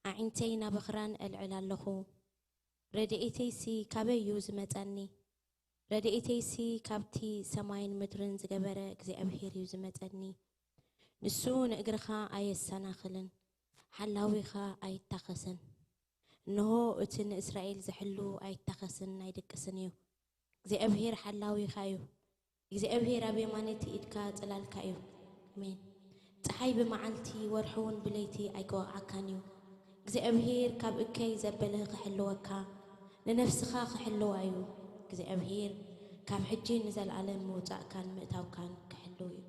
ኣዒንተይ ናብ ኣኽራን እልዕል ኣለኹ። ረድኤተይሲ ካበይ እዩ ዝመጸኒ? ረድኤተይሲ ካብቲ ሰማይን ምድርን ዝገበረ እግዚኣብሄር እዩ ዝመጸኒ። ንሱ ንእግርኻ ኣየሰናኽልን፣ ሓላዊኻ ኣይታኸስን። እንሆ፣ እቲ ንእስራኤል ዝሕሉ ኣይታኸስን ኣይድቅስን እዩ። እግዚኣብሄር ሓላዊኻ እዩ። እግዚኣብሄር ኣብ የማነይቲ ኢድካ ጽላልካ እዩ። ኣሜን። ጸሓይ ብመዓልቲ፣ ወርሒ እውን ብለይቲ ኣይክወቕዓካን እዩ። እግዚኣብሄር ካብ እከይ ዘበለ ክሕልወካ፣ ንነፍስኻ ክሕልዋ እዩ። እግዚኣብሄር ካብ ሕጂ ንዘለኣለም ምውጻእካን ምእታውካን ክሕልው እዩ።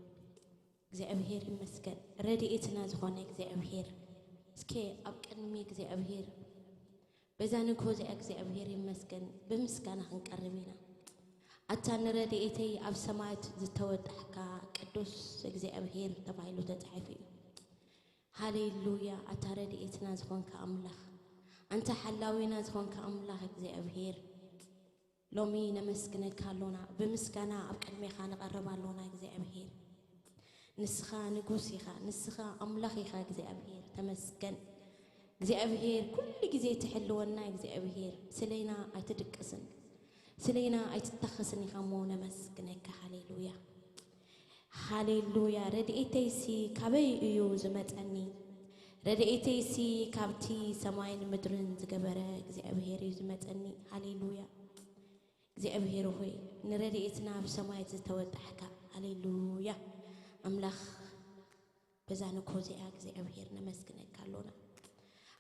እግዚኣብሄር ይመስገን፣ ረድኤትና ዝኾነ እግዚኣብሄር። እስከ ኣብ ቅድሚ እግዚኣብሄር በዛ ንግሆ እዚኣ እግዚኣብሄር ይመስገን ብምስጋና ክንቀርብ ኢና። ኣታ ንረድኤተይ ኣብ ሰማያት ዝተወጣሕካ ቅዱስ እግዚኣብሄር ተባሂሉ ተጻሒፉ እዩ። ሃሌሉያ! ኣታ ረድኤትና ዝኾንካ ኣምላኽ፣ ኣንታ ሓላዊና ዝኾንካ ኣምላኽ እግዚኣብሄር፣ ሎሚ ነመስግነካ ኣሎና፣ ብምስጋና ኣብ ቅድሜኻ ንቐርብ ኣሎና እግዚኣብሄር። ንስኻ ንጉስ ኢኻ፣ ንስኻ ኣምላኽ ኢኻ እግዚኣብሄር፣ ተመስገን። እግዚኣብሄር ኩሉ ግዜ ትሕልወና እግዚኣብሄር፣ ስለይና ኣይትድቅስን፣ ስለይና ኣይትታኸስን ኢኻ እሞ ነመስግነካ። ሃሌሉያ። ሃሌሉያ። ረድኤተይሲ ካበይ እዩ ዝመጸኒ? ረድኤተይሲ ካብቲ ሰማይን ምድርን ዝገበረ እግዚኣብሄር እዩ ዝመጸኒ። ሃሌሉያ። እግዚኣብሄር ሆይ፣ ንረድኤትና ብሰማይ ዝተወጣሕካ። ሃሌሉያ። ኣምላኽ በዛ ንግሆ እዚኣ እግዚኣብሄር ነመስግነካ ኣሎና።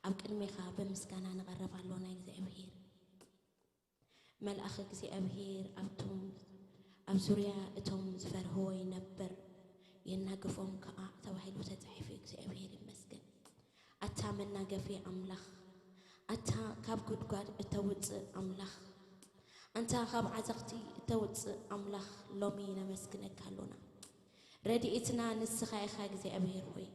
ኣብ ቅድሜኻ ብምስጋና ንቐርብ ኣሎና እግዚኣብሄር። መልኣኽ እግዚኣብሄር ኣብቶም ኣብ ዙርያ እቶም ዝፈርህዎ ይነብር፣ የናግፎም ከኣ ተባሂሉ ተጻሒፉ። እግዚኣብሄር ይመስገን። ኣታ መናገፊ ኣምላኽ፣ ኣታ ካብ ጉድጓድ እተውጽእ ኣምላኽ፣ ኣንታ ካብ ዓዘቕቲ እተውጽእ ኣምላኽ፣ ሎሚ ነመስግነካ ኣሎና። ረድኤትና ንስኻ ኢኻ እግዚኣብሄር ሆይ፣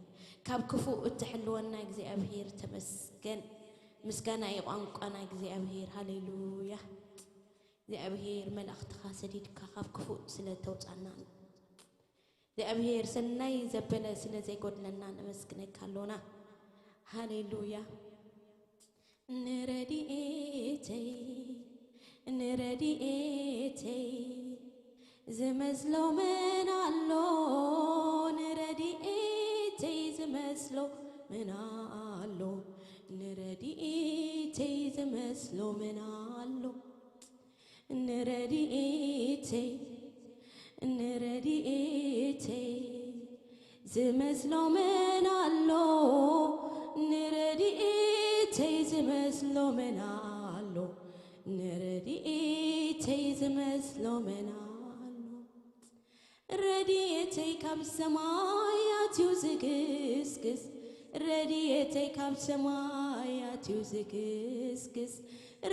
ካብ ክፉእ እትሕልወና እግዚኣብሄር ተመስገን። ምስጋና እዩ ቋንቋና እግዚኣብሄር። ሃሌሉያ። እግዚኣብሄር መልእኽትኻ ሰዲድካ ካብ ክፉእ ስለ ተውጻና፣ እግዚኣብሄር ሰናይ ዘበለ ስለ ዘይጎድለና ነመስግነካ ኣሎና። ሃሌሉያ። ንረድኤተይ፣ ንረድኤተይ ዝመስሎ መን ኣሎ? ንረድኤተይ ዝመስሎ መን ኣሎ? ንረድኤተይ ዝመስሎ መን ኣሎ? ንረድኤተይ፣ ንረድኤተይ ዝመስሎ መን ኣሎ? ንረድኤተይ ዝመስሎ መን ኣሎ? ንረድኤተይ ዝመስሎ መን ኣሎ? ረድኤተይ ካብ ሰማያት እዩ ዝግስግስ፣ ረድኤተይ ካብ ሰማያት እዩ ዝግስግስ፣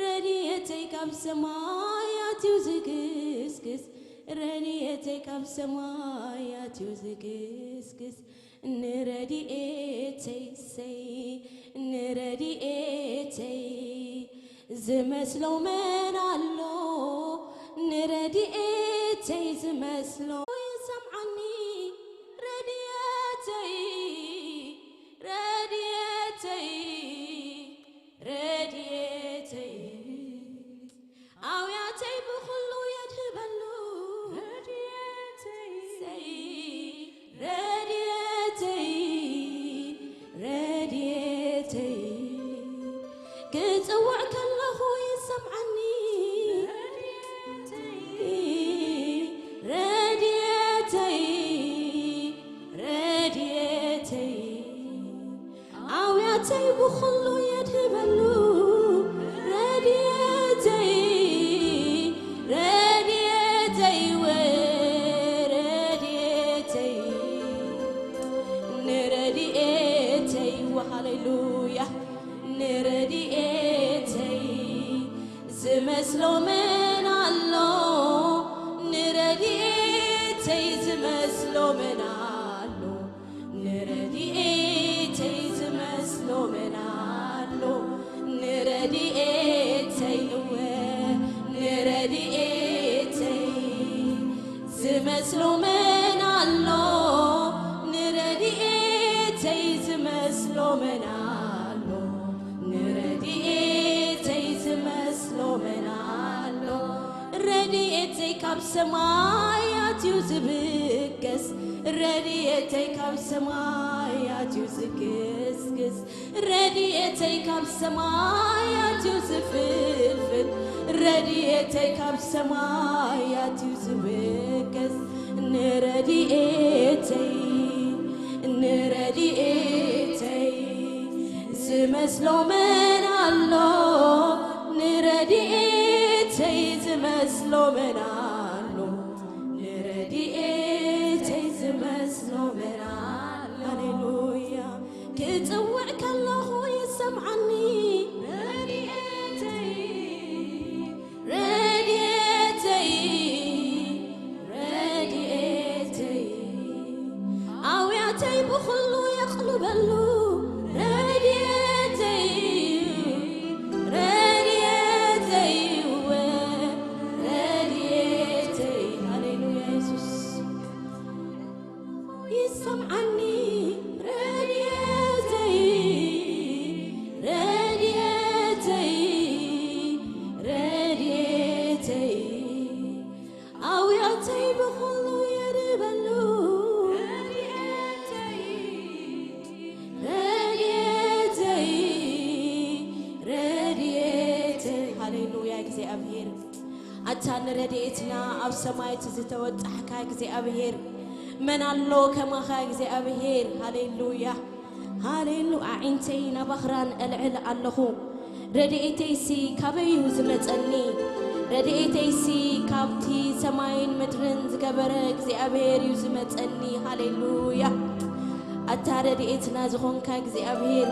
ረድኤተይ ካብ ሰማያት እዩ ዝግስግስ፣ ረድኤተይ ካብ ሰማያት እዩ ዝግስግስ። ንረድኤተይ ሰይ፣ ንረድኤተይ ዝመስሎ መን ኣሎ? ንረድኤተይ ዝመስሎ ይሰምዓኒ። ረድኤተይ፣ ረድኤተይ፣ ረድኤተይ፣ ኣውያተይ ብኹሉ የድህበሉ። ረድኤተይ፣ ረድኤተይ፣ ረድኤተይ፣ ክጽውዕ ከለኹ ይሰምዓኒ። ረድኤተይ፣ ረድኤተይ፣ ረድኤተይ፣ ኣውያተይ ብኹሉ የድህበሉ። ረድኤተይ፣ ረድኤተይ፣ ወ-፣ ረድኤተይ፣ ንረድኤተይ፣ ወሃሌሉያ፣ ንረድኤተይ ዝመስሎ መን ኣሎ? ንረድኤተይ ዝመስሎ መን ኣሎ? ንረድኤተይ ዝመስሎ መን ኣሎ? ንረድኤተይ፣ እወ፣ ንረድኤተይ ዝመስሎ መን ኣሎ? ንረድኤተይ ዝመስሎ መን ኣሎ? ሰማያት እዩ ዝብገስ፣ ረድኤተይ ካብ ሰማያት እዩ ዝግስግስ። ረድኤተይ ካብ ሰማያት እዩ ዝፍልፍል፣ ረድኤተይ ካብ ሰማያት እዩ ዝብገስ። ንረድኤተይ፣ ንረድኤተይ ዝመስሎ መን ኣሎ? ንረድኤተይ ዝመስሎ መን ኣሎ? ንረድኤተይ ዝመስሎ መን ኣሎ? ሃሌሉያ። ክጽውዕ ከለኹ ይሰምዓኒ ረድኤተይ፣ ረድኤተይ፣ ረድኤተይ። ኣውያተይ ብኹሉ የቕልበሉ ረድኤተይ፣ ረድኤተይ፣ ረድኤተይ። ሃሌሉያ የሱስ። ይሰምዓኒ ረድኤተይ፣ ረድኤተይ፣ ረድኤተይ። ኣውያተይ ብኹሉ የድበሉ ረድኤተይ፣ ረድኤተይ፣ ረድኤተይ። ሃሌሉያ እግዚኣብሔር። ኣታ ንረድኤትና ኣብ ሰማይ እቲ ዝተወጣሕካ እግዚኣብሔር፣ መን ኣሎ ከማኻ እግዚኣብሔር? ሃሌሉያ፣ ሃሌሉ። ኣዒንተይ ናብ ኣኽራን እልዕል ኣለኹ፣ ረድኤተይሲ ካበይ እዩ ዝመጸኒ? ረድኤተይሲ ካብቲ ሰማይን ምድርን ዝገበረ እግዚኣብሔር እዩ ዝመጸኒ። ሃሌሉያ። ኣታ ረድኤትና ዝኾንካ እግዚኣብሔር፣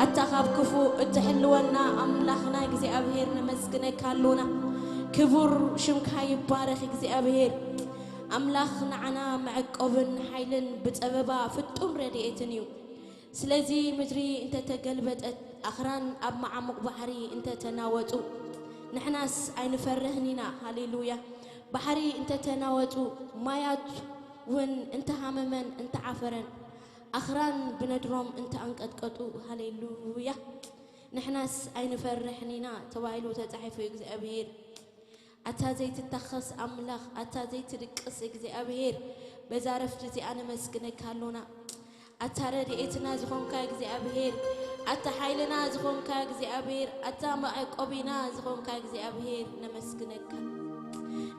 ኣታ ካብ ክፉእ እትሕልወና ኣምላኽና እግዚኣብሔር፣ ነመስግነካ ኣሎና። ክቡር ሽምካ ይባረኽ እግዚኣብሔር። ኣምላኽ ንዓና መዕቆብን ሓይልን ብጸበባ ፍጡም ረድኤትን እዩ። ስለዚ ምድሪ እንተተገልበጠት፣ ኣኽራን ኣብ መዓሙቕ ባሕሪ እንተተናወጹ፣ ንሕናስ ኣይንፈርህን ኢና። ሃሌሉያ። ባሕሪ እንተተናወጹ፣ ማያት እውን እንተሃመመን እንተዓፈረን፣ ኣኽራን ብነድሮም እንተኣንቀጥቀጡ፣ ሃሌሉያ፣ ንሕናስ ኣይንፈርሕን ኢና ተባሂሉ ተጻሒፉ እዩ። እግዚኣብሔር፣ ኣታ ዘይትታኸስ ኣምላኽ፣ ኣታ ዘይትድቅስ እግዚኣብሔር፣ በዛ ረፍቲ እዚኣ ነመስግነካ ኣሎና። ኣታ ረድኤትና ዝኾንካ እግዚኣብሔር፣ ኣታ ሓይልና ዝኾንካ እግዚኣብሔር፣ ኣታ መዕቆቢና ዝኾንካ እግዚኣብሔር፣ ነመስግነካ፣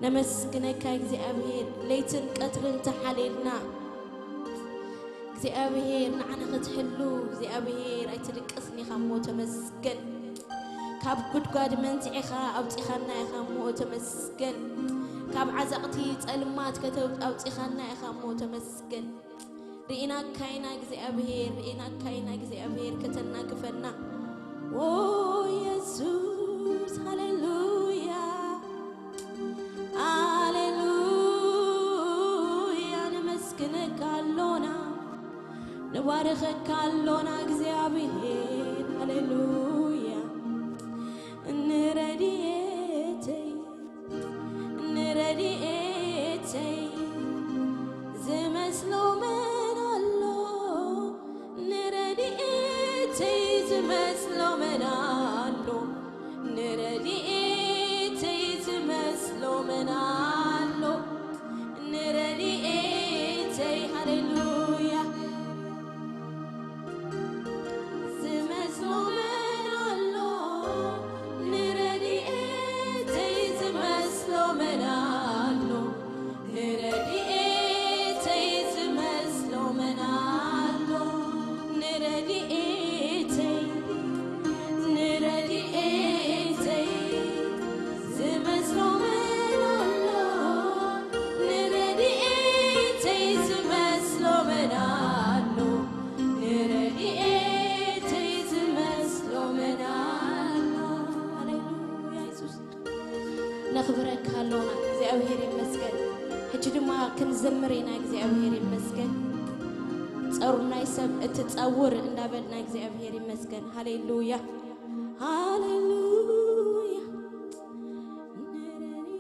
ነመስግነካ እግዚኣብሔር። ለይትን ቀትርን ተሓልየልና እግዚኣብሔር፣ ንዓና ክትሕሉ እግዚኣብሔር፣ ኣይትድቅስን ኢኻ እሞ ተመስገን። ካብ ጉድጓድ መንዚዕኻ ኣውጺኻና ኢኻ እሞ ተመስገን። ካብ ዓዘቕቲ ጸልማት ከተው-፣ ኣውጺኻና ኢኻ እሞ ተመስገን። ርኢናካ ኢና እግዚኣብሔር፣ ርኢናካ ኢና እግዚኣብሔር፣ ከተናግፈና። ኦ የሱስ፣ ሃሌሉያ፣ ሃሌሉያ፣ ነመስግነካ ኣሎና፣ ንባርኸካ ኣሎና እግዚኣብሔር፣ ሃሌሉያ። ንረድኤተይ፣ ንረድኤተይ ዝመስሎ መን ኣሎ? ንረድኤተይ ዝመስሎ መን ኣሎ? ንረድኤተይ ዝመስሎ መን ኣሎ? ንረድኤተይ፣ ሃሌሉያ፣ ዝመስሎ መን ኣሎ? ንረድኤተይ ዝመስሎ መን ኣሎ? ንረድኤተይ ዝመስሎ መን ኣሎ? ንረድኤተይ፣ ንረድኤተይ ዝመስሎ መን ኣሎ? ንረድኤተይ ዝመስሎ መን ኣሎ? ንረድኤተይ ዝመስሎ መን ኣሎ? ሃሌሉያ የሱስ። ነኽብረካ ኣሎና። እግዚኣብሔር ይመስገን። ሕጂ ድማ ክንዘምር ኢና። እግዚኣብሔር ይመስገን። ጸሩ ናይ ሰብ እትጸውር እንዳበልና እግዚኣብሔር ይመስገን። ሃሌሉያ፣ ሃሌሉያ።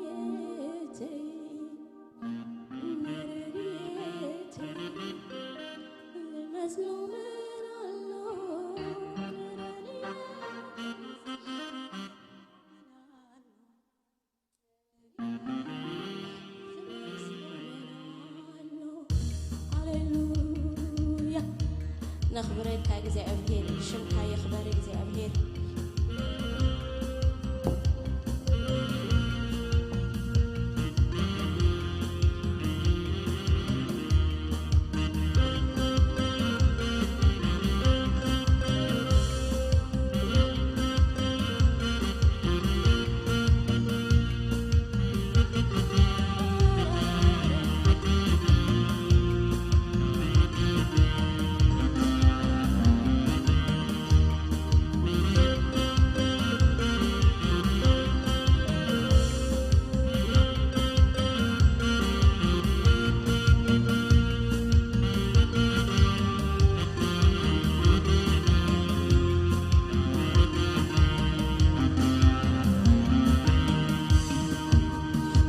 ንረድኤተይ፣ ንረድኤተይ ዝመስሎ መን ኣሎ? ንረድኤተይ ነኽብረካ እግዚኣብሔር፣ ሽምካ ይኽበር እግዚኣብሔር።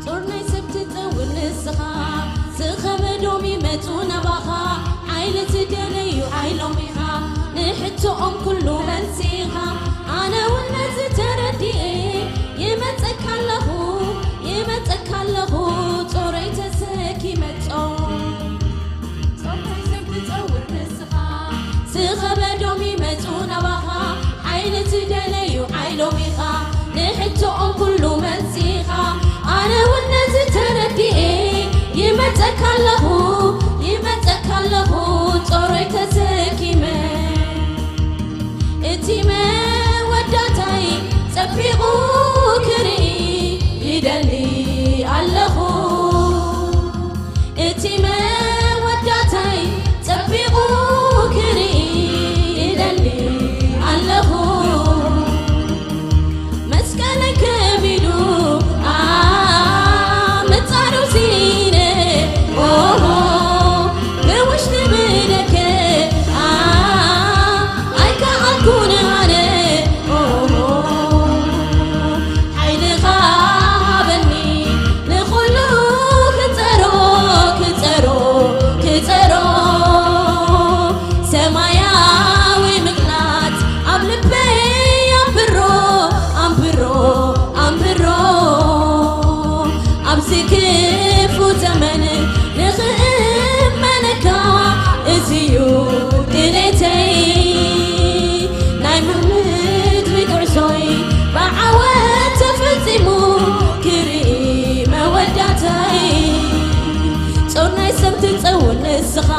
ጾር ናይ ሰብ ትጸውር ንስኻ፣ ዝኸበዶም ይመጹ ናባኻ። ሓይሊ ትደለዩ ሓይሎም ኢኻ፣ ንሕቶኦም ኩሉ መልሲ ኢኻ። ኣነ እውን ነዚ ተረዲኤ፣ ይመጸካ ኣለኹ፣ ይመጸካ ኣለኹ፣ ጾረይ ተሰኪመ ጾም። ጾም ናይ ሰብ ትጸውር ንስኻ፣ ዝኸበዶም ይመጹ ናባኻ። ሓይሊ ትደለዩ ሓይሎም ኢኻ፣ ንሕቶኦም ኩሉ መልሲ ኢኻ። ኣነ እውን ነዚ ተረዲኤ፣ ይመጸካ ኣለኹ፣ ይመጸካ ኣለኹ፣ ጾረይ ተሰኪመ። እቲ መወዳእታይ ጸቢቑ ክርኢ ይደሊ ኣለኹ። እቲ መወዳእታይ ጸቢቑ ክርኢ ይደሊ ኣለኹ። መስቀለይ ከቢዱ፣ ኣ፣ ምጻሩ ሲነ፣ ኦሆ፣ ብውሽጢ ብደገ፣ ኣ፣ ኣይከኣልኩን ኣነ፣ ኦሆ፣ ሓይልኻ ሃበኒ፣ ንኹሉ ክጸሮ፣ ክጸሮ፣ ክጸሮ። ሰማያዊ ምቕላት ኣብ ልበይ ኣንብሮ፣ ኣንብሮ፣ ኣንብሮ። ኣብዚ ክፉ ዘመን ንኽእመነካ፣ እዚዩ ድሌተይ። ናይ ምድሪ ጉዕዞይ ብዓወት ተፈጺሙ፣ ክርኢ መወዳእታይ። ጾር ናይ ሰብ ትጸውር ንስኻ፣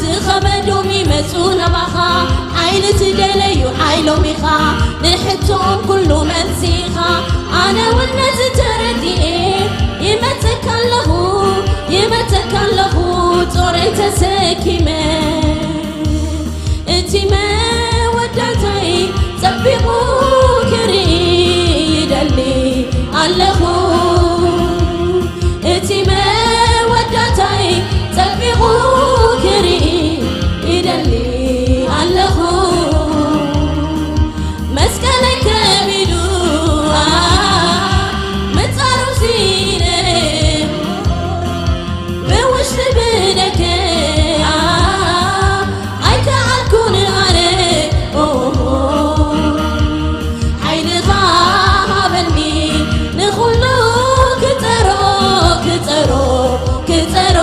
ዝኸበዶም ይመጹ ናባኻ። ሓይሊ ትደለዩ ሓይሎም ኢኻ፣ ንሕቶኦም ኩሉ መልሲ ኢኻ። ኣነ እውን ነዚ ተረዲኤ፣ ይመጸካ ኣለኹ፣ ይመጸካ ኣለኹ፣ ጾረይ ተሰኪመ። እቲ መወዳእታይ ጸቢቑ ክርኢ ይደሊ ኣለኹ። እቲ መወዳእታይ ጸቢቑ ክርኢ ይደሊ ኣለኹ። መስቀለይ ከቢዱ፣ ኣ፣ ምጻሩ ሲነ፣ ብውሽጢ ብደገ፣ ኣ፣ ኣይከኣልኩን ኣነ፣ ኦሆ። ሓይልኻ ሃበኒ፣ ንኹሉ ክጸሮ፣ ክጸሮ፣ ክጸሮ።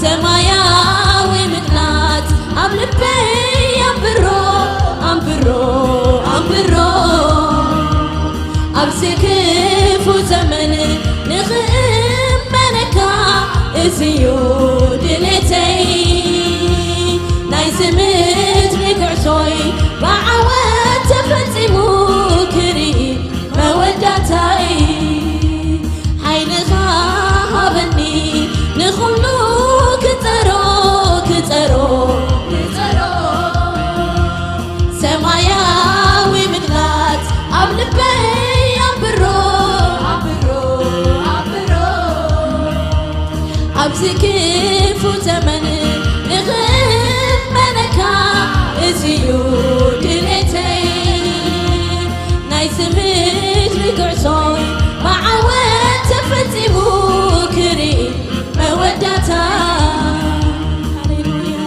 ሰማያዊ ምቕላት ኣብ ልበይ ኣንብሮ፣ ኣንብሮ፣ ኣንብሮ። ኣብዚ ክፉ ዘመን ንኽእመነካ፣ እዚዩ ድሌተይ። ናይዚ ምድሪ ጉዕዞይ ብዓወት ተፈጺሙ፣ ክርኢ መወዳእታይ። ሓይልኻ ሃበኒ፣ ንኹሉ ክጸሮ፣ ክጸሮ፣ ክጸሮ። ሰማያዊ ምቕላት ኣብ ልበይ ኣንብሮ፣ ኣንብሮ፣ ኣንብሮ። ኣብዚ ክፉ ዘመን ንኽእመነካ፣ እዚዩ ድሌተይ። ናይዚ ምድሪ ጉዕዞይ ብዓወት ተፈጺሙ፣ ክርኢ መወዳእታ። ሃሌሉያ።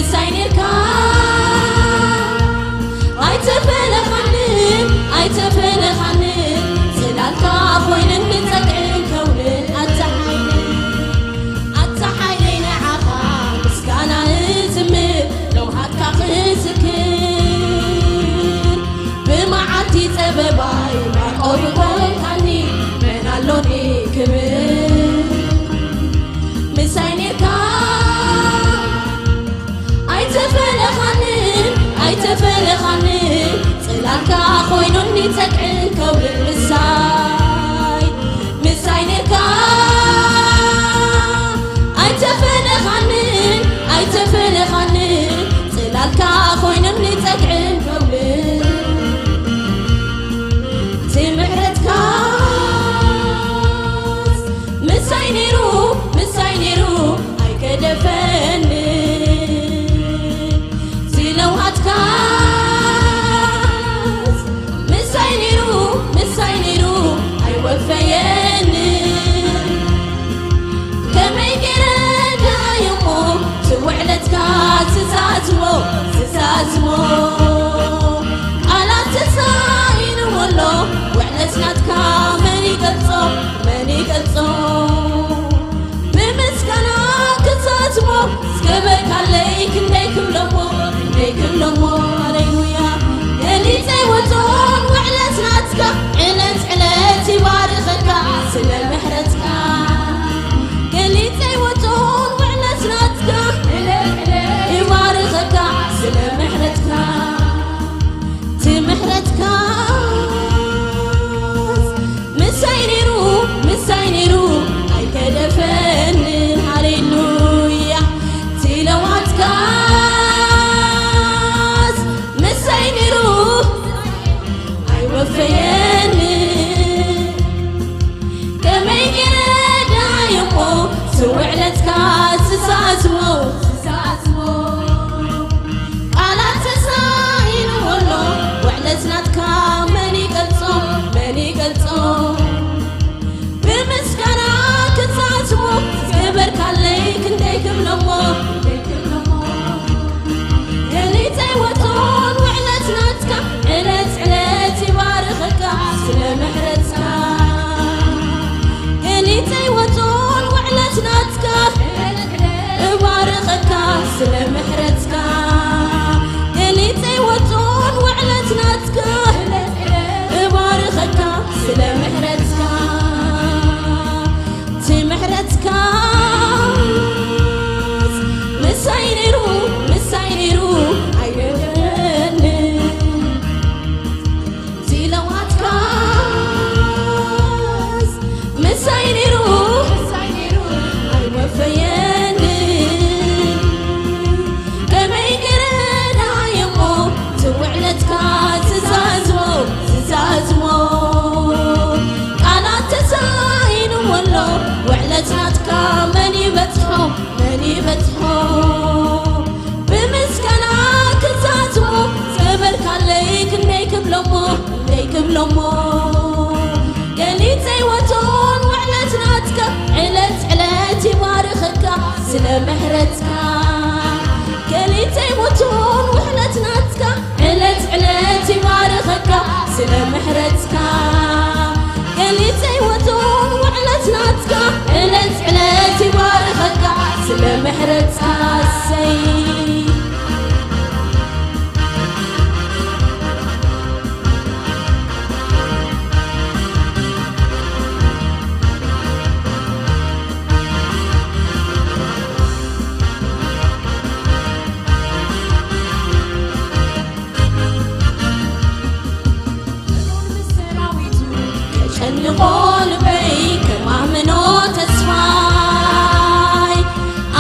ምሳይ ኔርካ ኣይተፈለኻንን ኣይተፈለኻንን፣ ጽላልካ ኮይነኒ ጸግዕን ከውልን ኣታ ሓይለይ፣ ኣታ ሓይለይ ንዓኻ ምስጋና እዝምር ለውሃትካ ክዝክር። ብመዓልቲ ጸበባይ ማዕቆብ ኮንካኒ፣ መን ኣሎኒ ክብል? ምሳይ ኔርካ ኣይተፈለኻንን ኣይተፈለኻንን፣ ጽላልካ ኮይኑኒ ጸግዕን ከውልን ምሳይ፣ ምሳይ ኔርካ ኣይተፈለኻንን ኣይተፈለኻንን፣ ጽላልካ ኮይኑኒ ጸግዕን ከውልን። እቲ ምሕረትካስ ምሳይ ነይሩ፣ ምሳይ ነይሩ ኣይገደፈንን። እቲ ለውሃትካስ ምሳይ ነይሩ፣ ምሳይ ነይሩ ኣይወፈየንን። ከመይ ገይረ ደሃይ እሞ እቲ ውዕለትካ ዝዛዝሞ፣ ዝዛዝሞ ቃላት ተሳኢኑ ኣሎ። ውዕለት ናትካ መን ይገልጾ፣ መን ይገልጾ? ብምስጋና ክዛዝሞ፣ ዝገበርካለይ ክንደይ ክብሎሞ፣ ክንደይ ክብሎሞ። ሃሌሉያ። ገሊጸ ይወጾን ውዕለት ናትካ፣ ዕለት ዕለት ይባርኸካ ስለ ምሕረትካ። ገሊጸ ይወጾን ውዕለት ናትካ፣ ዕለት ዕለት ይባርኸካ ስለ ምሕረትካ። እቲ ምሕረትካስ ምሳይ ነይሩ፣ ምሳይ ነይሩ ኣይገደፈንን። ሃሌሉያ። እቲ ለውሃትካስ ምሳይ ነይሩ ኣይወፈየንን። ከመይ ገይረ ደሃይ እሞ ስውዕለትካ ዝዛዝሞ፣ ዝዛዝሞ ቃላት ተሳኢኑ ኣሎ። ውዕለት ናትካ መን ይገልጾ፣ መን ይገልጾ? ብምስጋና ክዛዝሞ፣ ዝገበርካለይ ክንደይ ክብሎሞ፣ ክንደይ ክብሎሞ። ገሊጸ ይወጾን ውዕለት ናትካ፣ ዕለት ዕለት ይባርኸካ ስለ ምሕረትካ። ገሊጸ ይወጾን ውዕለት ናትካ፣ እባርኸካ ስለ ምሕረትካ። ገሊጸ ይወጾን ውዕለት ናትካ፣ እባርኸካ ስለ ምሕረትካ። እቲ ምሕረትካስ ምሳይ ነይሩ፣ ምሳይ ነይሩ ኣይገደፈንን። እቲ ለውሃትካስ ምሳይ ነይሩ፣ ምሳይ ነይሩ ኣይወፈየንን። ከመይ ገይረ ደሃይ እሞ እቲ ውዕለትካ ዝዛዝሞ፣ ዝዛዝሞ ቃላት ተሳኢኑ ኣሎ። ውዕለት ናትካ መን ይበጽሖ፣ መን ይበጽሖ? ብምስጋና ክዛዝሞ፣ ዝገበርካለይ ክንደይ ክብሎሞ፣ ክንደይ ክብሎሞ። ገሊጸ ይወጾን ውዕለት ናትካ፣ ዕለት ዕለት ይባርኸካ ስለ ምሕረትካ። ገሊጸ ይወጾን ውዕለት ናትካ፣ ዕለት ዕለት ይባርኸካ ስለ ምሕረትካ። ገሊጸ ይወጾን ውዕለት ናትካ፣ ዕለት ዕለት ይባርኸካ ስለ ምሕረትካ። እሰይ። ሰራዊቱ ከጨንቆ ልበይ፣ ከማምኖ ተስፋይ፣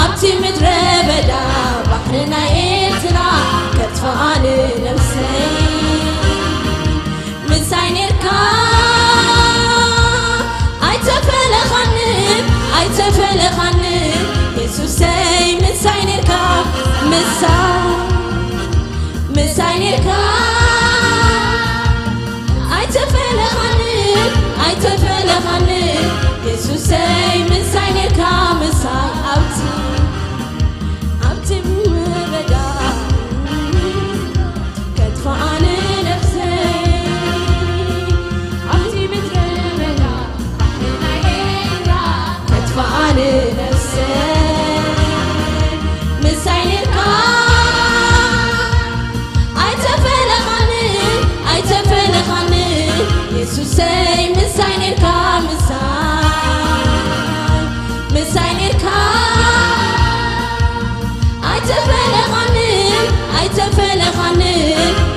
ኣብቲ ምድረ በዳ ባሕሪ ናይ ኤርትራ ከጥፍኣኒ ነብሰይ። ምሳይ ኔርካ ኣይተፈለኻንን፣ ኣይተፈለኻንን የሱሰይ፣ ምሳይ ኔርካ፣ ምሳይ ምሳይ ኔርካ ኣይተፈለኻንን፣ ኣይተፈለኻንን የሱሰይ፣ ምሳይ ኔርካ፣ ምሳይ ኣብቲ፣ ኣብቲ ምረዳ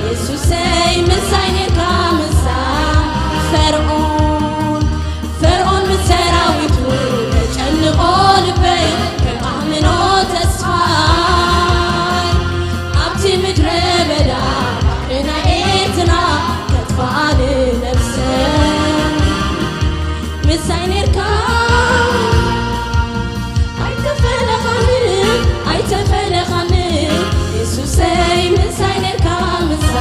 የሱሰይ ምሳይ ኔርካ ምሳይ ፈርዖን፣ ፈርዖን ምስ ሰራዊቱ ተጨንቆ ልበይ ከኣምኖ ተስፋይ ኣብቲ ምድረ በዳ ባሕሪ ናይ ኤርትራ ከጥፍኣ ንነብሰይ ምሳይ ኔርካ ኣይተፈለኻኒ ኣይተፈለኻኒ የሱሰይ ምሳይ ኔርካ ምሳይ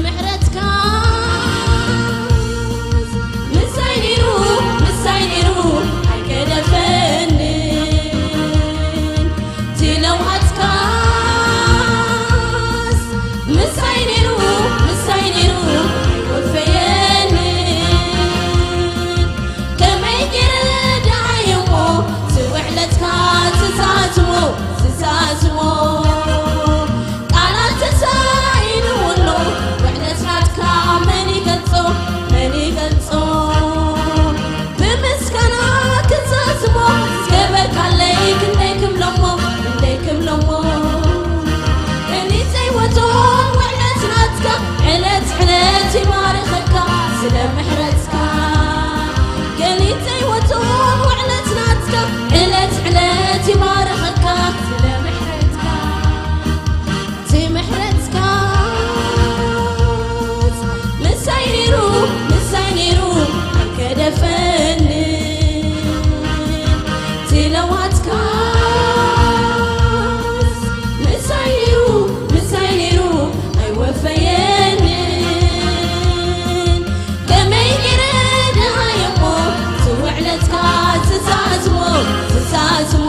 ምሕረትካ ምሳይ ነይሩ ምሳይ ነይሩ ኣይገደፈንን ትለውሃትካስ ምሳይ ነይሩ ምሳይ ነይሩ ኣይወፈየንን ከመይ ገይረ ደሃየሞ ትውዕለትካ ትዛዝሞ ዝዛዝሞ ቃላት ተሳኢኑ ኣሎ ውዕለት ናትካ መን ይገልጾ መን ይገልጾ ብምስጋና ክዛዝሞ ዝገበርካለይ ክንደይ ክብሎሞ ክንደይ ክብሎሞ እኒፀይ ወቶም ውዕለት ናትካ ዕለት ዕለት ይባርኸካ ስለ ምሕረትካ ገሊፀይ ወቶም ውዕለት ናትካ ዕለት ዕለት ይባርኸካ ስለ ምሕረትካ እቲ ምሕረትካ ምሳይ ነይሩ ምሳይ ነይሩ ኣይገደፈኒ እቲ ለውሃትካ ምሳይ ነይሩ ምሳይ ነይሩ ኣይወፈየኒ ከመይ ገይረ ደሃየሞ እቲ ውዕለትካ ዝዛዝሞ ዝዛዝሞ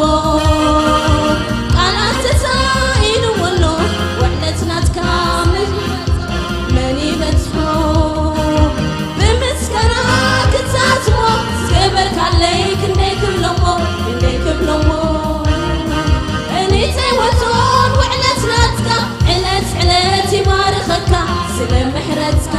ቃላት ተሳኢኑ ኣሎ ውዕለት ናትካ መን ይበጽሖ ብምስጋና ክዛዝሞ ዝገበርካለይ ክንደይ ክብሎሞ ክንደይ ክብሎሞ እኒተይ ወቶን ውዕለት ናትካ ዕለት ዕለት ይባርኸካ ስለ ምሕረትካ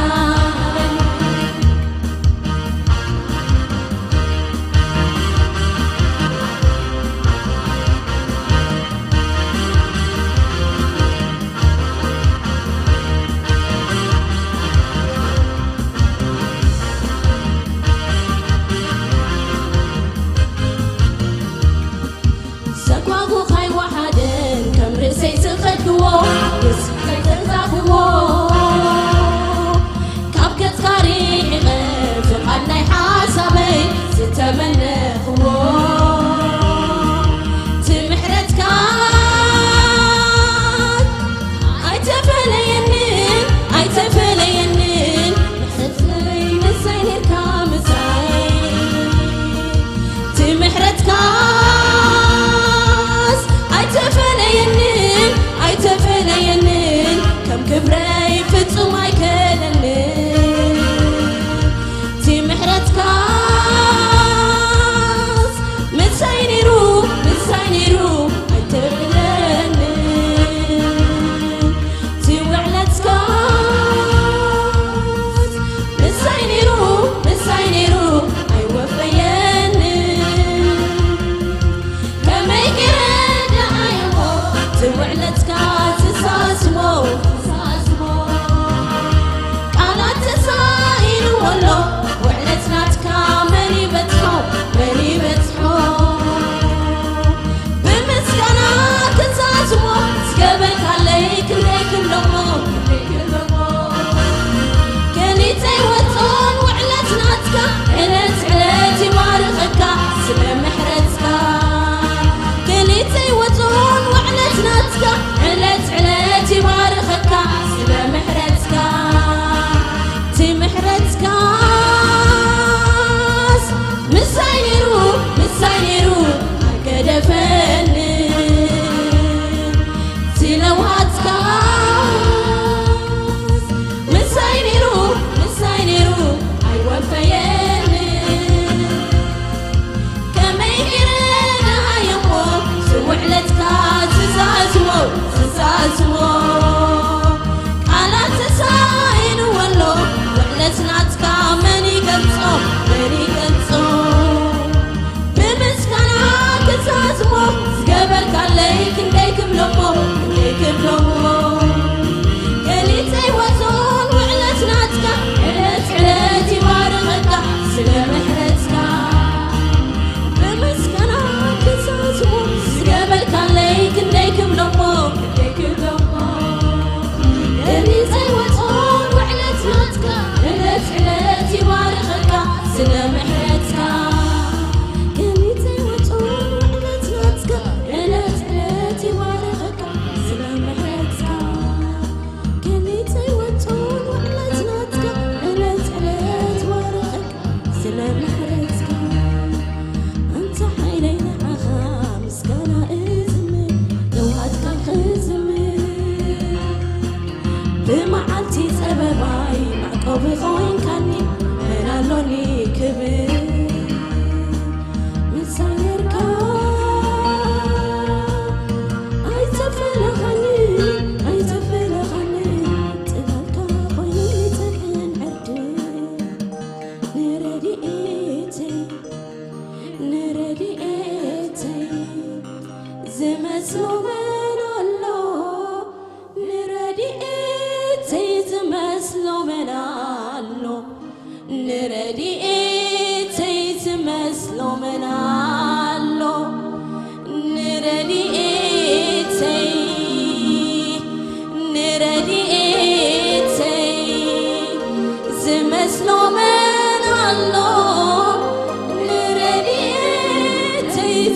ሰጓጉ ካይወሓደን ከም ርእሰይ ዝኸድዎ ንስኸይ ተንዛፍዎ ካብ ገጽካ ርሒቐ ፍቓድ ናይ ሓሳበይ ዝተመነኽዎ ትምሕረትካ ኣይተፈለየንን ኣይተፈለየንን ምሕረትይ ምሳይ ኔርካ ምሳይ ትምሕረትካስ ኣይተፈለየንን ኣይተፈለየንን ከም ክብረይ ፍጹም ኣይከለንን ትምሕረትካ እቲ ጸበባይ ማዕቆብ ኾንካኒ፣ መን ኣሎኒ ክብል? ምሳሌርካ ኣይተፈለኻኒ፣ ኣይተፈለኻኒ፣ ጽላልካ ኮይኑ ይጸንሐን ዕርዲ። ንረድኤተይ፣ ንረድኤተይ ዝመስሎ መን ኣሎ? ንረድኤተይ ዝመስሎ መን ኣሎ? ንረድኤተይ ዝመስሎ መን ኣሎ? ንረድኤተይ፣ ንረድኤተይ ዝመስሎ መን ኣሎ? ንረድኤተይ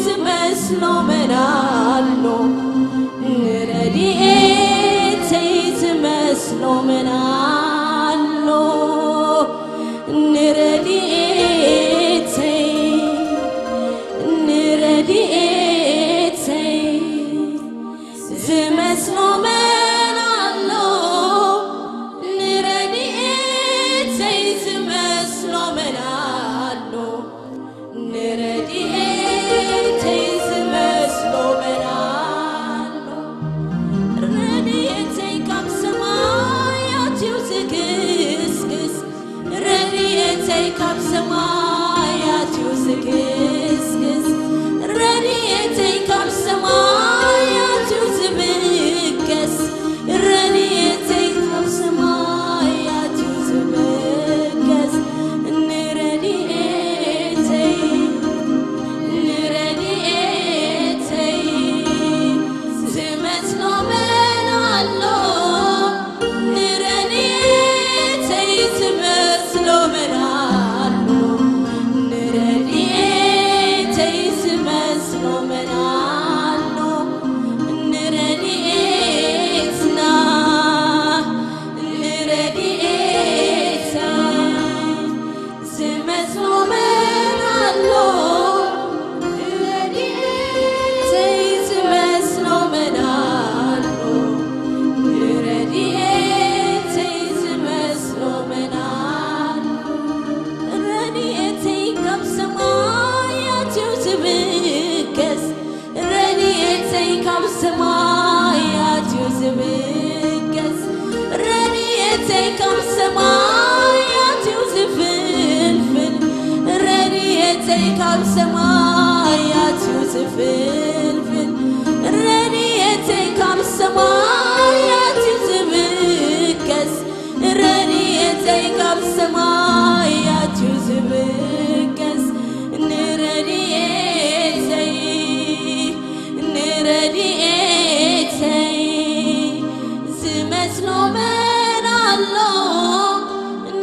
ዝመስሎ መን ኣሎ? ንረድኤተይ ዝመስሎ መን ኣሎ? ንረድኤተይ፣ ንረድኤተይ ዝመስሎ መን ኣሎ? ንረድኤተይ ዝመስሎ መን ኣሎ? ንረድኤተይ ዝመስሎ መን ኣሎ? ረድኤተይ ካብ ሰማይ ኣትዩ ዝግስግስ፣ ረድኤተይ ካብ ሰማይ ኣትዩ ዝግስግስ፣ ረድኤተይ ካብ ሰማይ ኣትዩ ዝብገስ፣ ረድኤተይ ካብ ሰማይ ኣትዩ ዝብገስ፣ ንረድኤተይ፣ ንረድኤተይ ዝመስሎ መን ኣሎ? ንረድኤተይ ዝመስሎ መን ኣሎ? ንረድኤተይ ዝመስሎ መን ኣሎ? ንረድኤትና፣ ንረድኤተይ ዝመስሎ መን ኣሎ? ንረድኤተይ ዝመስሎ መን ኣሎ? ንረድኤተይ ዝመስሎ መን ኣሎ? ረድኤተይ ካብ ሰማይ ኣትዩ ዝብገስ፣ ረድኤተይ ካብ ሰማይ ኣትዩ ዝብገስ፣ ረድኤተይ ካብ ሰማይ ኣትዩ ዝፍልፍል፣ ረድኤተይ ካብ ሰማይ ኣትዩ ዝፍልፍል፣ ረድኤተይ ካብ ሰማይ ኣትዩ ዝብገስ፣ ረድኤተይ ካብ ሰማይ ኣትዩ ዝብገስ፣ ንረድኤተይ፣ ንረድኤተይ ዝመስሎ መን ኣሎ?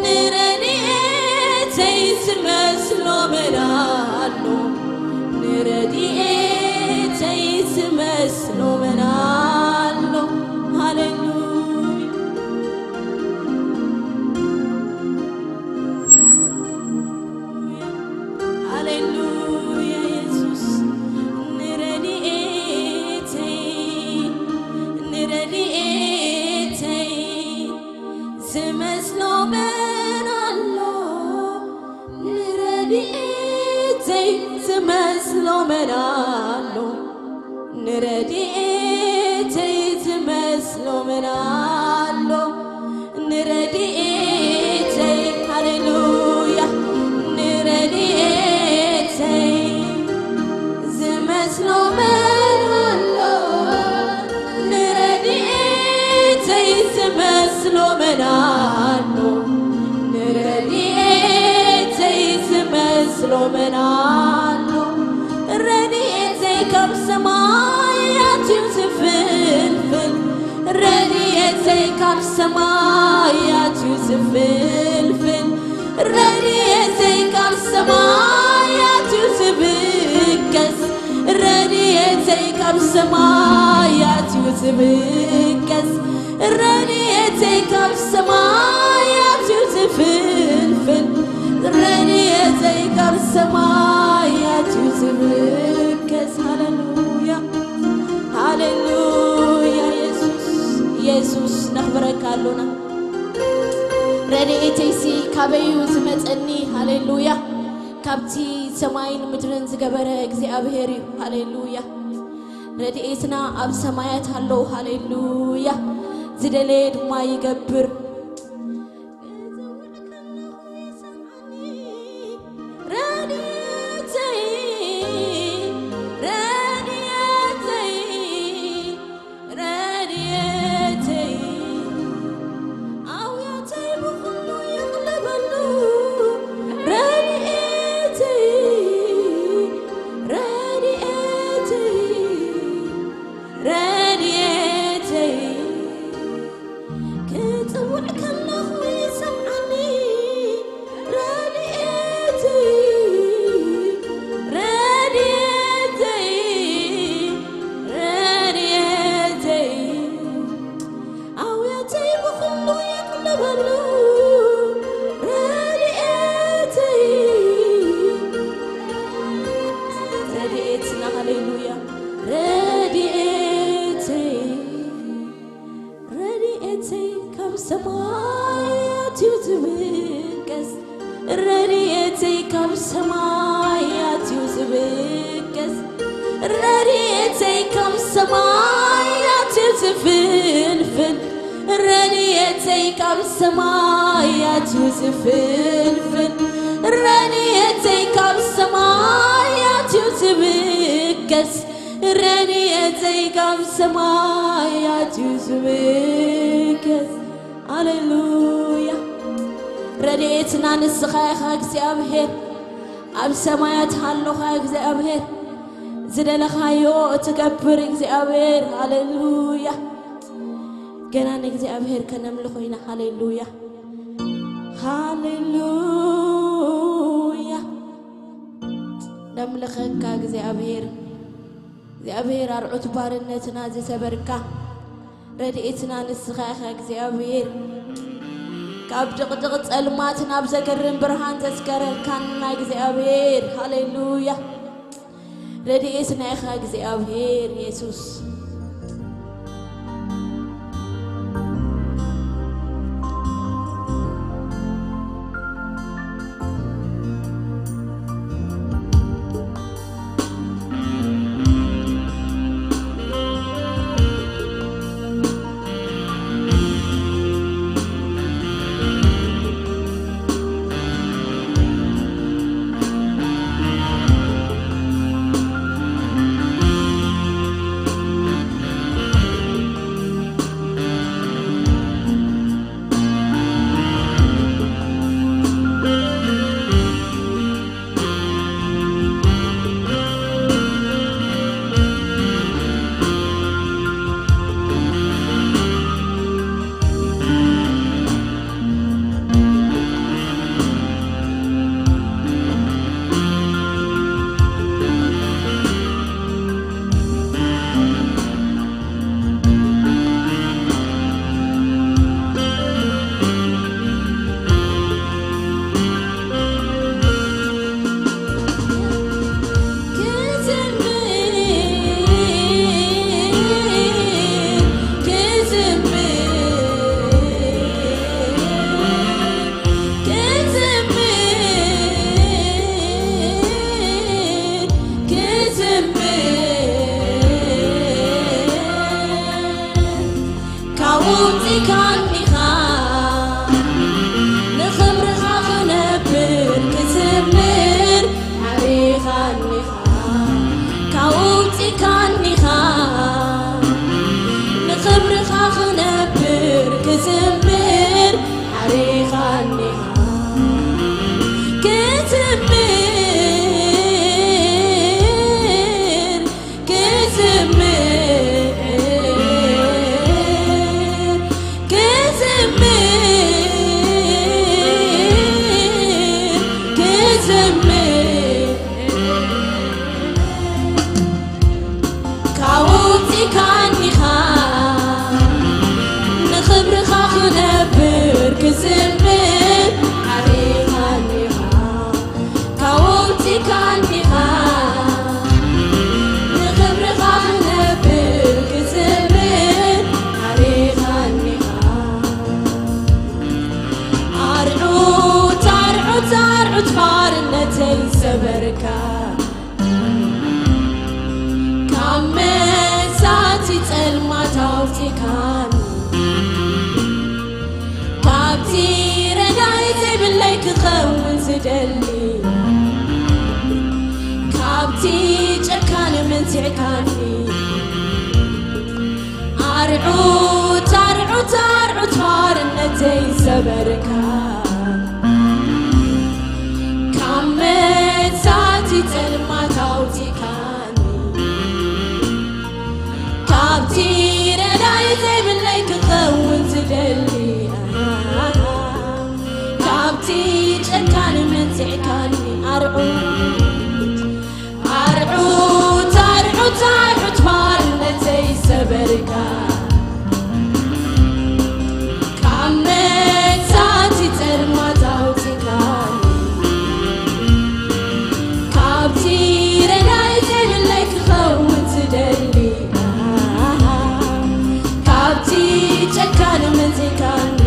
ንረድኤተይ ዝመስሎ መን ኣሎ? ንረድኤተይ ዝመስሎ መን ኣሎ? ሃሌሉያ። ሃሌሉያ የሱስ፣ ንረድኤተይ፣ ንረድኤተይ ዝመስሎ መን ኣሎ? ንረድኤተይ ዝመስሎ መን ኣሎ? ንረድኤተይ ዝመስሎ መን ኣሎ? ንረድኤተይ፣ ሃሌሉያ፣ ንረድኤተይ ዝመስሎ መን ኣሎ? ንረድኤተይ ዝመስሎ መን ኣሎ? ንረድኤተይ ዝመስሎ መን ኣሎ? ረድኤተይ ካብ ሰማይ ኣትዩ ዝፍልፍል፣ ረድኤተይ ካብ ሰማይ ኣትዩ ዝፍልፍል፣ ረድኤተይ ካብ ሰማይ ኣትዩ ዝብገስ፣ ረድኤተይ ካብ ሰማይ ኣትዩ ዝብገስ፣ ረድኤተይ ካብ ሰማይ ኣትዩ ዝፍልፍል፣ ረድኤተይ ካብ ሰማይ ኣትዩ ዝብገስ። ሃሌሉያ፣ ሃሌሉያ። የሱስ፣ የሱስ ነኽብረካ ኣሎና። ረድኤተይሲ ካበይ እዩ ዝመጸኒ? ሃሌሉያ። ካብቲ ሰማይን ምድርን ዝገበረ እግዚኣብሔር እዩ። ሃሌሉያ። ረድኤትና ኣብ ሰማያት ኣሎ። ሃሌሉያ። ዝደለየ ድማ ይገብር። ረድኤተይ፣ ረድኤተይ፣ ረድኤተይ፣ ኣውያተይ ብኹሉ የቕልበሉ። ረድኤተይ፣ ረድኤተይ፣ ረድኤተይ፣ ክጽውዕ ከለኹ ይሰምዓኒ። ረድኤተይ፣ ረድኤተይ፣ ረድኤተይ፣ ኣውያተይ ብኹሉ የቕልበሉ። ረድኤተይ፣ ረድኤትና፣ ሃሌሉያ። ረድኤተይ፣ ረድኤተይ ካብ ሰማያት እዩ ዝብገስ። ረድኤተይ ካብ ሰማያት እዩ ዝብገስ። ረድኤተይ ካብ ሰማያት እዩ ዝፍንፍን። ረድኤተይ ካብ ሰማያት እዩ ዝፍንፍን። ረድኤተይ ካብ ሰማያት እዩ ዝብገስ። ረድኤተይ ካብ ሰማያት እዩ ዝብገስ። ሃሌሉያ። ረድኤትና ንስኻ ኢኻ እግዚኣብሔር። ኣብ ሰማያት ሃሎኻ እግዚኣብሔር። ዝደለኻዮ እትገብር እግዚኣብሔር። ሃሌሉያ። ገና ንእግዚኣብሔር ከነምልኾ ኢና። ሃሌሉያ። ሃሌሉያ። ነምልኸካ እግዚኣብሔር። እግዚኣብሔር ኣርዑት ባርነትና ዝሰበርካ፣ ረድኤትና ንስኻ ኢኻ እግዚኣብሔር። ካብ ድቕድቕ ጸልማት ናብ ዘገርም ብርሃን ዘስገረካና እግዚኣብሔር። ሃሌሉያ። ረድኤትና ኢኻ እግዚኣብሔር የሱስ። ካብ ውጽኢካኒኻ ንኽብርኻ ክነብር ክዝምር ሓሪኻኒኻ። ካብ ውጽኢካኒኻ ንኽብርኻ ክነብር ክዝምር ሓሪኻኒኻ። ክዝምር ክዝምር፣ ክዝምር፣ ክዝምር። ካብ ውጽኢካኒኻ ንኽብርኻ ክነብር ክዝምር ሓሪኻኒኻ። ካብ ውጽኢካኒኻ ንኽብርኻ ክነብር ክዝምር ሓሪኻኒኻ። በርካ ካብ መሳቲ ጸልማት ኣውጺካኒ፣ ካብቲ ረዳይ ዘይብለይ ክኸውን ዝደሊ፣ ካብቲ ጨካን መንዚዕካኒ። ኣርዑት ኣርዑት ኣርዑት ባርነተይ ሰበርካ፣ ካብ መሳቲ ጸልማት ኣውጺካኒ፣ ካብቲ ረዳይ ዘይብለይ ክኸውን ዝደሊ፣ ካብቲ ጨካን መንዚዕካኒ። ኣርዑት ኣርዑት ኣርዑት ኣርዑት ባርነተይ ሰበርካ፣ ካብ መሳቲ ጸልማት ኣውጺካኒ፣ ካብቲ ረዳይ ዘይብለይ ክኸውን ዝደሊ፣ ካብቲ ጨካን መንዚዕካኒ።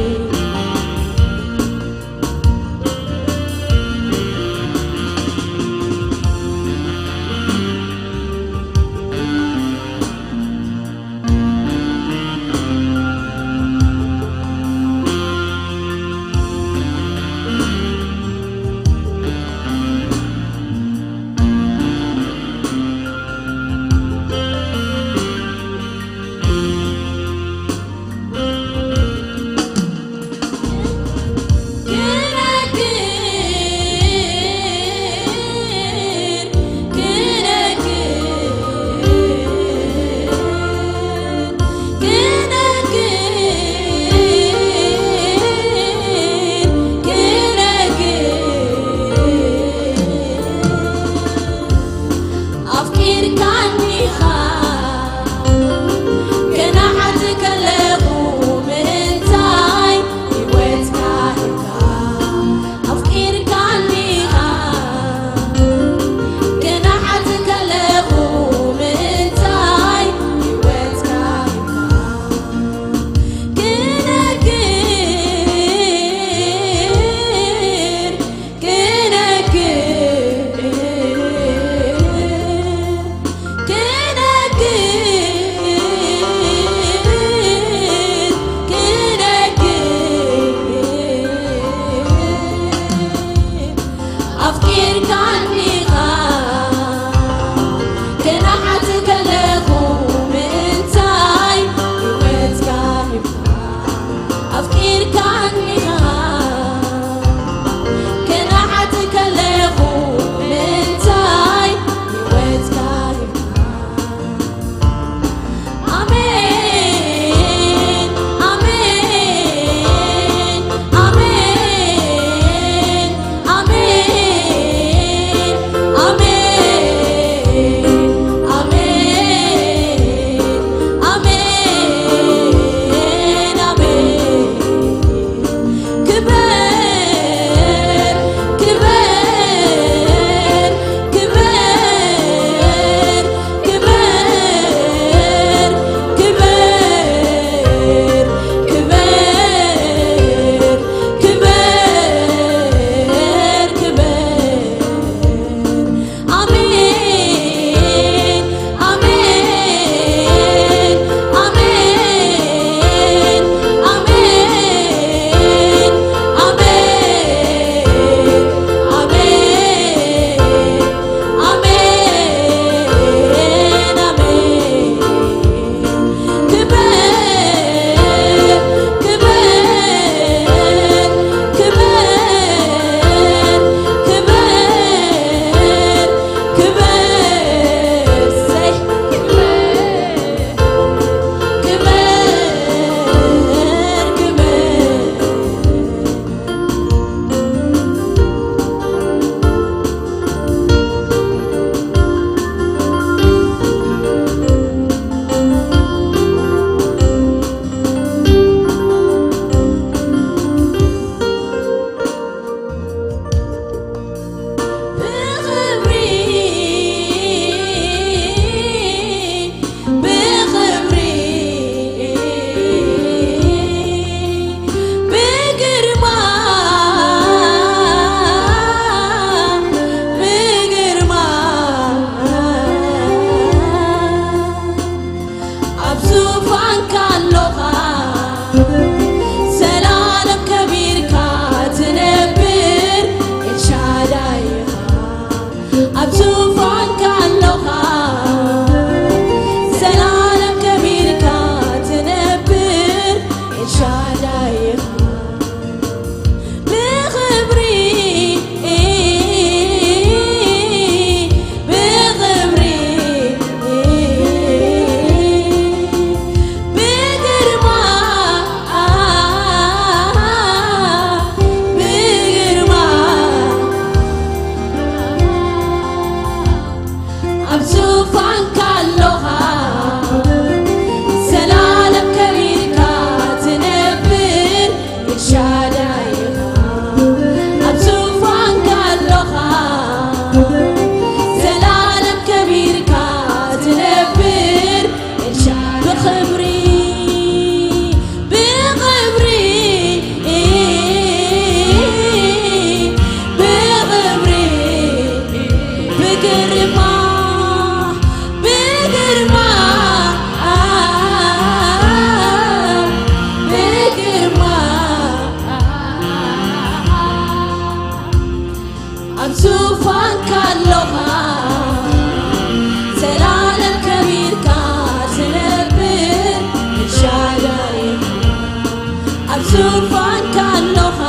ኣብ ዙፋንካ ኣለኻ፣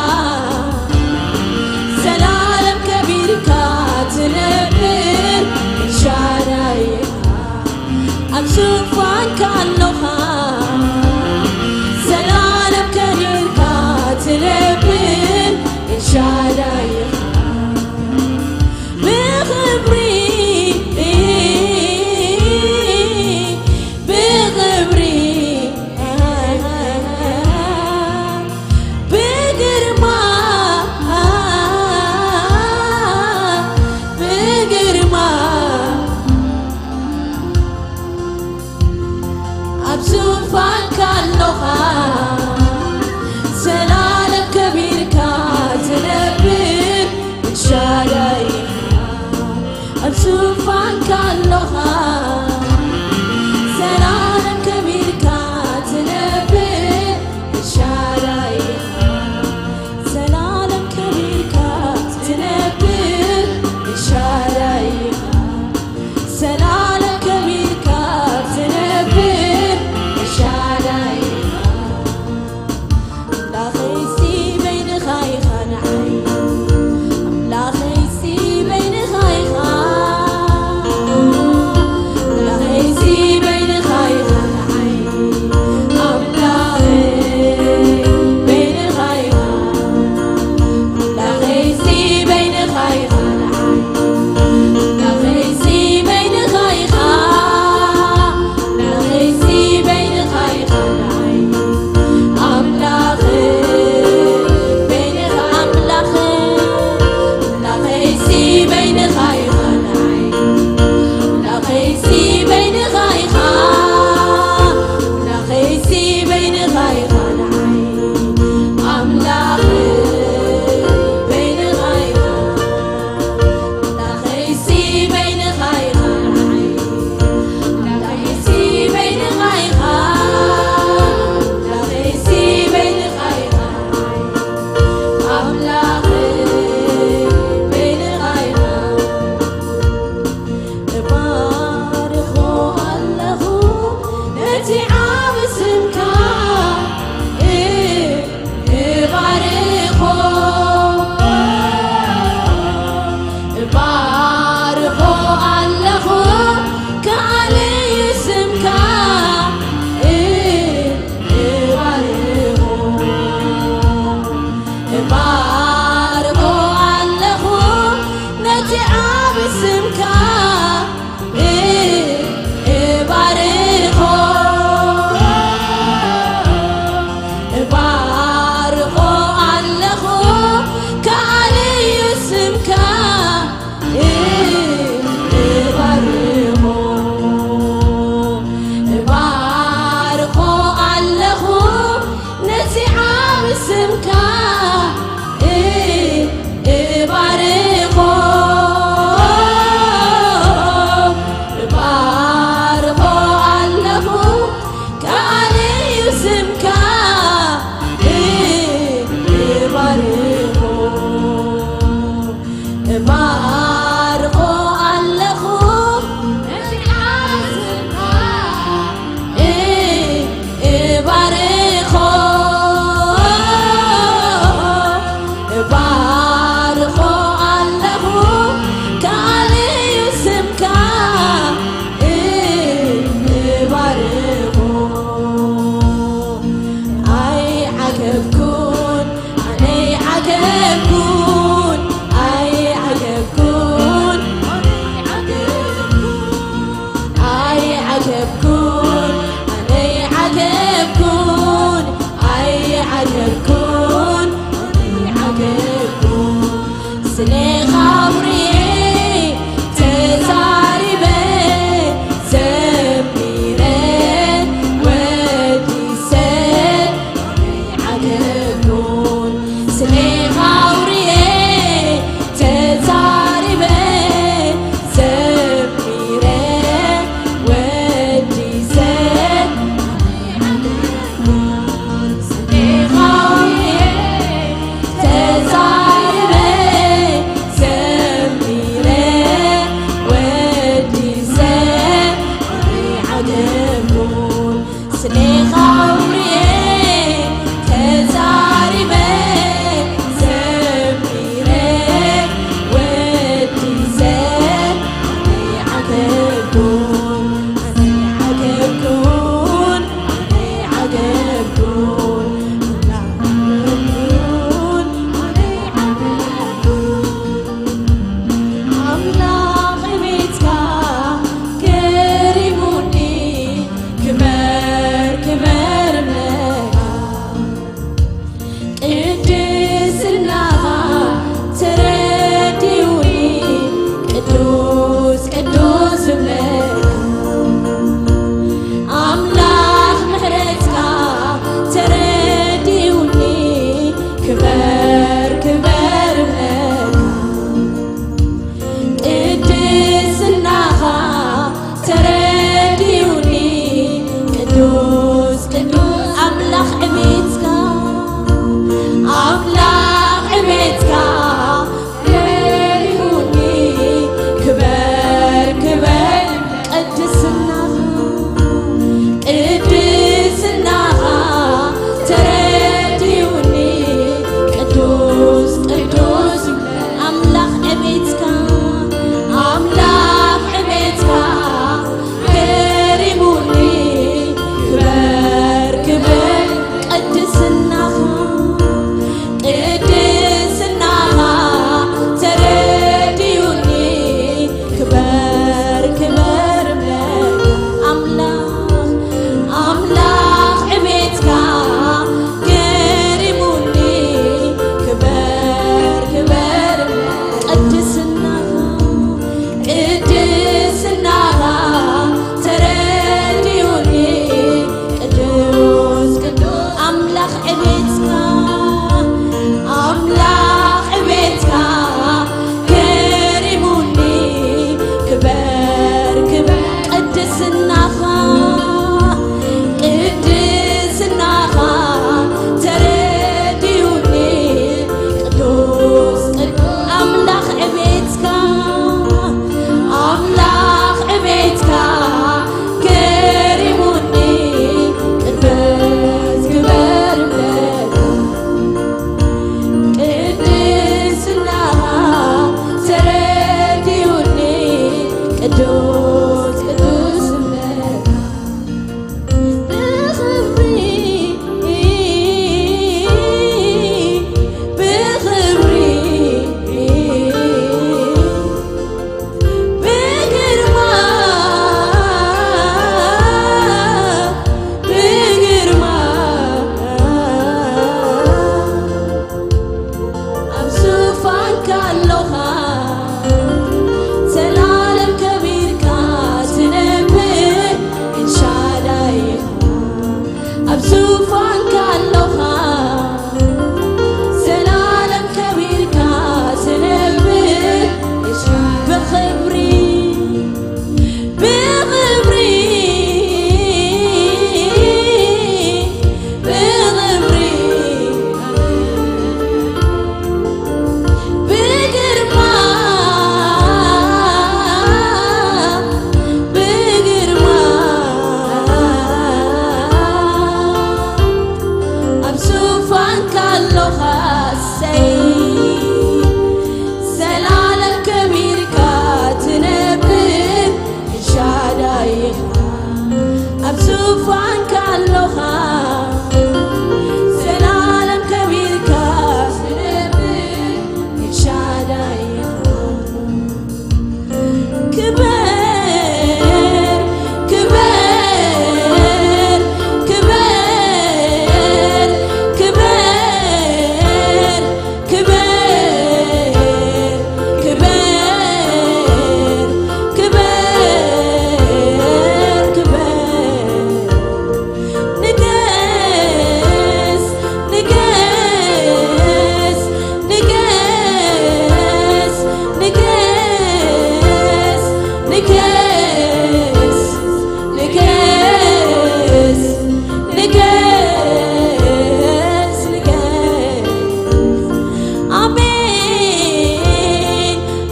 ዘላለም ከቢርካ ትነብር፣ ኤልሻዳይ ኢኻ። ኣብ ዙፋንካ ኣለኻ፣ ዘላለም ከቢርካ ትነብር፣ ኤልሻዳይ ኢኻ። ብኽብሪ፣ ብኽብሪ፣ ብግርማ፣ ብግርማ ኣብ ዙፋንካ ኣለኻ፣ ዘላለም ከቢርካ ትነብር፣ ኤልሻዳይ ኢኻ። ኣብ ዙፋንካ ኣለኻ፣ ዘላለም ከቢርካ ትነብር፣ ኤልሻዳይ ኢኻ። ዘላለም ከቢርካ ትነብር፣ ኤልሻዳይ ኢኻ። ዘላለም ከቢርካ ትነብር፣ ኤልሻዳይ ኢኻ። ኣምላኸይሲ በይንኻ ኢኻ ንዓይ፣ ኣምላኸይሲ በይንኻ ኢኻ፣ ኣምላኸይሲ በይንኻ ኢኻ ንዓይ፣ ኣምላኸይ በይንኻ ኢኻ፣ ኣምላኸይሲ በይንኻ ኢኻ ንዓይ፣ ኣምላኸይሲ በይንኻ ኢኻ፣ ኣምላኸይሲ በይንኻ ኢኻ ንዓይ፣ ኣምላኸይ በይንኻ፣ ኣምላኸይ፣ ኣምላኸይሲ በይንኻ ኢኻ ንዓይ፣ ኣምላኸይሲ በይንኻ ኢኻ፣ ኣምላኸይሲ በይንኻ ኢኻ ንዓይ፣ ኣምላኸይ በይንኻ ኢኻ። ኣምላኸይሲ በይንኻ ኢኻ ንዓይ፣ ኣምላኸይሲ በይንኻ ኢኻ፣ ኣምላኸይሲ በይንኻ ኢኻ ንዓይ፣ ኣምላኸይ በይንኻ ኢኻ። እባርኾ ኣለኹ ነቲ ዓቢ ስምካ፣ እባርኾ፣ እባርኾ ኣለኹ፣ ክኣልዩ ስምካ፣ እባርኾ፣ እባርኾ ኣለኹ፣ ነቲ ዓቢ ስምካ፣ እባርኾ፣ እባርኾ ኣለኹ፣ ክኣልዩ ስምካ፣ እባርኾ፣ እባርኾ ኣለኹ፣ ነቲ ዓቢ ስምካ፣ እባርኾ፣ እባርኾ ኣለኹ፣ ክኣልዩ ስምካ፣ እባርኾ፣ እባርኾ ኣለኹ፣ ነቲ ዓቢ ስምካ፣ እባርኾ፣ ኣምላኽ ዕቤትካ ገሪሙኒ፣ ክበር ክበር ቅድስናኻ፣ ቅድስናኻ ተረዲኡኒ፣ ቅዱስ ቅዱስ ኣምላኽ ዕቤትካ፣ ኣምላኽ ዕቤትካ ገሪሙኒ፣ ቅድስ ክበር እምነትካ፣ ቅድስናኻ ተረዲኡኒ፣ ቅዱስ ቅዱስ እምነትካ፣ ብኽብሪ ብኽብሪ ብግርማ ብግርማ ኣብ ዙፋንካ ኣሎኻ፣ ዘላለም ከቢርካ ትነብር ኤልሻዳይ ኢኻ። ኣብ ዙፋንካ ኣሎኻ፣ ዘላለም ከቢርካ ትነብር ብኽብሪ ብኽብሪ ብኽብሪ ብግርማ ብግርማ ኣብ ዙፋንካ ኣሎኻ፣ እሰይ ዘላለም ከቢርካ ትነብር ኤልሻዳይ ኢኻ። ኣብ ዙፋንካ ኣሎኻ፣ ዘላለም ከቢርካ ትነብር ኤልሻዳይ ኢኻ። ክበር ክበር ክበር ክበር ክበር ክበር ክበር ክበር ንገስ ንገስ ንገስ ንገስ ንገስ ንገስ ንገስ ንገስ ኣሜን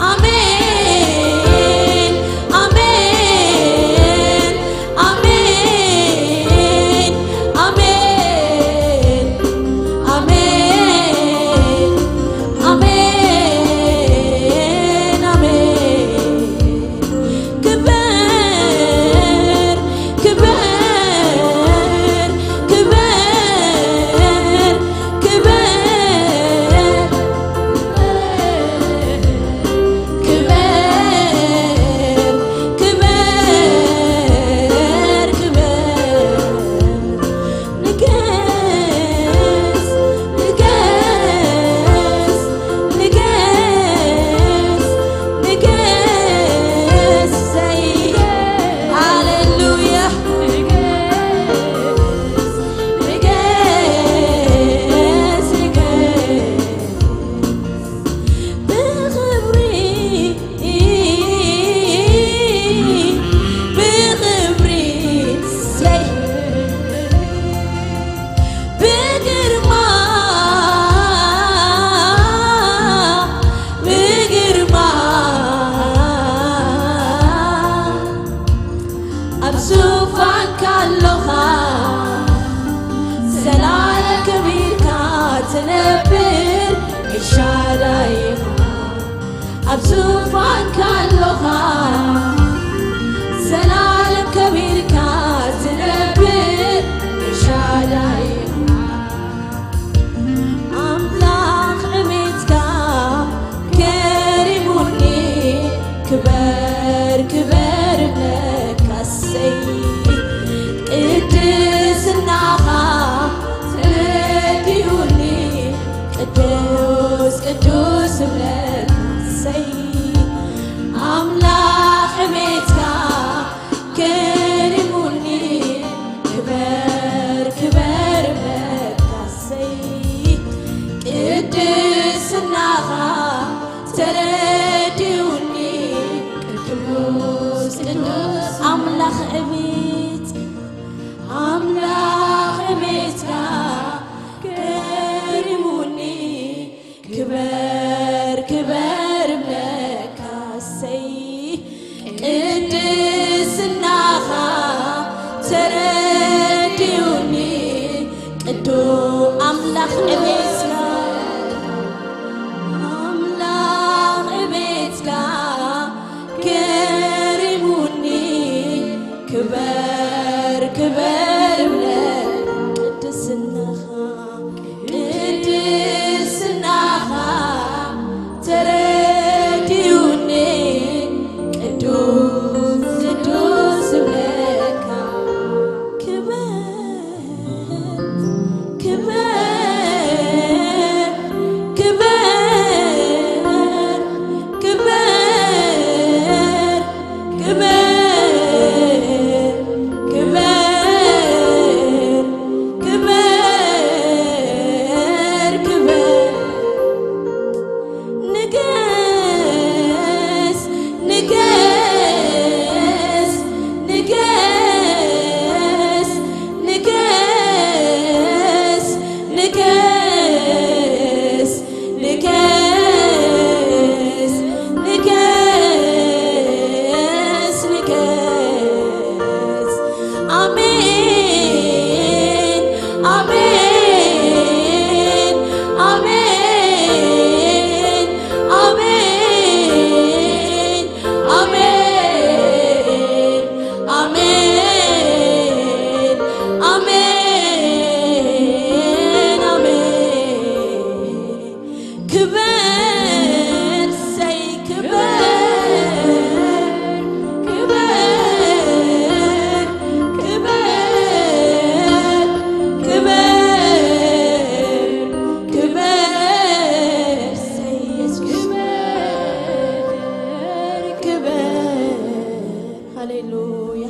ኣሜን ኣሜን ኣሜን ኣሜን ኣሜን ኣሜን ኣሜን ክበር ክበር ክበር ክበር ክበር ክበር ክበር ንገስ ንገስ ንገስ ንገስ ዘይ ሃሌሉያ ንገስ ንገስ ንገስ ብኽብሪ ብኽብሪ ሰይ ብግርማ ብግርማ ኣብ ዙፋንካ ኣሎኻ ዘላለም ከቢርካ ትነብር ኤልሻዳይ ኢኻ። ኣብ ዙፋንካ ኣሎኻ ዘላለም ከቢርካ ትነብር ኤልሻዳይ ኢኻ። ኣምላኽ ዕቤትካ ገሪሙኒ ክበር ክበር እብለካ እሰይ ቅድስናኻ ተረዲኡኒ ቅዱስ ቅዱስ እብለካ እሰይ ኣምላኽ ዕቤ ናኻ ተረዲኡኒ ቅዱስ ቅዱስ ኣምላኽ ዕቤት ኣምላኽ ዕቤትካ ገሪሙኒ ክበር ክበር እብለካ እሰይ ቅድስናኻ ተረዲኡኒ ቅዱ ኣምላኽ ዕቤትካ ኣምላኽ ዕቤትካ ገሪሙኒ ክበር ክበር እብለ ቅድስናኻ ቅድስናኻ ተረዲኡኒ ቅዱስ ቅዱስ እብለካ ክበር ክበር ክበር ክበር ክበር ክበር ክበር ክበር ንገስ ንገስ ንገስ ንገስ ንገስ ንገስ ንገስ ንገስ ኣሜን ኣሜን ኣሜን ኣሜን ኣሜን ኣሜን ኣሜን ኣሜን ኣሜን ክበር ሰይ ክበር ክበር ክበር ክበር ክበር ሰይ ክበር ክበር ሃሌሉያ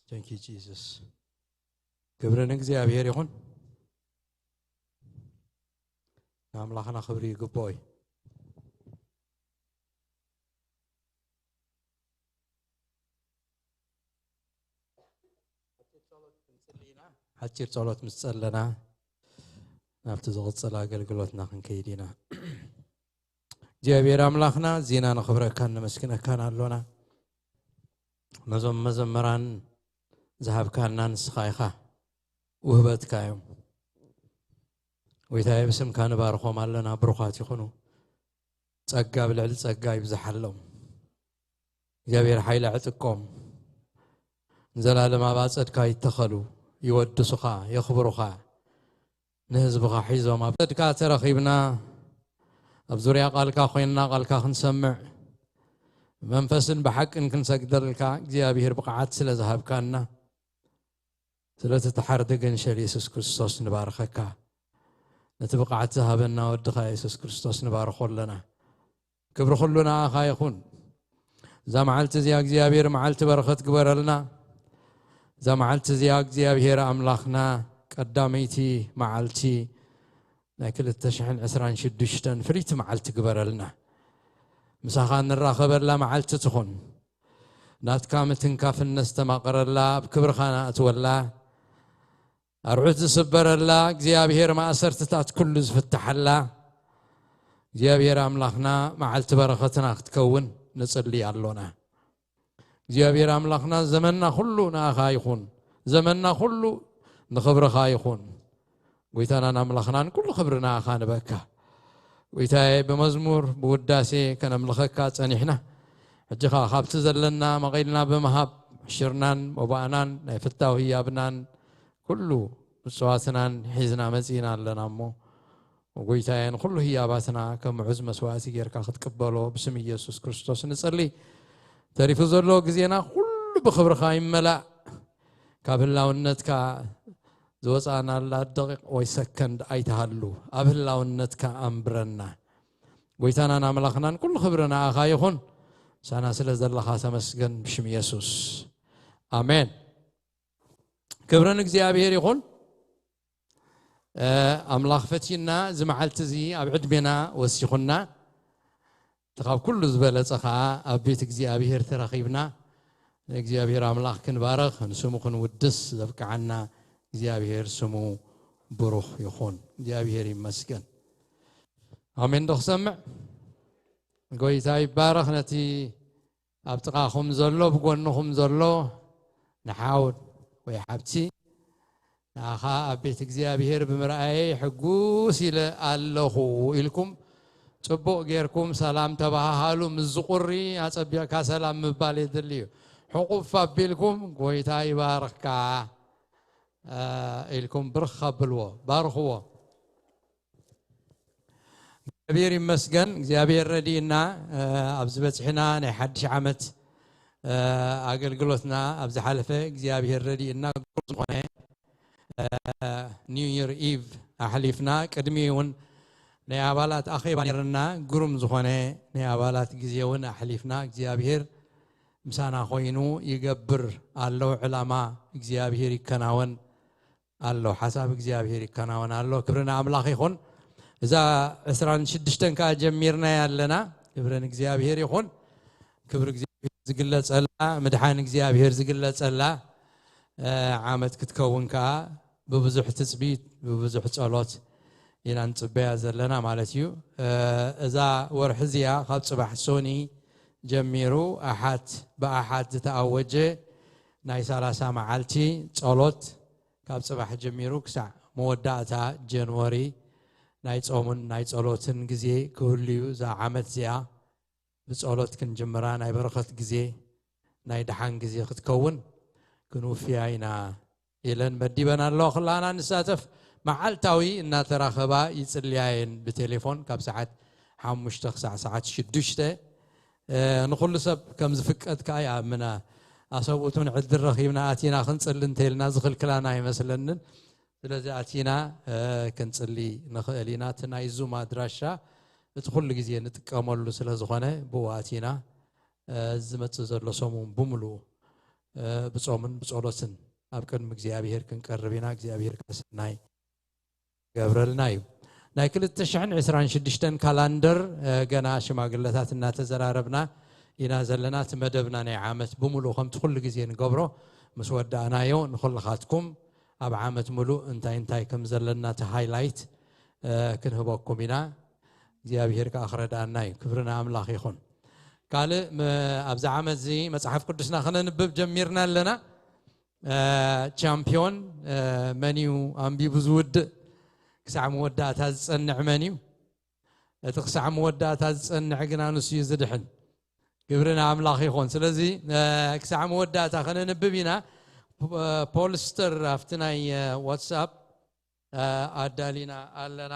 Thank you, Jesus. ክብሪ ንእግዚኣብሔር ይኹን። ንኣምላኽና ክብሪ ይግብኦ እዩ። ሓፂር ጸሎት ምስ ጸለና ናብቲ ዝቕጽል ኣገልግሎትና ክንከይድ ኢና። እግዚኣብሔር ኣምላኽና ዚና ንኽብረካን ነመስግነካን ኣሎና። ነዞም መዘመራን ዝሃብካና ንስኻ ኢኻ፣ ውህበትካ እዮም። ጎይታየ ብስምካ ንባርኾም ኣለና። ብሩኻት ይኹኑ። ጸጋ ብልዕሊ ጸጋ ይብዝሓሎም። እግዚኣብሔር ሓይሊ ኣዕጥቆም። ንዘላለም ኣብ ኣጸድካ ይተኸሉ፣ ይወድሱኻ፣ የኽብሩኻ። ንህዝብኻ ሒዞም ኣብ ኣጸድካ ተረኺብና ኣብ ዙርያ ቃልካ ኮይንና ቃልካ ክንሰምዕ መንፈስን ብሓቅን ክንሰግደልካ እግዚኣብሔር ብቕዓት ስለ ዝሃብካና ስለቲ ተሓርዲ ገንሸል የሱስ ክርስቶስ ንባርኸካ። ነቲ ብቕዓት ዝሃበና ወድኻ የሱስ ክርስቶስ ንባርኾ ኣለና። ክብሪ ኩሉ ንኣኻ ይኹን። እዛ መዓልቲ እዚኣ እግዚኣብሔር መዓልቲ በረኸት ግበረልና። እዛ መዓልቲ እዚኣ እግዚኣብሔር ኣምላኽና ቀዳመይቲ መዓልቲ ናይ ክልተ ሽሕን ዕስራን ሽዱሽተን ፍልይቲ መዓልቲ ግበረልና። ምሳኻ እንራኸበላ መዓልቲ ትኹን። ናትካ ምትንካፍ እነስተማቕረላ፣ ኣብ ክብርኻ ንኣትወላ፣ ኣርዑት ዝስበረላ እግዚኣብሔር፣ ማእሰርትታት ኩሉ ዝፍትሓላ እግዚኣብሔር ኣምላኽና፣ መዓልቲ በረኸትና ክትከውን ንጽሊ ኣሎና። እግዚኣብሔር ኣምላኽና፣ ዘመንና ኩሉ ንኣኻ ይኹን። ዘመንና ኩሉ ንኽብርኻ ይኹን። ጎይታናን ኣምላኽናን፣ ኩሉ ክብሪ ንኣኻ ንበካ። ጎይታየ፣ ብመዝሙር ብውዳሴ ከነምልኸካ ጸኒሕና፣ ሕጂ ኸኣ ካብቲ ዘለና መቒልና ብምሃብ፣ ሽርናን መባእናን ናይ ፍታው ህያብናን ኩሉ ምጽዋትናን ሒዝና መጺእና ኣለና እሞ፣ ጎይታየ፣ ንኹሉ ህያባትና ከም ምዑዝ መስዋእቲ ጌርካ ክትቅበሎ ብስም ኢየሱስ ክርስቶስ ንጸሊ። ተሪፉ ዘሎ ግዜና ኩሉ ብኽብርኻ ይመላእ። ካብ ህላውነትካ ዝወጻእናላ ደቂቕ ወይ ሰከንድ ኣይትሃሉ። ኣብ ህላውነትካ ኣንብረና። ጎይታናን ኣምላኽናን፣ ኩሉ ክብሪ ንኣኻ ይኹን። ምሳና ስለ ዘለኻ ተመስገን፣ ብሽም ኢየሱስ። ኣሜን። ክብሪ ንእግዚኣብሔር ይኹን። እ፣ ኣምላኽ ፈትዩና፣ እዚ መዓልቲ እዚ ኣብ ዕድሜና ወሲኹና፣ እቲ ካብ ኩሉ ዝበለጸ ኸኣ ኣብ ቤት እግዚኣብሔር ተረኺብና፣ ንእግዚኣብሔር ኣምላኽ ክንባርኽ፣ ንስሙ ክንውድስ ዘብቅዓና እግዚኣብሔር ስሙ ብሩኽ ይኹን። እግዚኣብሔር ይመስገን። ኣሜን። ዶ ክሰምዕ? ጎይታ ይባረኽ። ነቲ ኣብ ጥቓኹም ዘሎ፣ ብጎንኹም ዘሎ ንሓው ወይ ሓብቲ፣ ንኣኻ ኣብ ቤት እግዚኣብሔር ብምርኣየይ ሕጉስ ኢለ ኣለኹ ኢልኩም፣ ጽቡቕ ጌርኩም ሰላም ተባሃሃሉ። ምስ ዝቑሪ ኣጸቢቕካ ሰላም ምባል የድሊ እዩ። ሕቑፍ ኣቢልኩም፣ "ጎይታ ይባርኽካ" ኢልኩም ብርኽ ኣብልዎ፣ ባርኽዎ። እግዚኣብሔር ይመስገን፣ እግዚኣብሔር ረዲእና፣ እ፣ ኣብዚ በጺሕና። ናይ ሓድሽ ዓመት፣ እ፣ ኣገልግሎትና ኣብ ዝሓለፈ እግዚኣብሔር ረዲእና፣ ግሩም ዝኾነ፣ እ፣ ኒው ይር ኢቭ ኣሕሊፍና። ቅድሚ እውን ናይ ኣባላት ኣኼባ ነይርና፣ ግሩም ዝኾነ ናይ ኣባላት ግዜ እውን ኣሕሊፍና። እግዚኣብሔር ምሳና ኮይኑ ይገብር ኣሎ። ዕላማ እግዚኣብሔር ይከናወን ኣሎ። ሓሳብ እግዚኣብሔር ይከናወን ኣሎ። ክብሪ ንኣምላኽ ይኹን። እዛ ዕስራን ሽዱሽተን ከኣ ጀሚርናያ ኣለና። ክብሪ ንእግዚኣብሔር ይኹን። ክብሪ እግዚኣብሔር ዝግለጸላ፣ ምድሓን እግዚኣብሔር ዝግለጸላ፣ እ፣ ዓመት ክትከውን ከኣ ብብዙሕ ትጽቢት፣ ብብዙሕ ጸሎት ኢና ንጽበያ ዘለና ማለት እዩ። እ፣ እዛ ወርሒ እዚኣ ካብ ጽባሕ ሶኒ ጀሚሩ ኣሓት ብኣሓት ዝተኣወጀ ናይ ሰላሳ መዓልቲ ጸሎት፣ ካብ ጽባሕ ጀሚሩ ክሳዕ መወዳእታ ጀንወሪ ናይ ጾምን ናይ ጸሎትን ግዜ ክህሉ እዩ። እዛ ዓመት እዚኣ ብጸሎት ክንጅምራ፣ ናይ በረኸት ግዜ፣ ናይ ደሓን ግዜ ክትከውን ክንውፍያ ኢና ኢለን መዲበን ኣለዋ። ኩላና ንሳተፍ። መዓልታዊ እናተራኸባ ይጽልያ እየን ብቴሌፎን፣ ካብ ሰዓት ሓሙሽተ ክሳዕ ሰዓት ሽዱሽተ። እ፣ ንኹሉ ሰብ ከም ዝፍቀድ ከኣ ይኣምና። ኣሰብኡት እውን ዕድል ረኺብና ኣቲና ክንጽሊ እንተኢልና ዝኽልክላና ኣይመስለንን። ስለዚ ኣቲና፣ እ፣ ክንጽሊ ንኽእል ኢና። እቲ ናይ ዙም ኣድራሻ እቲ ኩሉ ግዜ ንጥቀመሉ ስለ ዝኾነ፣ ብኡ ኣቲና፣ እ፣ ዝመጽእ ዘሎ ሰሙን ብምሉኡ፣ እ፣ ብጾምን ብጸሎትን ኣብ ቅድሚ እግዚኣብሔር ክንቀርብ ኢና። እግዚኣብሔር ከኣ ሰናይ ገብረልና እዩ። ናይ ክልተ ሽሕን ዕስራን ሽዱሽተን ካላንደር፣ እ፣ ገና ሽማግለታት እናተዘራረብና ኢና ዘለና። እቲ መደብና ናይ ዓመት ብምሉእ ከምቲ ኩሉ ግዜ ንገብሮ ምስ ወዳእናዮ፣ ንኹልኻትኩም ኣብ ዓመት ምሉእ እንታይ እንታይ ከም ዘለና እቲ ሃይላይት፣ እ፣ ክንህበኩም ኢና። እግዚኣብሔር ከኣ ክረድኣና እዩ። ክብሪ ንኣምላኽ ይኹን። ካልእ፣ ም-፣ ኣብዚ ዓመት እዚ መጽሓፍ ቅዱስና ከነንብብ ጀሚርና ኣለና። እ፣ ቻምፒዮን፣ እ፣ መን እዩ ኣንቢቡ ዝውድእ? ክሳዕ መወዳእታ ዝጸንዕ መን እዩ? እቲ ክሳዕ መወዳእታ ዝጸንዕ ግና ንሱ እዩ ዝድሕን። ክብሪ ንኣምላኽ ይኹን። ስለዚ፣ እ፣ ክሳዕ መወዳእታ ከነንብብ ኢና። ፖ-፣ ፖልስተር ኣብቲ ናይ፣ እ፣ ዋትስኣፕ፣ እ፣ ኣዳሊና ኣለና።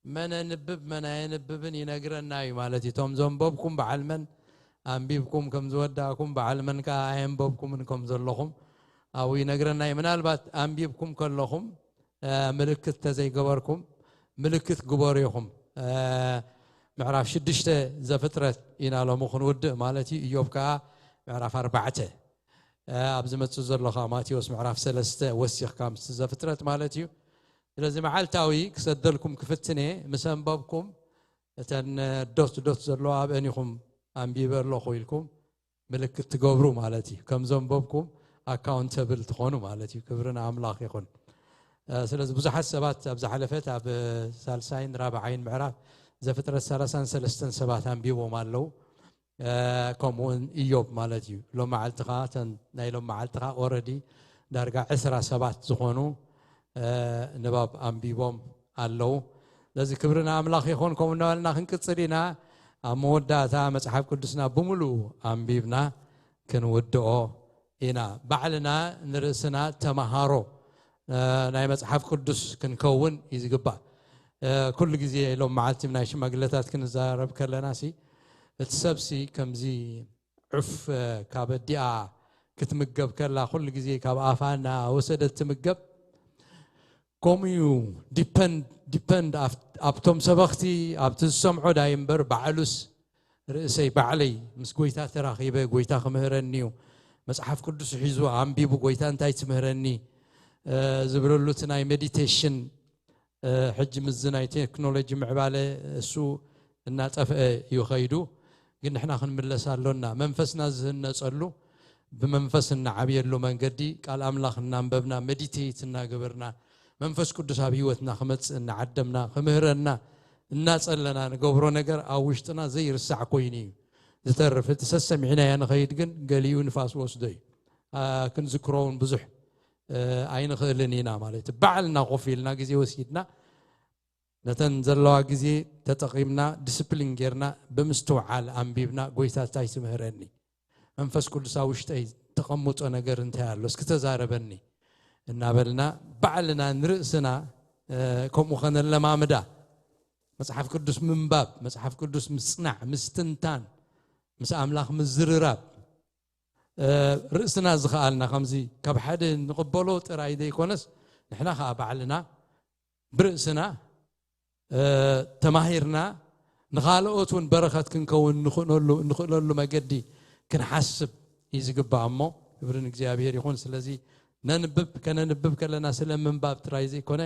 መን ኣንብብ መን ኣየንብብን ይነግረና እዩ ማለት እዩ። እቶም ዘንበብኩም በዓል መን ኣንቢብኩም ከም ዝወዳእኩም፣ በዓል መን ከኣ ኣየንበብኩምን ከም ዘለኹም ኣብኡ ይነግረና እዩ። ምናልባት ኣንቢብኩም ከለኹም፣ እ፣ ምልክት ተዘይገበርኩም፣ ምልክት ግበሩ ኢኹም። እ፣ ምዕራፍ ሽዱሽተ ዘፍጥረት ኢና ሎሚ ክንውድእ ማለት እዩ። ኢዮብ ከኣ ምዕራፍ ኣርባዕተ፣ እ፣ ኣብ ዝመጽእ ዘሎ ከኣ ማቴዎስ ምዕራፍ ሰለስተ ወሲኽካ ምስቲ ዘፍጥረት ማለት እዩ። ስለዚ መዓልታዊ ክሰደልኩም ክፍትን እየ። ምስ ኣንበብኩም፣ እተን ዶት ዶት ዘለዋ ኣብአን ኢኹም ኣንቢበ ኣለኹ ኢልኩም ምልክት ትገብሩ ማለት እዩ። ከም ዘንበብኩም ኣካውንተብል ትኾኑ ማለት እዩ። ክብሪ ንኣምላኽ ይኹን። ስለዚ ብዙሓት ሰባት ኣብ ዝሓለፈት ኣብ ሳልሳይን ራብዓይን ምዕራፍ ዘፍጥረት ሰላሳን ሰለስተን ሰባት ኣንቢቦም ኣለዉ። ከምኡውን ኢዮብ ማለት እዩ። ሎም መዓልቲ ኸዓ እተን ናይ ሎም መዓልቲ ኸዓ ኦረዲ ዳርጋ ዕስራ ሰባት ዝኾኑ ንባብ ኣንቢቦም ኣለዉ። ስለዚ ክብሪ ንኣምላኽ ይኹን። ከምኡ እናበልና ክንቅጽል ኢና። ኣብ መወዳእታ መጽሓፍ ቅዱስና ብምሉኡ ኣንቢብና ክንውድኦ ኢና። ባዕልና ንርእስና ተማሃሮ ናይ መጽሓፍ ቅዱስ ክንከውን እዩ ዝግባእ። ኩሉ ግዜ ሎም መዓልቲ ናይ ሽማግለታት ክንዛረብ ከለና ሲ እቲ ሰብሲ ከምዚ ዑፍ ካብ ኣዲኣ ክትምገብ ከላ ኩሉ ግዜ ካብ ኣፋ እናወሰደት ትምገብ። ከምኡ እዩ። ዲፐንድ ኣብቶም ሰበኽቲ ኣብቲ ዝሰምዖ ዳይ እምበር ባዕሉስ ርእሰይ ባዕለይ ምስ ጎይታ ተራኺበ ጎይታ ክምህረኒ እዩ፣ መጽሓፍ ቅዱስ ሒዙ ኣንቢቡ ጎይታ እንታይ ትምህረኒ ዝብለሉ እቲ ናይ ሜዲቴሽን ሕጂ ምስዚ ናይ ቴክኖሎጂ ምዕባለ እሱ እናጠፍአ እዩ ኸይዱ። ግን ንሕና ክንምለስ ኣሎና። መንፈስና ዝህነጸሉ ብመንፈስ እናዓብየሉ መንገዲ ቃል ኣምላኽ እናንበብና ሜዲቴት እናገበርና መንፈስ ቅዱስ ኣብ ህይወትና ክመጽእ እናዓደምና ክምህረና እናጸለና ንገብሮ ነገር ኣብ ውሽጥና ዘይርሳዕ ኮይኑ እዩ ዝተርፍ። እቲ ሰሰሚዕናዮ ንኸይድ ግን ገሊኡ ንፋስ ወስዶ እዩ። ክንዝክሮ እውን ብዙሕ ኣይንኽእልን ኢና ማለት እዩ። ባዕልና ኮፍ ኢልና ግዜ ወሲድና ነተን ዘለዋ ግዜ ተጠቒምና ዲስፕሊን ጌርና ብምስትውዓል ኣንቢብና ጎይታ እንታይ ትምህረኒ መንፈስ ቅዱስ ኣብ ውሽጠይ ተቐምጦ ነገር እንታይ ኣሎ እስኪ ተዛረበኒ እናበልና ባዕልና ንርእስና ከምኡ ኸነለማምዳ መጽሓፍ ቅዱስ ምንባብ መጽሓፍ ቅዱስ ምጽናዕ ምስትንታን ምስ ኣምላኽ ምዝርራብ ርእስና ዝኸኣልና ከምዚ ካብ ሓደ ንቕበሎ ጥራይ ዘይኮነስ ንሕና ከዓ ባዕልና ብርእስና ተማሂርና ንኻልኦት እውን በረኸት ክንከውን ንኽእለሉ መገዲ ክንሓስብ እዩ ዝግባእ እሞ ክብሪ ንእግዚኣብሔር ይኹን። ስለዚ ነንብብ ከነንብብ ከለና ስለ ምንባብ ጥራይ ዘይኮነ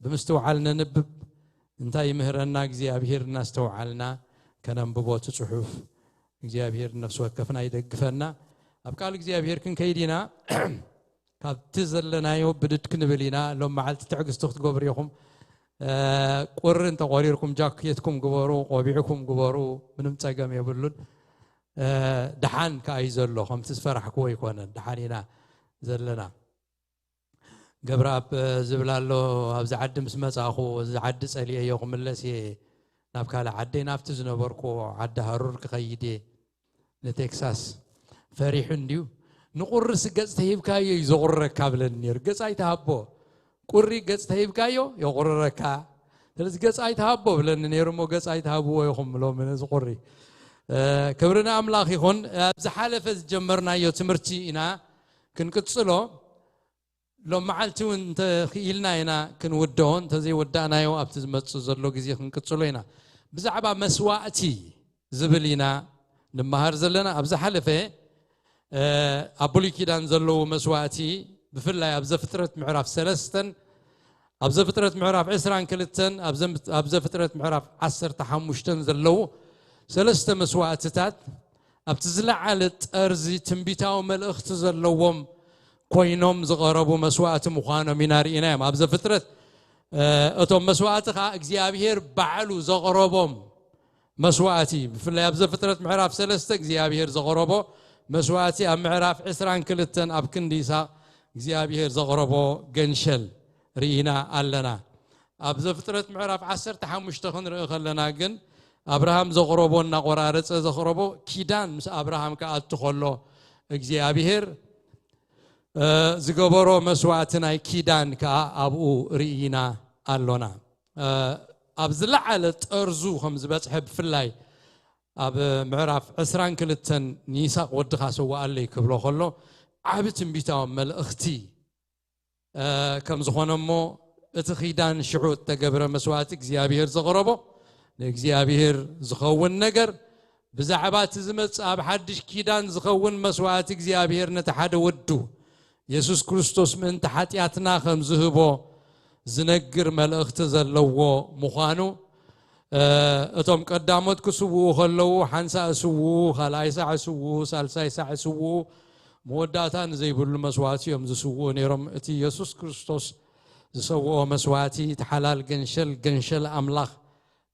ብምስትውዓል ነንብብ እንታይ ይምህረና እግዚኣብሔር እናስተውዓልና ከነንብቦ እቲ ጽሑፍ እግዚኣብሔር ነፍሲ ወከፍና ይደግፈና። ኣብ ቃል እግዚኣብሔር ክንከይድ ኢና። ካብቲ ዘለናዮ ብድድ ክንብል ኢና። ሎም መዓልቲ ትዕግስቲ ክትገብሩ ኢኹም። ቁሪ እንተቆሪርኩም ጃኬትኩም ግበሩ፣ ቆቢዕኩም ግበሩ፣ ምንም ጸገም የብሉን። ደሓን ከኣ እዩ ዘሎ፣ ከምቲ ዝፈራሕክዎ ኣይኮነን። ደሓን ኢና ዘለና። ገብረኣብ ዝብል ኣሎ፣ ኣብዚ ዓዲ ምስ መጻእኹ እዚ ዓዲ ጸሊኤዮ ክምለስ እየ ናብ ካልእ ዓደይ ናብቲ ዝነበርኩዎ ዓዲ ሃሩር ክኸይድ እየ። ንቴክሳስ ፈሪሑ እንድዩ። ንቁርስ ገጽ ተሂብካዮ እዩ ዘቑርረካ ብለኒ ነይሩ። ገጽ ኣይትሃቦ፣ ቁሪ ገጽ ተሂብካዮ የቑርረካ። ስለዚ ገጽ ኣይትሃቦ ብለኒ ነይሩ እሞ ገጽ ኣይትሃብዎ ኢኹም ሎሚ ነዚ ቁሪ። ክብሪ ንኣምላኽ ይኹን። ኣብ ዝሓለፈ ዝጀመርናዮ ትምህርቲ ኢና ክንቅጽሎ። ሎም መዓልቲ እውን እንተኽኢልና ኢና ክንውድኦ፣ እንተዘይወዳእናዮ ኣብቲ ዝመጽእ ዘሎ ግዜ ክንቅጽሎ ኢና። ብዛዕባ መስዋእቲ ዝብል ኢና ንመሃር ዘለና። ኣብ ዝሓለፈ ኣብ ብሉይ ኪዳን ዘለዉ መስዋእቲ ብፍላይ ኣብ ዘፍጥረት ምዕራፍ ሰለስተን ኣብ ዘፍጥረት ምዕራፍ ዕስራን ክልተን ኣብ ዘፍጥረት ምዕራፍ ዓሰርተ ሓሙሽተን ዘለዉ ሰለስተ መስዋእትታት ኣብቲ ዝለዓለ ጠርዚ ትንቢታዊ መልእኽቲ ዘለዎም ኮይኖም ዝቐረቡ መስዋእቲ ምዃኖም ኢና ርኢናዮም። ኣብ ዘፍጥረት እቶም መስዋእቲ ከዓ እግዚኣብሔር ባዕሉ ዘቕረቦም መስዋእቲ ብፍላይ ኣብ ዘፍጥረት ምዕራፍ ሰለስተ እግዚኣብሔር ዘቕረቦ መስዋእቲ ኣብ ምዕራፍ ዕስራን ክልተን ኣብ ክንዲ ይስሐቅ እግዚኣብሔር ዘቕረቦ ገንሸል ርኢና ኣለና። ኣብ ዘፍጥረት ምዕራፍ ዓሰርተ ሓሙሽተ ክንርኢ ከለና ግን ኣብርሃም ዘቕረቦ እናቆራረፀ ዘቕረቦ ኪዳን ምስ ኣብርሃም ክኣቱ ከሎ እግዚኣብሔር ዝገበሮ መስዋእቲ ናይ ኪዳን ከዓ ኣብኡ ርኢና ኣሎና። ኣብ ዝለዓለ ጠርዙ ከም ዝበፅሐ ብፍላይ ኣብ ምዕራፍ ዕስራን ክልተን ንይስሐቅ ወድኻ ሰዋኣለይ ክብሎ ከሎ ዓቢ ትንቢታዊ መልእኽቲ ከም ዝኾነ እሞ እቲ ኪዳን ሽዑ እተገብረ መስዋእቲ እግዚኣብሔር ዘቕረቦ ንእግዚኣብሔር ዝኸውን ነገር ብዛዕባ እቲ ዝመጽእ ኣብ ሓድሽ ኪዳን ዝኸውን መስዋእቲ እግዚኣብሔር ነቲ ሓደ ወዱ የሱስ ክርስቶስ ምእንቲ ሓጢኣትና ከም ዝህቦ ዝነግር መልእኽቲ ዘለዎ ምዃኑ እቶም ቀዳሞት ክስውኡ ከለዉ ሓንሳእ ስውኡ፣ ካልኣይ ሳዕ ስውኡ፣ ሳልሳይ ሳዕ ስውኡ፣ መወዳእታ ንዘይብሉ መስዋእቲ እዮም ዝስውኡ ነይሮም። እቲ የሱስ ክርስቶስ ዝሰውኦ መስዋእቲ፣ እቲ ሓላል ገንሸል፣ ገንሸል ኣምላኽ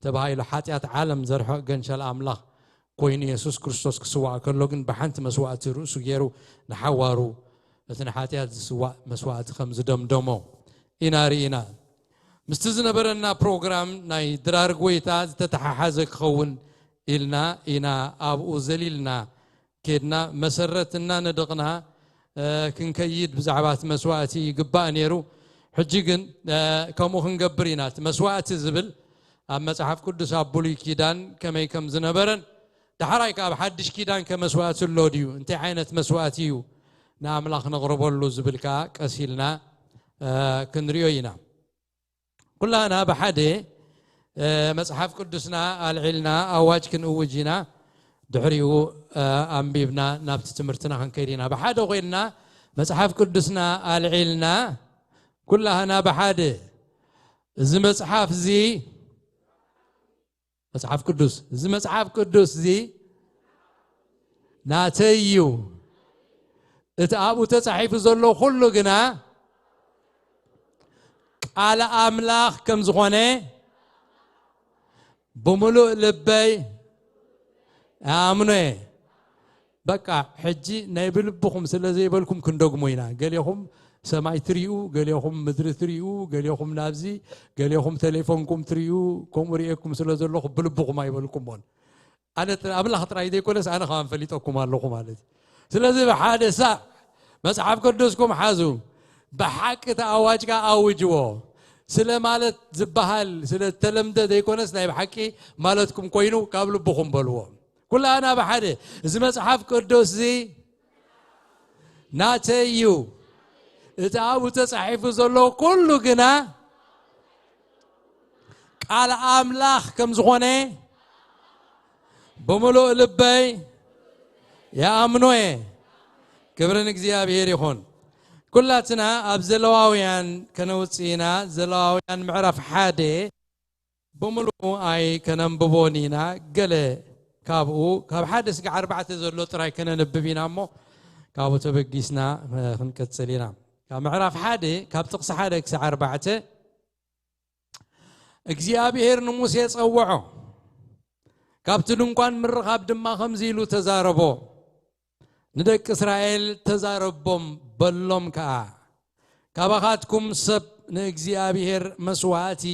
ተባሂሉ፣ ሓጢኣት ዓለም ዘርሕቕ ገንሸል ኣምላኽ ኮይኑ፣ የሱስ ክርስቶስ ክስዋእ ከሎ ግን፣ ብሓንቲ መስዋእቲ ርእሱ ገይሩ ንሓዋሩ እቲ ንሓጢኣት ዝስዋእ መስዋእቲ ከም ዝደምደሞ ኢና ርኢና። ምስቲ ዝነበረና ፕሮግራም ናይ ድራር ጎይታ ዝተተሓሓዘ ክኸውን ኢልና ኢና ኣብኡ ዘሊልና። ኬድና መሰረት እናነደቕና፣ እ፣ ክንከይድ ብዛዕባ እቲ መስዋእቲ ይግባእ ነይሩ። ሕጂ ግን፣ እ፣ ከምኡ ክንገብር ኢና። እቲ መስዋእቲ ዝብል ኣብ መጽሓፍ ቅዱስ ኣብ ብሉይ ኪዳን ከመይ ከም ዝነበረን፣ ዳሕራይ ከኣ ኣብ ሓድሽ ኪዳን ከ መስዋእቲ ኣሎ ድዩ? እንታይ ዓይነት መስዋእቲ እዩ ንኣምላኽ ነቕርበሉ ዝብል ከኣ ቀስ ኢልና፣ እ፣ ክንሪኦ ኢና። ኩላና ብሓደ፣ እ፣ መጽሓፍ ቅዱስና ኣልዒልና ኣዋጅ ክንእውጅ ኢና። ድሕሪኡ፣ እ፣ ኣንቢብና ናብቲ ትምህርትና ክንከይድ ኢና። ብሓደ ኮይንና መጽሓፍ ቅዱስና ኣልዒልና ኩላህና ብሓደ፣ እዚ መጽሓፍ እዚ፣ መጽሓፍ ቅዱስ፣ እዚ መጽሓፍ ቅዱስ እዚ ናተይ እዩ። እቲ ኣብኡ ተጻሒፉ ዘሎ ኩሉ ግና ቃል ኣምላኽ ከም ዝኾነ ብምሉእ ልበይ እኣምኖ እየ። በቃ፣ ሕጂ ናይ ብልብኹም ስለ ዘይበልኩም ክንደግሞ ኢና። ገሌኹም ሰማይ ትሪኡ፣ ገሌኹም ምድሪ ትሪኡ፣ ገሌኹም ናብዚ፣ ገሌኹም ቴሌፎንኩም ትሪኡ። ከምኡ ርእየኩም ስለ ዘለኹ ብልብኹም ኣይበልኩሞን። ኣነ ጥ-፣ ኣምላኽ ጥራይ ዘይኮነስ ኣነ ከማን ፈሊጠኩም ኣለኹ ማለት እዩ። ስለዚ ብሓደ ሳዕ መጽሓፍ ቅዱስኩም ሓዙ፣ ብሓቂ እቲ ኣዋጅ ከኣ ኣውጅዎ። ስለ ማለት ዝበሃል፣ ስለ ተለምደ ዘይኮነስ ናይ ብሓቂ ማለትኩም ኮይኑ ካብ ልብኹም በልዎ። ኩላና ብሓደ፣ እዚ መጽሓፍ ቅዱስ እዚ ናተይ እዩ። እቲ ኣብኡ ተጻሒፉ ዘሎ ኩሉ ግና ቃል ኣምላኽ ከም ዝኾነ ብምሉእ ልበይ ይኣምኖ እየ። ክብሪ ንእግዚኣብሔር ይኹን። ኩላትና ኣብ ዘለዋውያን ከነውጽእ ኢና። ዘለዋውያን ምዕራፍ ሓደ ብምሉኡ ኣይከነንብቦን ኢና። ገለ ካብኡ፣ ካብ ሓደ እስካዕ ኣርባዕተ ዘሎ ጥራይ ከነንብብ ኢና እሞ፣ ካብኡ ተበጊስና፣ እ፣ ክንቅጽል ኢና። ካብ ምዕራፍ ሓደ፣ ካብ ጥቕሲ ሓደ ክሳዕ ኣርባዕተ፣ እግዚኣብሄር ንሙሴ ጸውዖ፣ ካብቲ ድንኳን ምርኻብ ድማ ከምዚ ኢሉ ተዛረቦ። ንደቂ እስራኤል ተዛረቦም፣ በሎም ከኣ፣ ካባኻትኩም ሰብ ንእግዚኣብሄር መስዋእቲ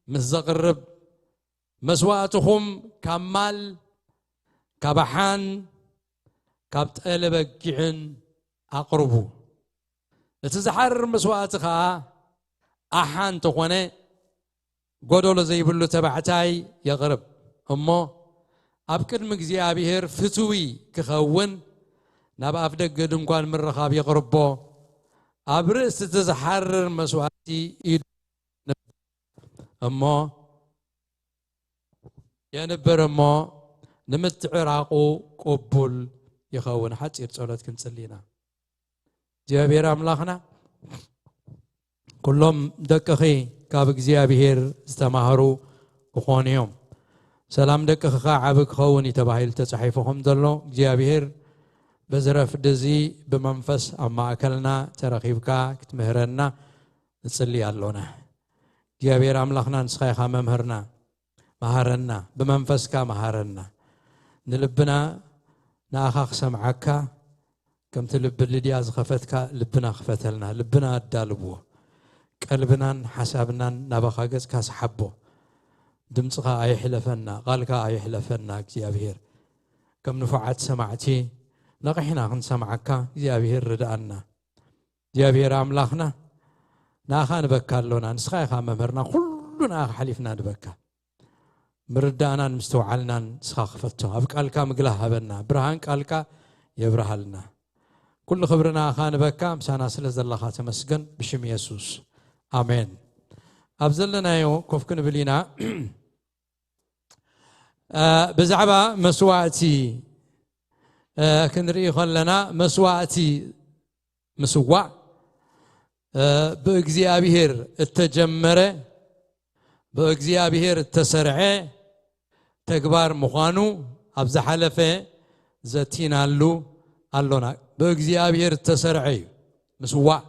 ምስ ዘቕርብ፣ መስዋእትኹም ካብ ማል፣ ካብ ኣሓን፣ ካብ ጠለ በጊዕን ኣቕርቡ። እቲ ዝሓርር መስዋእቲ ኸኣ ኣሓ እንተኾነ፣ ጎደሎ ዘይብሉ ተባዕታይ የቕርብ እሞ፣ ኣብ ቅድሚ እግዚኣብሔር ፍትዊ ክኸውን ናብ ኣፍ ደገ ድንኳን ምርኻብ የቕርቦ። ኣብ ርእሲ እቲ ዝሓርር መስዋእቲ ኢዱ እሞ የንብር እሞ፣ ንምትዕራቑ ቅቡል ይኸውን። ሓጺር ጸሎት ክንጽሊ ኢና። እግዚኣብሔር ኣምላኽና፣ ኩሎም ደቅኺ ካብ እግዚኣብሔር ዝተማህሩ ክኾኑ እዮም። ሰላም ደቅኺ ኸዓ ዓቢ ክኸውን እዩ ተባሂሉ ተጻሒፉ ከም ዘሎ፣ እግዚኣብሔር በዚ ረፍዲ እዚ ብመንፈስ ኣብ ማእከልና ተረኺብካ ክትምህረና ንጽሊ ኣሎና። እግዚኣብሔር ኣምላኽና፣ ንስኻ ኢኻ መምህርና፣ መሃረና፣ ብመንፈስካ መሃረና። ንልብና ንኣኻ ክሰምዓካ፣ ከምቲ ልቢ ልድያ ዝኸፈትካ ልብና ክፈተልና። ልብና ኣዳልዎ። ቀልብናን ሓሳብናን ናባኻ ገጽካ ሰሓቦ። ድምጽኻ ኣይሕለፈና፣ ቃልካ ኣይሕለፈና እግዚኣብሔር። ከም ንፉዓት ሰማዕቲ ነቒሕና ክንሰምዓካ እግዚኣብሔር ርድኣና። እግዚኣብሔር ኣምላኽና፣ ንኣኻ ንበካ ኣሎና። ንስኻ ኢኻ መምህርና፣ ኩሉ ንኣኻ ሓሊፍና ንበካ። ምርዳእናን ምስትውዓልናን ንስኻ ክፈቶ። ኣብ ቃልካ ምግላህ ሃበና። ብርሃን ቃልካ የብርሃልና። ኩሉ ክብሪ ንኣኻ ንበካ፣ ምሳና ስለ ዘለኻ ተመስገን፣ ብሽም የሱስ። ኣሜን። ኣብ ዘለናዮ ኮፍ ክንብል ኢና። እ፣ ብዛዕባ መስዋእቲ፣ እ፣ ክንርኢ ከለና፣ መስዋእቲ ምስዋእ፣ እ፣ ብእግዚኣብሔር እተጀመረ፣ ብእግዚኣብሔር እተሰርዐ ተግባር ምዃኑ ኣብ ዝሓለፈ ዘቲናሉ ኣሎና። ብእግዚኣብሔር እተሰርዐ እዩ ምስዋእ።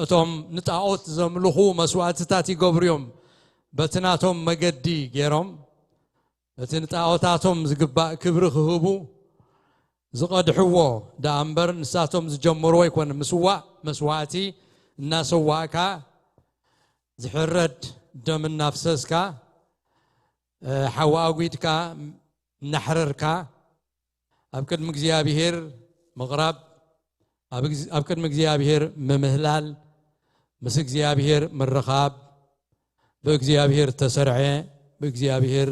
እቶም ንጣዖት ዘምልኹ መስዋእትታት ይገብሩ እዮም። በቲ ናቶም መገዲ ገይሮም፣ እቲ ንጣዖታቶም ዝግባእ ክብሪ ክህቡ ዝቐድሕዎ ደኣ እምበር፣ ንሳቶም ዝጀመርዎ ኣይኮነን። ምስዋእ፣ መስዋእቲ እናሰዋእካ፣ ዝሕረድ ደም እናፍሰስካ፣ እ፣ ሓዊ ኣጒድካ እናሕረርካ፣ ኣብ ቅድሚ እግዚኣብሔር ምቕራብ፣ ኣብ ግዝ-፣ ኣብ ቅድሚ እግዚኣብሔር ምምህላል፣ ምስ እግዚኣብሔር ምርኻብ፣ ብእግዚኣብሔር እተሰርዐ፣ ብእግዚኣብሔር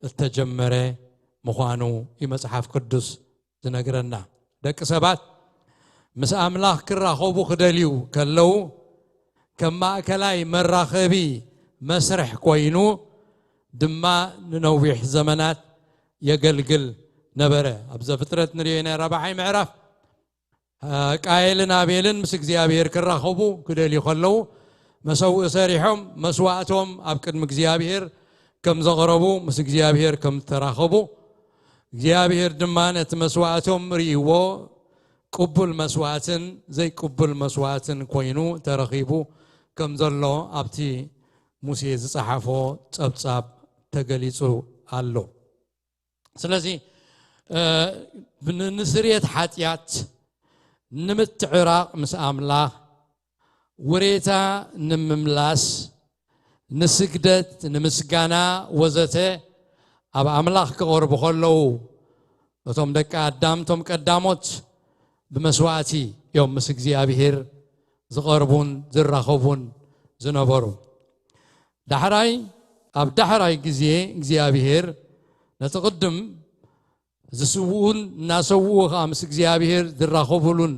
እተጀመረ ምዃኑ እዩ መጽሓፍ ቅዱስ ዝነግረና። ደቂ ሰባት ምስ ኣምላኽ ክራኸቡ ክደልዩ ከለዉ፣ ከም ማእከላይ መራኸቢ መስርሕ ኮይኑ ድማ ንነዊሕ ዘመናት የገልግል ነበረ። ኣብ ዘፍጥረት ንርእዮ ናይ ራብዓይ ምዕራፍ፣ እ፣ ቃየልን ኣቤልን ምስ እግዚኣብሔር ክራኸቡ ክደልዩ ከለዉ፣ መሰውኢ ሰሪሖም መስዋእቶም ኣብ ቅድሚ እግዚኣብሔር ከም ዘቕረቡ፣ ምስ እግዚኣብሔር ከም እተራኸቡ፣ እግዚኣብሔር ድማ ነቲ መስዋእቶም ርእይዎ፣ ቅቡል መስዋእትን ዘይቅቡል መስዋእትን ኮይኑ ተረኺቡ ከም ዘሎ ኣብቲ ሙሴ ዝጸሓፎ ጸብጻብ ተገሊጹ ኣሎ። ስለዚ፣ እ፣ ን-፣ ንስርየት ሓጢኣት፣ ንምትዕራቕ ምስ ኣምላኽ፣ ውሬታ ንምምላስ፣ ንስግደት፣ ንምስጋና ወዘተ ኣብ ኣምላኽ ክቐርቡ ከለዉ፣ እቶም ደቂ ኣዳም፣ እቶም ቀዳሞት ብመስዋእቲ እዮም ምስ እግዚኣብሔር ዝቐርቡን ዝራኸቡን ዝነበሩ። ዳሕራይ፣ ኣብ ዳሕራይ ግዜ እግዚኣብሔር ነቲ ቅድም ዝስውኡን እናሰውኡ ኸዓ ምስ እግዚኣብሔር ዝራኸቡሉን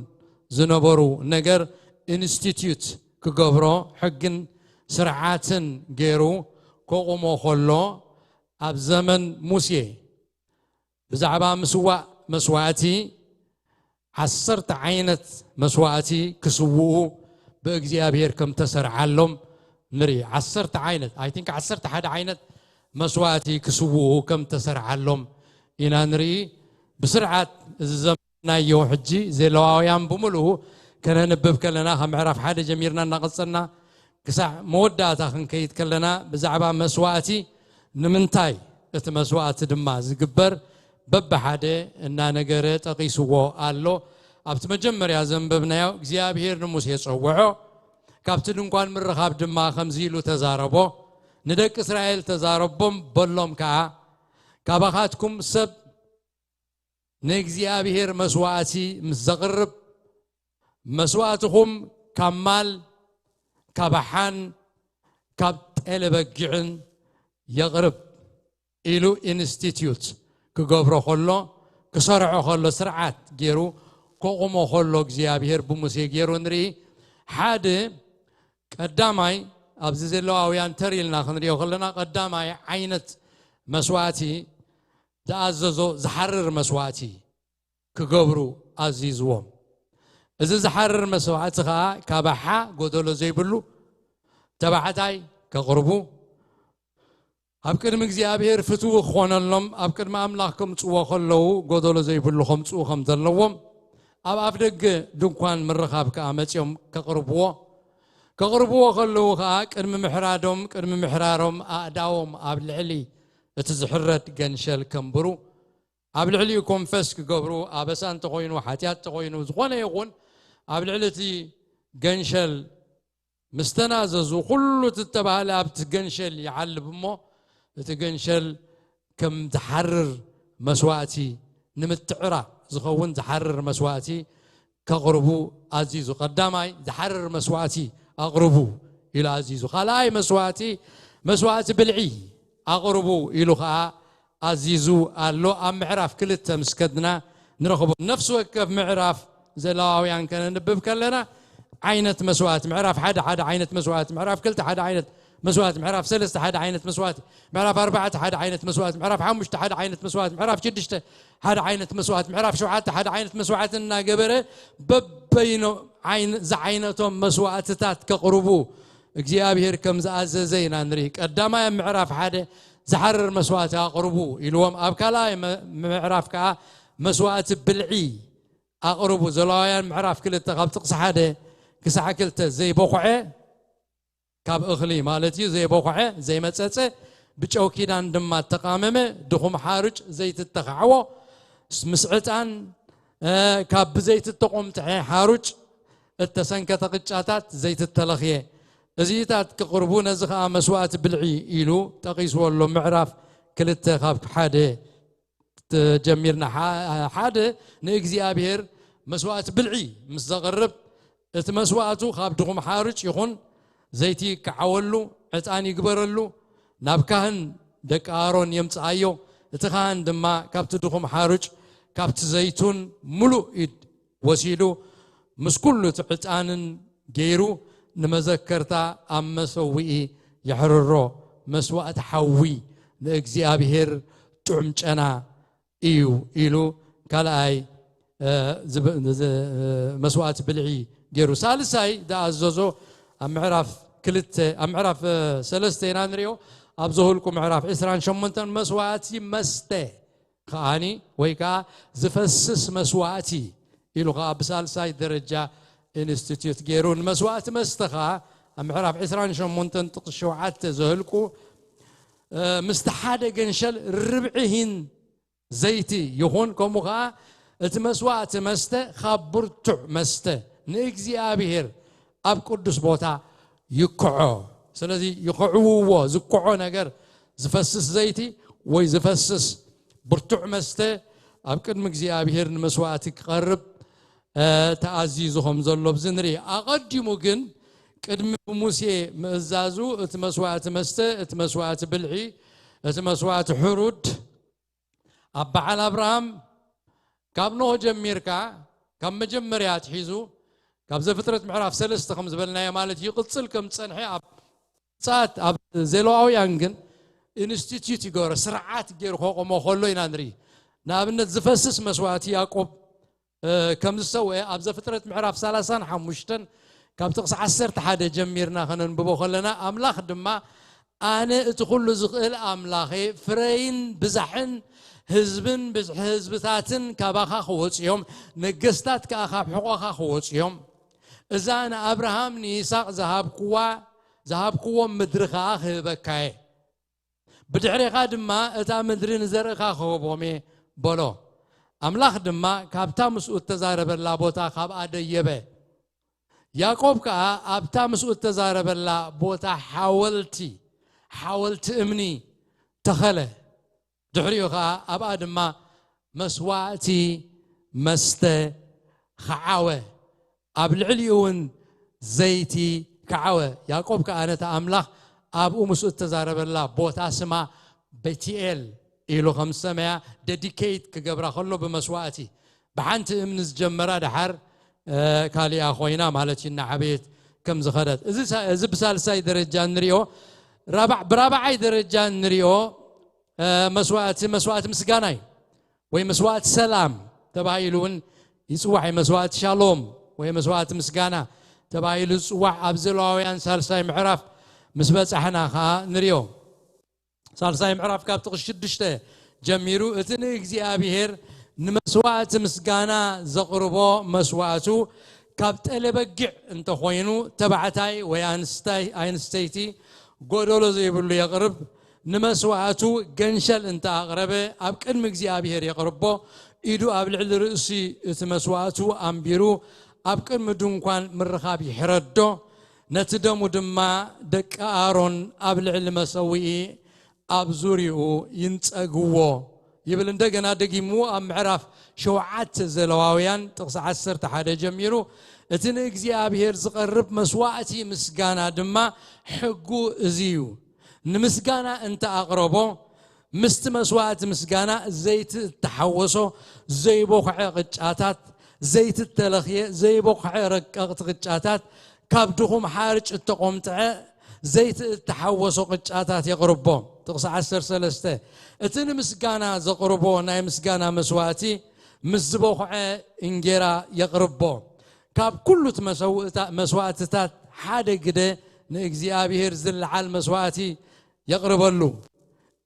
ዝነበሩ ነገር ኢንስቲትዩት ክገብሮ፣ ሕግን ስርዓትን ገይሩ ከቑሞ ከሎ፣ ኣብ ዘመን ሙሴ ብዛዕባ ምስዋእ መስዋእቲ ዓሰርተ ዓይነት መስዋእቲ ክስውኡ ብእግዚኣብሔር ከም ተሰርዓሎም ንርኢ። ዓሰርተ ዓይነት፣ I think ዓሰርተ ሓደ ዓይነት መስዋእቲ ክስውኡ ከም ተሰርዓሎም ኢና ንርኢ። ብስርዓት እዚ ዘመናዮ ሕጂ ዘሌዋውያን ብምልኡ ከነንብብ ከለና፣ ካብ ምዕራፍ ሓደ ጀሚርና እናቐጸልና ክሳዕ መወዳእታ ክንከይድ ከለና፣ ብዛዕባ መስዋእቲ፣ ንምንታይ እቲ መስዋእቲ ድማ ዝግበር፣ በብሓደ እናነገረ ጠቒስዎ ኣሎ። ኣብቲ መጀመርያ ዘንበብናዮ፣ እግዚኣብሔር ንሙሴ ጸውዖ፣ ካብቲ ድንኳን ምርኻብ ድማ ከምዚ ኢሉ ተዛረቦ፣ ንደቂ እስራኤል ተዛረቦም፣ በሎም ከኣ፣ ካባኻትኩም ሰብ ንእግዚኣብሔር መስዋእቲ ምስ ዘቕርብ፣ መስዋእትኹም ካብ ማል፣ ካብ ኣሓን፣ ካብ ጤለ በጊዕን የቕርብ ኢሉ ኢንስቲትዩት ክገብሮ ከሎ፣ ክሰርዖ ከሎ፣ ስርዓት ገይሩ ከቑሞ ከሎ፣ እግዚኣብሔር ብሙሴ ገይሩ ንርኢ። ሓደ ቀዳማይ፣ ኣብዚ ዘሌዋውያን ተር ኢልና ክንሪኦ ከለና፣ ቀዳማይ ዓይነት መስዋእቲ ዝኣዘዞ ዝሓርር መስዋእቲ ክገብሩ ኣዚዝዎም። እዚ ዝሓርር መስዋእቲ ኸኣ ካብ ኣሓ ጎደሎ ዘይብሉ ተባዕታይ ከቕርቡ፣ ኣብ ቅድሚ እግዚኣብሔር ፍትዊ ክኾነሎም ኣብ ቅድሚ ኣምላኽ ከምጽዎ ከለዉ ጎደሎ ዘይብሉ ከምጽኡ ከም ዘለዎም፣ ኣብ ኣፍ ደገ ድንኳን ምርኻብ ከኣ መጺኦም ከቕርብዎ፣ ከቕርብዎ ከለዉ ኸኣ ቅድሚ ምሕራዶም፣ ቅድሚ ምሕራሮም ኣእዳዎም ኣብ ልዕሊ እቲ ዝሕረድ ገንሸል ከንብሩ፣ ኣብ ልዕሊኡ ኮንፈስ ክገብሩ፣ ኣበሳ እንተኾይኑ፣ ሓጢኣት እንተኾይኑ፣ ዝኾነ ይኹን ኣብ ልዕሊ እቲ ገንሸል ምስ ተናዘዙ፣ ኩሉ እቲ እተባህለ ኣብቲ ገንሸል ይዓልብ እሞ፣ እቲ ገንሸል ከም ዝሓርር መስዋእቲ፣ ንምትዕራቕ ዝኸውን ዝሓርር መስዋእቲ ከቕርቡ ኣዚዙ። ቀዳማይ፣ ዝሓርር መስዋእቲ ኣቕርቡ ኢሉ ኣዚዙ። ካልኣይ መስዋእቲ፣ መስዋእቲ ብልዒ ኣቕርቡ ኢሉ ኸኣ ኣዚዙ ኣሎ። ኣብ ምዕራፍ ክልተ ምስ ከድና ንረኽቦ። ነፍሲ ወከፍ ምዕራፍ ዘሌዋውያን ከነንብብ ከለና፣ ዓይነት መስዋእቲ፣ ምዕራፍ ሓደ ሓደ ዓይነት መስዋእቲ፣ ምዕራፍ ክልተ ሓደ ዓይነት መስዋእቲ፣ ምዕራፍ ሰለስተ ሓደ ዓይነት መስዋእቲ፣ ምዕራፍ ኣርባዕተ ሓደ ዓይነት መስዋእቲ፣ ምዕራፍ ሓሙሽተ ሓደ ዓይነት መስዋእቲ፣ ምዕራፍ ሽዱሽተ ሓደ ዓይነት መስዋእቲ፣ ምዕራፍ ሸውዓተ ሓደ ዓይነት መስዋእቲ እናገበረ፣ በበይኖ ዓይን-፣ ዝዓይነቶም መስዋእትታት ከቕርቡ እግዚኣብሔር ከም ዝኣዘዘ ኢና ንርኢ። ቀዳማይ ኣብ ምዕራፍ ሓደ ዝሓርር መስዋእቲ ኣቕርቡ ኢልዎም፣ ኣብ ካልኣይ መ-፣ ምዕራፍ ከኣ መስዋእቲ ብልዒ ኣቕርቡ። ዘሌዋውያን ምዕራፍ ክልተ ካብ ጥቕሲ ሓደ ክሳዕ ክልተ ዘይቦኹዐ፣ ካብ እኽሊ ማለት እዩ፣ ዘይቦኹዐ፣ ዘይመጸጸ፣ ብጨው ኪዳን ድማ እተቓመመ፣ ድኹም ሓሩጭ ዘይትተኻዕዎ፣ ምስ ዕጣን፣ እ፣ ካብ ብዘይቲ እተቖምጥዐ ሓሩጭ እተሰንከተ ቅጫታት ዘይትተለኽየ፣ እዚታት ክቕርቡ፣ ነዚ ኸኣ መስዋእቲ ብልዒ ኢሉ ጠቒስዎ ኣሎ። ምዕራፍ ክልተ ካብ ሓደ ጀሚርና፣ ሓ-፣ ሓደ ንእግዚኣብሔር መስዋእቲ ብልዒ ምስ ዘቕርብ፣ እቲ መስዋእቱ ካብ ድኹም ሓርጭ ይኹን፣ ዘይቲ ይከዓወሉ፣ ዕጣን ይግበረሉ፣ ናብ ካህን ደቂ ኣሮን የምጽኣዮ። እቲ ካህን ድማ ካብቲ ድኹም ሓርጭ፣ ካብቲ ዘይቱን ምሉእ ኢድ ወሲዱ፣ ምስ ኩሉ እቲ ዕጣንን ገይሩ፣ ንመዘከርታ ኣብ መሰውኢ የሕርሮ። መስዋእቲ ሓዊ ንእግዚኣብሔር ጥዑም ጨና እዩ ኢሉ፣ ካልኣይ፣ እ፣ ዝብ-፣ ዝ-፣ እ፣ መስዋእቲ ብልዒ ገይሩ። ሳልሳይ ዝኣዘዞ ኣብ ምዕራፍ ክልተ፣ ኣብ ምዕራፍ፣ እ፣ ሰለስተ ኢና ንሪኦ። ኣብ ዘሁልቁ ምዕራፍ ዕስራን ሸሞንተን መስዋእቲ መስተ ከኣኒ፣ ወይ ከኣ ዝፈስስ መስዋእቲ ኢሉ ከኣ ብሳልሳይ ደረጃ ኢንስቲትዩት ገይሩ። ንመስዋእቲ መስተ ከኣ ኣብ ምዕራፍ ዕስራን ሸሞንተን ጥቕሲ ሸውዓተ ዘህልቁ፣ እ፣ ምስቲ ሓደ ገንሸል ርብዒ ሂን ዘይቲ ይኹን፣ ከምኡ ኸዓ እቲ መስዋእቲ መስተ ኻብ ብርቱዕ መስተ ንእግዚኣብሔር ኣብ ቅዱስ ቦታ ይክዖ። ስለዚ ይኽዕውዎ፣ ዝክዖ ነገር፣ ዝፈስስ ዘይቲ ወይ ዝፈስስ ብርቱዕ መስተ ኣብ ቅድሚ እግዚኣብሔር ንመስዋእቲ ክቐርብ፣ እ፣ ተኣዚዙ ኸም ዘሎ ኣብዚ ንርኢ። ኣቐዲሙ ግን ቅድሚ ብሙሴ ምእዛዙ እቲ መስዋእቲ መስተ፣ እቲ መስዋእቲ ብልዒ፣ እቲ መስዋእቲ ሕሩድ፣ ኣብ በዓል ኣብርሃም ካብ ኖህ ጀሚርካ፣ ካብ መጀመርያ ኣትሒዙ፣ ካብ ዘፍጥረት ምዕራፍ ሰለስተ ከም ዝበልናዮ ማለት ይቕጽል ከም ዝጸንሐ ኣብ ጻት፣ ኣብ ዘሌዋውያን ግን ኢንስቲትዩት ይገብሮ፣ ስርዓት ገይሩ ከቆሞ ከሎ ኢና ንርኢ። ንኣብነት ዝፈስስ መስዋእቲ ያዕቆብ፣ እ፣ ከም ዝሰውአ ኣብ ዘፍጥረት ምዕራፍ ሰላሳን ሓሙሽተን ካብ ጥቕሲ ዓሰርተ ሓደ ጀሚርና ከነንብቦ ከለና፣ ኣምላኽ ድማ ኣነ እቲ ኩሉ ዝኽእል ኣምላኸ፣ ፍረይን ብዛሕን ህዝብን ብዝሒ ህዝብታትን ካባኻ ክወጹ እዮም፣ ነገስታት ከኣ ካብ ሕቖኻ ክወጹ እዮም። እዛ ንኣብርሃም ንይስሐቅ ዝሃብክዋ፣ ዝሃብክዎም ምድሪ ከኣ ክህበካ እየ። ብድሕሬኻ ድማ እታ ምድሪ ንዘርእኻ ክህቦም እየ በሎ። ኣምላኽ ድማ ካብታ ምስኡ እተዛረበላ ቦታ ካብኣ ደየበ። ያዕቆብ ከኣ ኣብታ ምስኡ እተዛረበላ ቦታ ሓወልቲ፣ ሓወልቲ እምኒ ተኸለ። ድሕሪኡ ኸኣ ኣብኣ ድማ መስዋእቲ መስተ ኸዓወ፣ ኣብ ልዕሊኡ እውን ዘይቲ ከዓወ። ያዕቆብ ከኣ ነታ ኣምላኽ ኣብኡ ምስኡ እተዛረበላ ቦታ ስማ ቤትኤል ኢሉ ከም ዝሰመያ ደዲኬት ክገብራ ከሎ ብመስዋእቲ ብሓንቲ እምኒ ዝጀመራ ደሓር፣ እ፣ ካሊኣ ኮይና ማለት እዩ፣ እናዓበየት ከም ዝኸደት። እዚ ሳ-፣ እዚ ብሳልሳይ ደረጃ እንሪኦ። ራብዓ-፣ ብራብዓይ ደረጃ እንሪኦ፣ እ፣ መስዋእቲ፣ መስዋእቲ ምስጋና እዩ፣ ወይ መስዋእቲ ሰላም ተባሂሉ እውን ይጽዋዕ እዩ። መስዋእቲ ሻሎም ወይ መስዋእቲ ምስጋና ተባሂሉ ዝጽዋዕ ኣብ ዘለዋውያን ሳልሳይ ምዕራፍ ምስ በጻሕና ኸኣ ንሪኦ። ሳልሳይ ምዕራፍ ካብ ጥቕሲ ሽዱሽተ ጀሚሩ፣ እቲ ንእግዚኣብሔር ንመስዋእቲ ምስጋና ዘቕርቦ መስዋእቱ ካብ ጠለ በጊዕ እንተኾይኑ፣ ተባዕታይ ወይ ኣንስታይ-፣ ኣንስተይቲ ጎደሎ ዘይብሉ የቕርብ። ንመስዋእቱ ገንሸል እንተ ኣቕረበ፣ ኣብ ቅድሚ እግዚኣብሔር የቕርቦ። ኢዱ ኣብ ልዕሊ ርእሲ እቲ መስዋእቱ ኣንቢሩ፣ ኣብ ቅድሚ ድንኳን ምርኻብ ይሕረዶ። ነቲ ደሙ ድማ ደቂ ኣሮን ኣብ ልዕሊ መሰውኢ ኣብ ዙርያኡ ይንጸግዎ ይብል። እንደገና ደጊሙ ኣብ ምዕራፍ ሸውዓተ ዘለዋውያን ጥቕሲ ዓሰርተ ሓደ ጀሚሩ፣ እቲ ንእግዚኣብሔር ዝቐርብ መስዋእቲ ምስጋና ድማ ሕጉ እዚ እዩ። ንምስጋና እንተ ኣቕረቦ፣ ምስቲ መስዋእቲ ምስጋና ዘይቲ እተሓወሶ ዘይቦኽዐ ቅጫታት፣ ዘይቲ እተለኽየ ዘይቦኽዐ ረቀቕቲ ቅጫታት፣ ካብ ድኹም ሓርጭ እተቖምጥዐ ዘይቲ እተሓወሶ ቅጫታት የቕርቦ። ጥቕሲ ዓሰርተ ሰለስተ፣ እቲ ንምስጋና ዘቕርቦ ናይ ምስጋና መስዋእቲ ምስ ዝቦኽዐ እንጌራ የቕርቦ። ካብ ኩሉ እቲ መሰውእታ-፣ መስዋእትታት ሓደ ግደ ንእግዚኣብሔር ዝለዓል መስዋእቲ የቕርበሉ።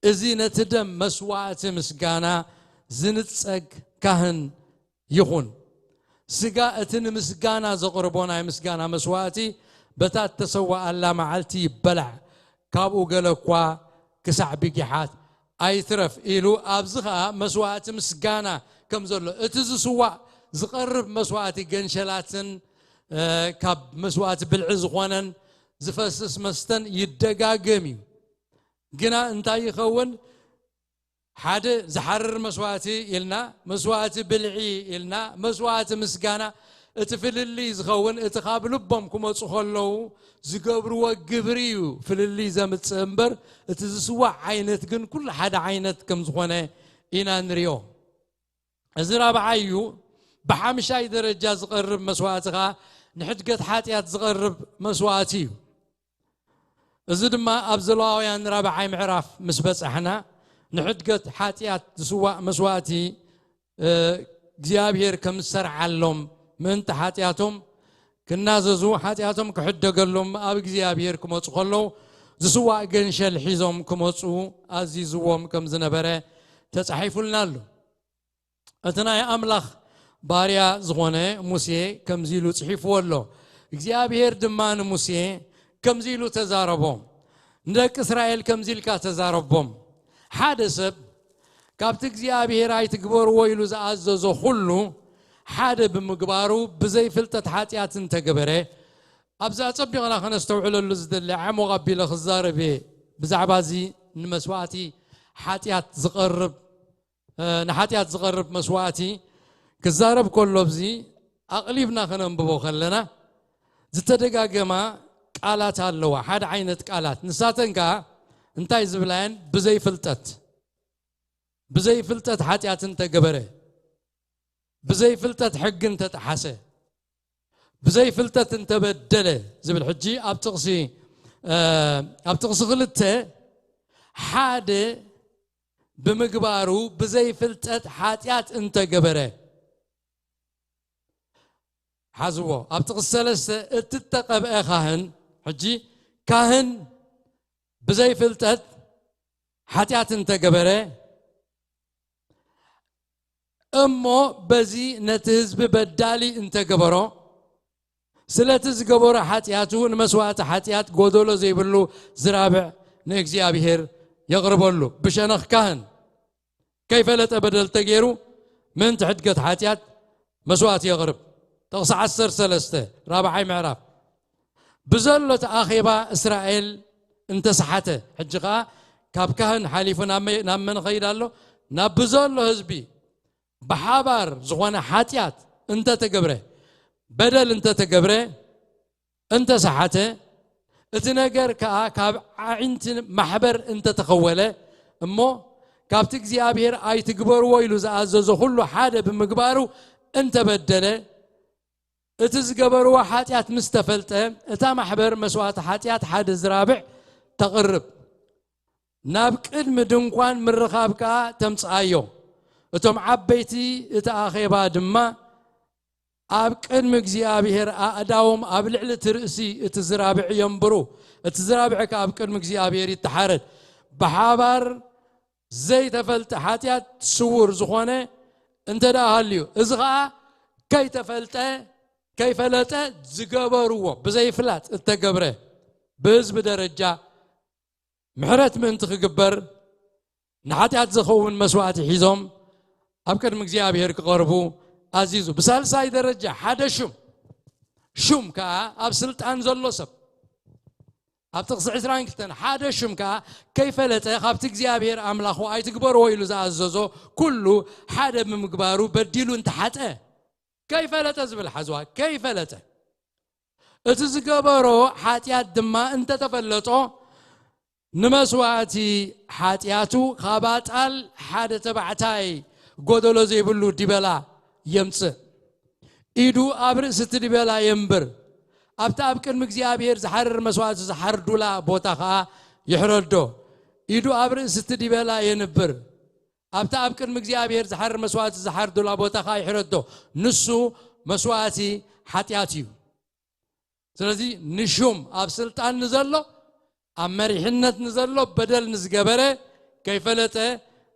እዚ ነቲ ደም መስዋእቲ ምስጋና ዝንጸግ ካህን ይኹን። ስጋ እቲ ንምስጋና ዘቕርቦ ናይ ምስጋና መስዋእቲ በታ እተሰዋኣላ መዓልቲ ይበላዕ፣ ካብኡ ገለ እኳ ክሳዕ ብጊሓት ኣይትረፍ ኢሉ፣ ኣብዚ ኸኣ መስዋእቲ ምስጋና ከም ዘሎ፣ እቲ ዝስዋእ ዝቐርብ መስዋእቲ ገንሸላትን፣ እ፣ ካብ መስዋእቲ ብልዒ ዝኾነን ዝፈስስ መስተን ይደጋገም እዩ። ግና እንታይ ይኸውን? ሓደ ዝሓርር መስዋእቲ ኢልና፣ መስዋእቲ ብልዒ ኢልና፣ መስዋእቲ ምስጋና፣ እቲ ፍልልይ ዝኸውን እቲ ካብ ልቦም ክመጹ ከለዉ ዝገብርዎ ግብሪ እዩ ፍልልይ ዘምጽእ እምበር፣ እቲ ዝስዋዕ ዓይነት ግን ኩሉ ሓደ ዓይነት ከም ዝኾነ ኢና ንሪኦ። እዚ ራብዓይ እዩ። ብሓምሻይ ደረጃ ዝቐርብ መስዋእቲ ኸኣ ንሕድገት ሓጢኣት ዝቐርብ መስዋእቲ እዩ። እዚ ድማ ኣብ ዘለዋውያን ራብዓይ ምዕራፍ ምስ በጻሕና፣ ንሕድገት ሓጢኣት ዝስዋእ መስዋእቲ፣ እ፣ እግዚኣብሔር ከም ዝሰርዓሎም፣ ምእንቲ ሓጢኣቶም ክናዘዙ፣ ሓጢኣቶም ክሕደገሎም ኣብ እግዚኣብሔር ክመጹ ከለዉ፣ ዝስዋእ ገንሸል ሒዞም ክመጹ ኣዚዝዎም ከም ዝነበረ ተጻሒፉልና ኣሎ። እቲ ናይ ኣምላኽ ባርያ ዝኾነ ሙሴ ከምዚ ኢሉ ጽሒፍዎ ኣሎ። እግዚኣብሔር ድማ ንሙሴ ከምዚ ኢሉ ተዛረቦ። ንደቂ እስራኤል ከምዚ ኢልካ ተዛረቦም። ሓደ ሰብ ካብቲ እግዚኣብሔር ኣይትግበርዎ ኢሉ ዝኣዘዞ ኩሉ ሓደ ብምግባሩ ብዘይ ፍልጠት ሓጢኣት እንተገበረ፣ ኣብዚ ኣጸቢቕና ከነስተውዕለሉ ዝደሊ ዓሞቕ ኣቢለ ክዛረብ እየ። ብዛዕባ እዚ ንመስዋእቲ ሓጢኣት ዝቐርብ፣ እ፣ ንሓጢኣት ዝቐርብ መስዋእቲ ክዛረብ ከሎ፣ ኣብዚ ኣቕሊብና ከነንብቦ ከለና ዝተደጋገማ ቃላት ኣለዋ። ሓደ ዓይነት ቃላት። ንሳተን ከኣ እንታይ ዝብላ እየን? ብዘይ ፍልጠት። ብዘይ ፍልጠት ሓጢኣት እንተገበረ፣ ብዘይ ፍልጠት ሕጊ እንተጠሓሰ፣ ብዘይ ፍልጠት እንተበደለ ዝብል። ሕጂ ኣብ ጥቕሲ፣ እ፣ ኣብ ጥቕሲ ክልተ ሓደ ብምግባሩ ብዘይ ፍልጠት ሓጢኣት እንተገበረ፣ ሓዝዎ። ኣብ ጥቕሲ ሰለስተ እቲ እተቐብአ ካህን፣ ሕጂ ካህን ብዘይ ፍልጠት ሓጢኣት እንተገበረ፣ እሞ በዚ ነቲ ህዝቢ በዳሊ እንተገበሮ፣ ስለቲ ዝገበሮ ሓጢኣቱ ንመስዋእቲ ሓጢኣት ጎደሎ ዘይብሉ ዝራብዕ ንእግዚኣብሔር የቕርበሉ። ብሸነኽ ካህን ከይፈለጠ በደል ተገይሩ ምእንቲ ሕድገት ሓጢኣት መስዋእቲ የቕርብ። ጥቕሲ ዓሰርተ ሰለስተ፣ ራብዓይ ምዕራፍ። ብዘሎ እቲ ኣኼባ እስራኤል እንተሰሓተ፣ ሕጂ ኸኣ ካብ ካህን ሓሊፉ ናብ መ-፣ ናብ መን ኸይድ ኣሎ? ናብ ብዘሎ ህዝቢ ብሓባር ዝኾነ ሓጢኣት እንተተገብረ፣ በደል እንተተገብረ፣ እንተሰሓተ፣ እቲ ነገር ከኣ ካብ ኣዒንቲ ማሕበር እንተተኸወለ፣ እሞ ካብቲ እግዚኣብሔር ኣይትግበርዎ ኢሉ ዝኣዘዞ ኩሉ ሓደ ብምግባሩ እንተበደለ፣ እቲ ዝገበርዎ ሓጢኣት ምስ ተፈልጠ፣ እታ ማሕበር መስዋእቲ ሓጢኣት ሓደ ዝራብዕ ተቕርብ፣ ናብ ቅድሚ ድንኳን ምርኻብ ከኣ ተምጽኣዮ። እቶም ዓበይቲ እቲ ኣኼባ ድማ ኣብ ቅድሚ እግዚኣብሔር ኣእዳዎም ኣብ ልዕሊ እቲ ርእሲ እቲ ዝራብዕ የንብሩ። እቲ ዝራብዕ ከኣ ኣብ ቅድሚ እግዚኣብሔር ይተሓረድ። ብሓባር ዘይተፈልጠ ሓጢኣት ስዉር ዝኾነ እንተ ደኣ ሃልዩ፣ እዚ ኸኣ ከይተፈልጠ፣ ከይፈለጠ ዝገበርዎ፣ ብዘይፍላጥ እተገብረ፣ ብህዝቢ ደረጃ ምሕረት ምእንቲ ክግበር፣ ንሓጢኣት ዝኸውን መስዋእቲ ሒዞም ኣብ ቅድሚ እግዚኣብሔር ክቐርቡ ኣዚዙ። ብሳልሳይ ደረጃ ሓደ ሹም፣ ሹም ከኣ ኣብ ስልጣን ዘሎ ሰብ፣ ኣብ ጥቕሲ ዕስራን ክልተን ሓደ ሹም ከኣ ከይፈለጠ ካብቲ እግዚኣብሔር ኣምላኹ ኣይትግበርዎ ኢሉ ዝኣዘዞ ኩሉ ሓደ ብምግባሩ በዲሉ እንተሓጠ፣ ከይፈለጠ ዝብል ሓዝዋ፣ ከይፈለጠ፣ እቲ ዝገበሮ ሓጢኣት ድማ እንተተፈለጦ፣ ንመስዋእቲ ሓጢኣቱ ካብ ኣጣል ሓደ ተባዕታይ ጎደሎ ዘይብሉ ዲበላ የምጽእ። ኢዱ ኣብ ርእሲ እቲ ዲበላ የንብር። ኣብቲ ኣብ ቅድሚ እግዚኣብሔር ዝሓርር መስዋእቲ ዝሓርዱላ ቦታ ኸኣ ይሕረዶ። ኢዱ ኣብ ርእሲ እቲ ዲበላ የንብር። ኣብቲ ኣብ ቅድሚ እግዚኣብሔር ዝሓርር መስዋእቲ ዝሓርዱላ ቦታ ኸኣ ይሕረዶ። ንሱ መስዋእቲ ሓጢኣት እዩ። ስለዚ ንሹም ኣብ ስልጣን ንዘሎ፣ ኣብ መሪሕነት ንዘሎ፣ በደል ንዝገበረ ከይፈለጠ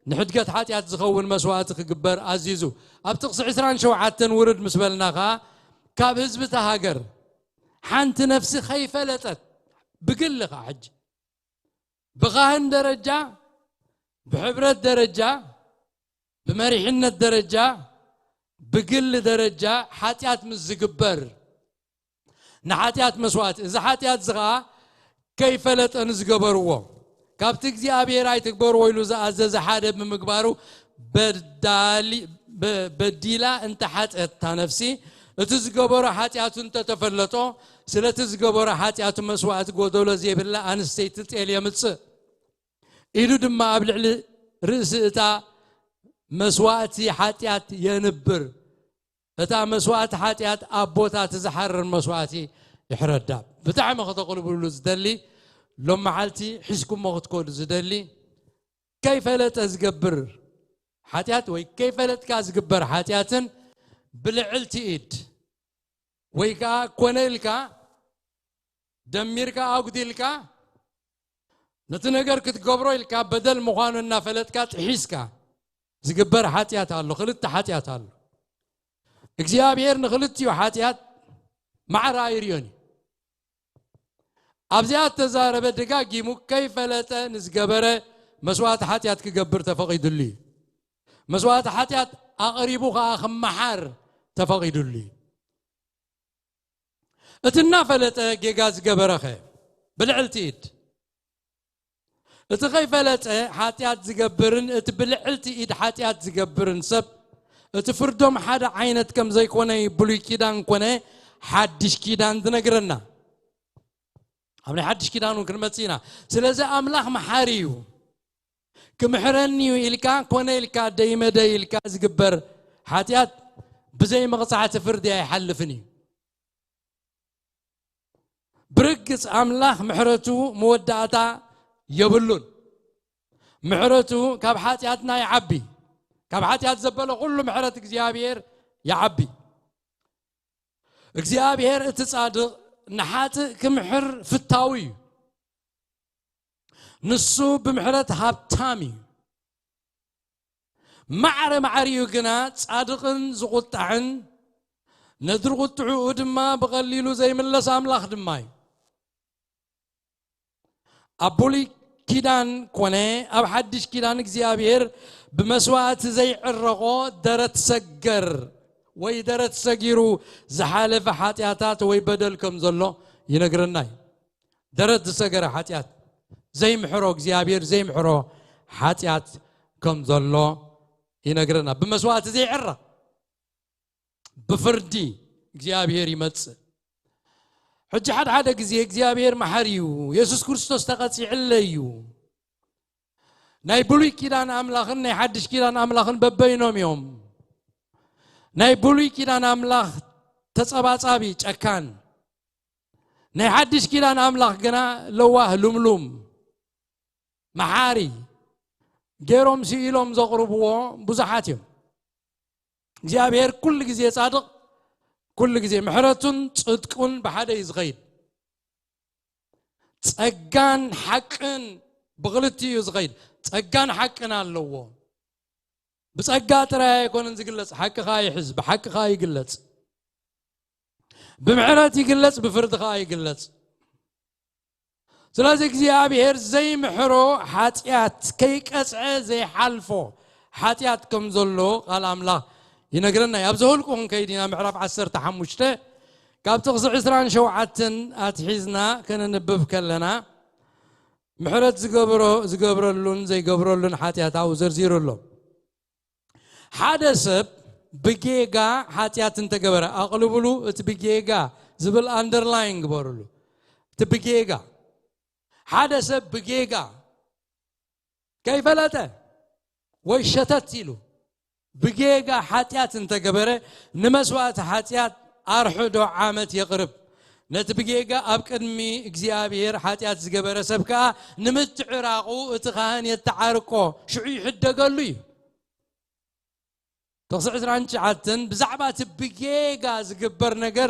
ንሕድገት ሓጢኣት ዝኸውን መስዋእቲ ክግበር ኣዚዙ። ኣብ ጥቕሲ ዕስራን ሸውዓተን ውርድ ምስ በልና ኸኣ፣ ካብ ህዝቢ እታ ሃገር ሓንቲ ነፍሲ ከይፈለጠት፣ ብግሊ ኸኣ ሕጂ ብኻህን ደረጃ፣ ብሕብረት ደረጃ፣ ብመሪሕነት ደረጃ፣ ብግሊ ደረጃ ሓጢኣት ምስ ዝግበር፣ ንሓጢኣት መስዋእቲ፣ እዚ ሓጢኣት እዚ ኸኣ ከይፈለጠ ንዝገበርዎ፣ ካብቲ እግዚኣብሔር ኣይትግበርዎ ኢሉ ዝኣዘዘ ሓደ ብምግባሩ በዳሊ-፣ በ-፣ በዲላ እንተሓጠት እታ ነፍሲ፣ እቲ ዝገበሮ ሓጢኣቱ እንተተፈለጦ፣ ስለቲ ዝገበሮ ሓጢኣቱ መስዋእቲ ጎደሎ ዘይብላ ኣንስተይቲ ጤል የምጽእ። ኢዱ ድማ ኣብ ልዕሊ ርእሲ እታ መስዋእቲ ሓጢኣት የንብር። እታ መስዋእቲ ሓጢኣት ኣብ ቦታ እቲ ዝሓርር መስዋእቲ ይሕረዳ። ብጣዕሚ ከተቕልብሉ ዝደሊ፣ ሎም መዓልቲ ሒዝኩሞ ክትከዱ ዝደሊ፣ ከይፈለጠ ዝገብር ሓጢኣት ወይ ከይፈለጥካ ዝግበር ሓጢኣትን ብልዕልቲ ኢድ ወይ ከኣ ኮነ ኢልካ ደሚርካ ኣጉዲልካ ነቲ ነገር ክትገብሮ ኢልካ በደል ምዃኑ እናፈለጥካ ጥሒስካ ዝግበር ሓጢኣት ኣሎ። ክልተ ሓጢኣት ኣሎ። እግዚኣብሔር ንክልቲኡ ሓጢኣት ማዕረ ኣይርዮን እዩ። ኣብዚኣ እተዛረበ ደጋጊሙ ከይፈለጠ ንዝገበረ መስዋእቲ ሓጢኣት ክገብር ተፈቒዱሉ እዩ። መስዋእቲ ሓጢኣት ኣቕሪቡ ኸኣ ክመሓር ተፈቒዱሉ እዩ። እቲ እናፈለጠ ጌጋ ዝገበረኸ ብልዕልቲ ኢድ፣ እቲ ከይፈለጠ ሓጢኣት ዝገብርን እቲ ብልዕልቲ ኢድ ሓጢኣት ዝገብርን ሰብ እቲ ፍርዶም ሓደ ዓይነት ከም ዘይኮነ እዩ ብሉይ ኪዳን ኮነ ሓድሽ ኪዳን ዝነግረና። ኣብ ናይ ሓድሽ ኪዳን እውን ክንመጽእ ኢና። ስለዚ ኣምላኽ መሓሪ እዩ። ክምሕረኒ እዩ ኢልካ ኮነ ኢልካ ደይመደይ ኢልካ ዝግበር ሓጢኣት ብዘይ መቕጻዕቲ ፍርዲ ኣይሓልፍን እዩ። ብርግጽ ኣምላኽ ምሕረቱ መወዳእታ የብሉን። ምሕረቱ ካብ ሓጢኣትና ይዓቢ። ካብ ሓጢኣት ዘበለ ኩሉ ምሕረት እግዚኣብሔር ይዓቢ። እግዚኣብሔር እቲ ጻድቕ ንሓጥእ ክምሕር ፍታዊ እዩ። ንሱ ብምሕረት ሃብታም እዩ። ማዕረ ማዕሪኡ ግና ጻድቕን ዝቑጣዕን ነድሪ ቁጥዕኡ ድማ ብቐሊሉ ዘይምለስ ኣምላኽ ድማ እዩ። ኣብ ብሉይ ኪዳን ኮነ ኣብ ሓድሽ ኪዳን እግዚኣብሔር ብመስዋእቲ ዘይዕረቖ ደረት ሰገር ወይ ደረት ሰጊሩ ዝሓለፈ ሓጢኣታት ወይ በደል ከም ዘሎ ይነግረና እዩ። ደረት ዝሰገረ ሓጢኣት ዘይምሕሮ እግዚኣብሔር ዘይምሕሮ ሓጢኣት ከም ዘሎ ይነግረና። ብመስዋእቲ ዘይዕረቕ ብፍርዲ እግዚኣብሔር ይመጽእ። ሕጂ ሓደ ሓደ ግዜ እግዚኣብሔር መሓሪ እዩ። የሱስ ክርስቶስ ተቐጺዕለይ እዩ። ናይ ብሉይ ኪዳን ኣምላኽን ናይ ሓድሽ ኪዳን ኣምላኽን በበይኖም እዮም። ናይ ብሉይ ኪዳን ኣምላኽ ተጸባጻቢ ጨካን፣ ናይ ሓድሽ ኪዳን ኣምላኽ ግና ለዋህ ልምሉም መሓሪ ገይሮም ስኢሎም ዘቕርብዎ ብዙሓት እዮም። እግዚኣብሔር ኩሉ ግዜ ጻድቕ፣ ኩሉ ግዜ ምሕረቱን ጽድቁን ብሓደ እዩ ዝኸይድ። ጸጋን ሓቅን ብኽልቲኡ እዩ ዝኸይድ። ጸጋን ሓቅን ኣለዎ። ብጸጋ ጥራይ ኣይኮነን ዝግለጽ፣ ሓቂ ኸኣ ይሕዝ፣ ብሓቂ ኸኣ ይግለጽ። ብምሕረት ይግለጽ፣ ብፍርዲ ኸኣ ይግለጽ። ስለዚ እግዚኣብሔር ዘይምሕሮ ሓጢኣት፣ ከይቀጽዐ ዘይሓልፎ ሓጢኣት ከም ዘሎ ቃል ኣምላኽ ይነግረና እዩ። ኣብ ዘኍልቁ ክንከይድ ኢና፣ ምዕራፍ ዓሰርተ ሓሙሽተ ካብ ጥቕሲ ዕስራን ሸውዓተን ኣትሒዝና ከነንብብ ከለና ምሕረት ዝገብሮ፣ ዝገብረሉን ዘይገብረሉን ሓጢኣት ኣብኡ ዘርዚሩ ኣሎ። ሓደ ሰብ ብጌጋ ሓጢኣት እንተገበረ፣ ኣቕልብሉ እቲ ብጌጋ ዝብል ኣንደርላይን ግበርሉ። እቲ ብጌጋ፣ ሓደ ሰብ ብጌጋ ከይፈለጠ ወይ ሸተት ኢሉ ብጌጋ ሓጢኣት እንተገበረ፣ ንመስዋእቲ ሓጢኣት ኣርሕዶ ዓመት የቕርብ። ነቲ ብጌጋ ኣብ ቅድሚ እግዚኣብሔር ሓጢኣት ዝገበረ ሰብ ከኣ ንምትዕራቑ እቲ ካህን የተዓርቆ፣ ሽዑ ይሕደገሉ እዩ። ጥቕሲ ዕስራን ትሽዓተን ብዛዕባ እቲ ብጌጋ ዝግበር ነገር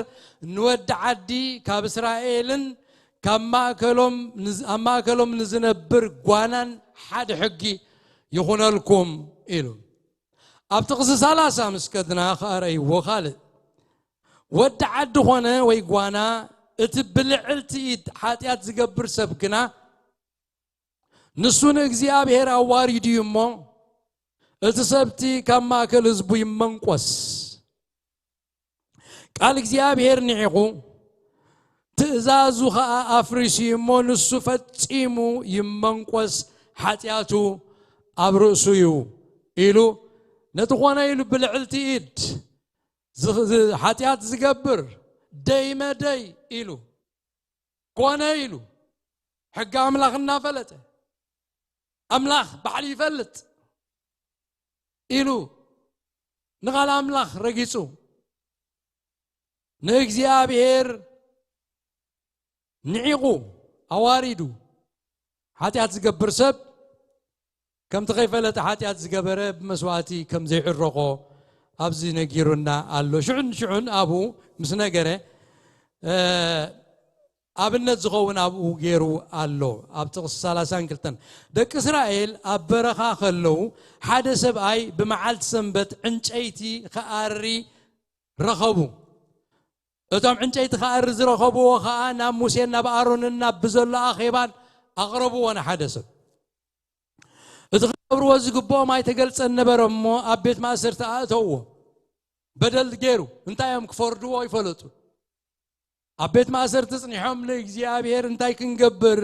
ንወዲ ዓዲ ካብ እስራኤልን ካብ ማእከሎም ንዝ-፣ ኣብ ማእከሎም ንዝነብር ጓናን ሓደ ሕጊ ይኹነልኩም ኢሉ። ኣብ ጥቕሲ ሰላሳ ምስ ከድና ከኣ ረእይዎ ካልእ። ወዲ ዓዲ ኾነ ወይ ጓና፣ እቲ ብልዕልቲ ኢድ ሓጢኣት ዝገብር ሰብ ግና፣ ንሱ ንእግዚኣብሔር ኣዋሪዱ እዩ እሞ፣ እቲ ሰብቲ ካብ ማእከል ህዝቡ ይመንቆስ። ቃል እግዚኣብሔር ንዒቑ፣ ትእዛዙ ኸኣ ኣፍሪሱ እዩ እሞ፣ ንሱ ፈጺሙ ይመንቆስ፣ ሓጢኣቱ ኣብ ርእሱ እዩ ኢሉ፣ ነቲ ኾነ ኢሉ ብልዕልቲ ኢድ ዝ-፣ ዝ-፣ ሓጢኣት ዝገብር ደይመ ደይ ኢሉ፣ ኮነ ኢሉ፣ ሕጊ ኣምላኽ እናፈለጠ፣ ኣምላኽ ባዕሉ ይፈልጥ ኢሉ ንቓል ኣምላኽ ረጊጹ፣ ንእግዚኣብሔር ንዒቑ ኣዋሪዱ፣ ሓጢኣት ዝገብር ሰብ ከምቲ ከይፈለጠ ሓጢኣት ዝገበረ ብመስዋእቲ ከም ዘይዕረቖ ኣብዚ ነጊሩና ኣሎ። ሽዑን ሽዑን ኣብኡ ምስ ነገረ፣ እ፣ ኣብነት ዝኸውን ኣብኡ ገይሩ ኣሎ። ኣብ ጥቕሲ ሰላሳን ክልተን፣ ደቂ እስራኤል ኣብ በረኻ ከለዉ፣ ሓደ ሰብኣይ ብመዓልቲ ሰንበት ዕንጨይቲ ክኣሪ ረኸቡ። እቶም ዕንጨይቲ ክኣሪ ዝረኸብዎ ኸኣ ናብ ሙሴን ናብ ኣሮንን ናብ ብዘሎ ኣኼባን ኣቕረብዎ ንሓደ ሰብ። እቲ ክገብርዎ ዝግብኦም ኣይተገልጸን ነበረ እሞ ኣብ ቤት ማእሰርቲ ኣእተውዎ። በደል ገይሩ እንታይ እዮም ክፈርድዎ ኣይፈለጡ። ኣብ ቤት ማእሰርቲ ጽኒሖም ንእግዚኣብሔር እንታይ ክንገብር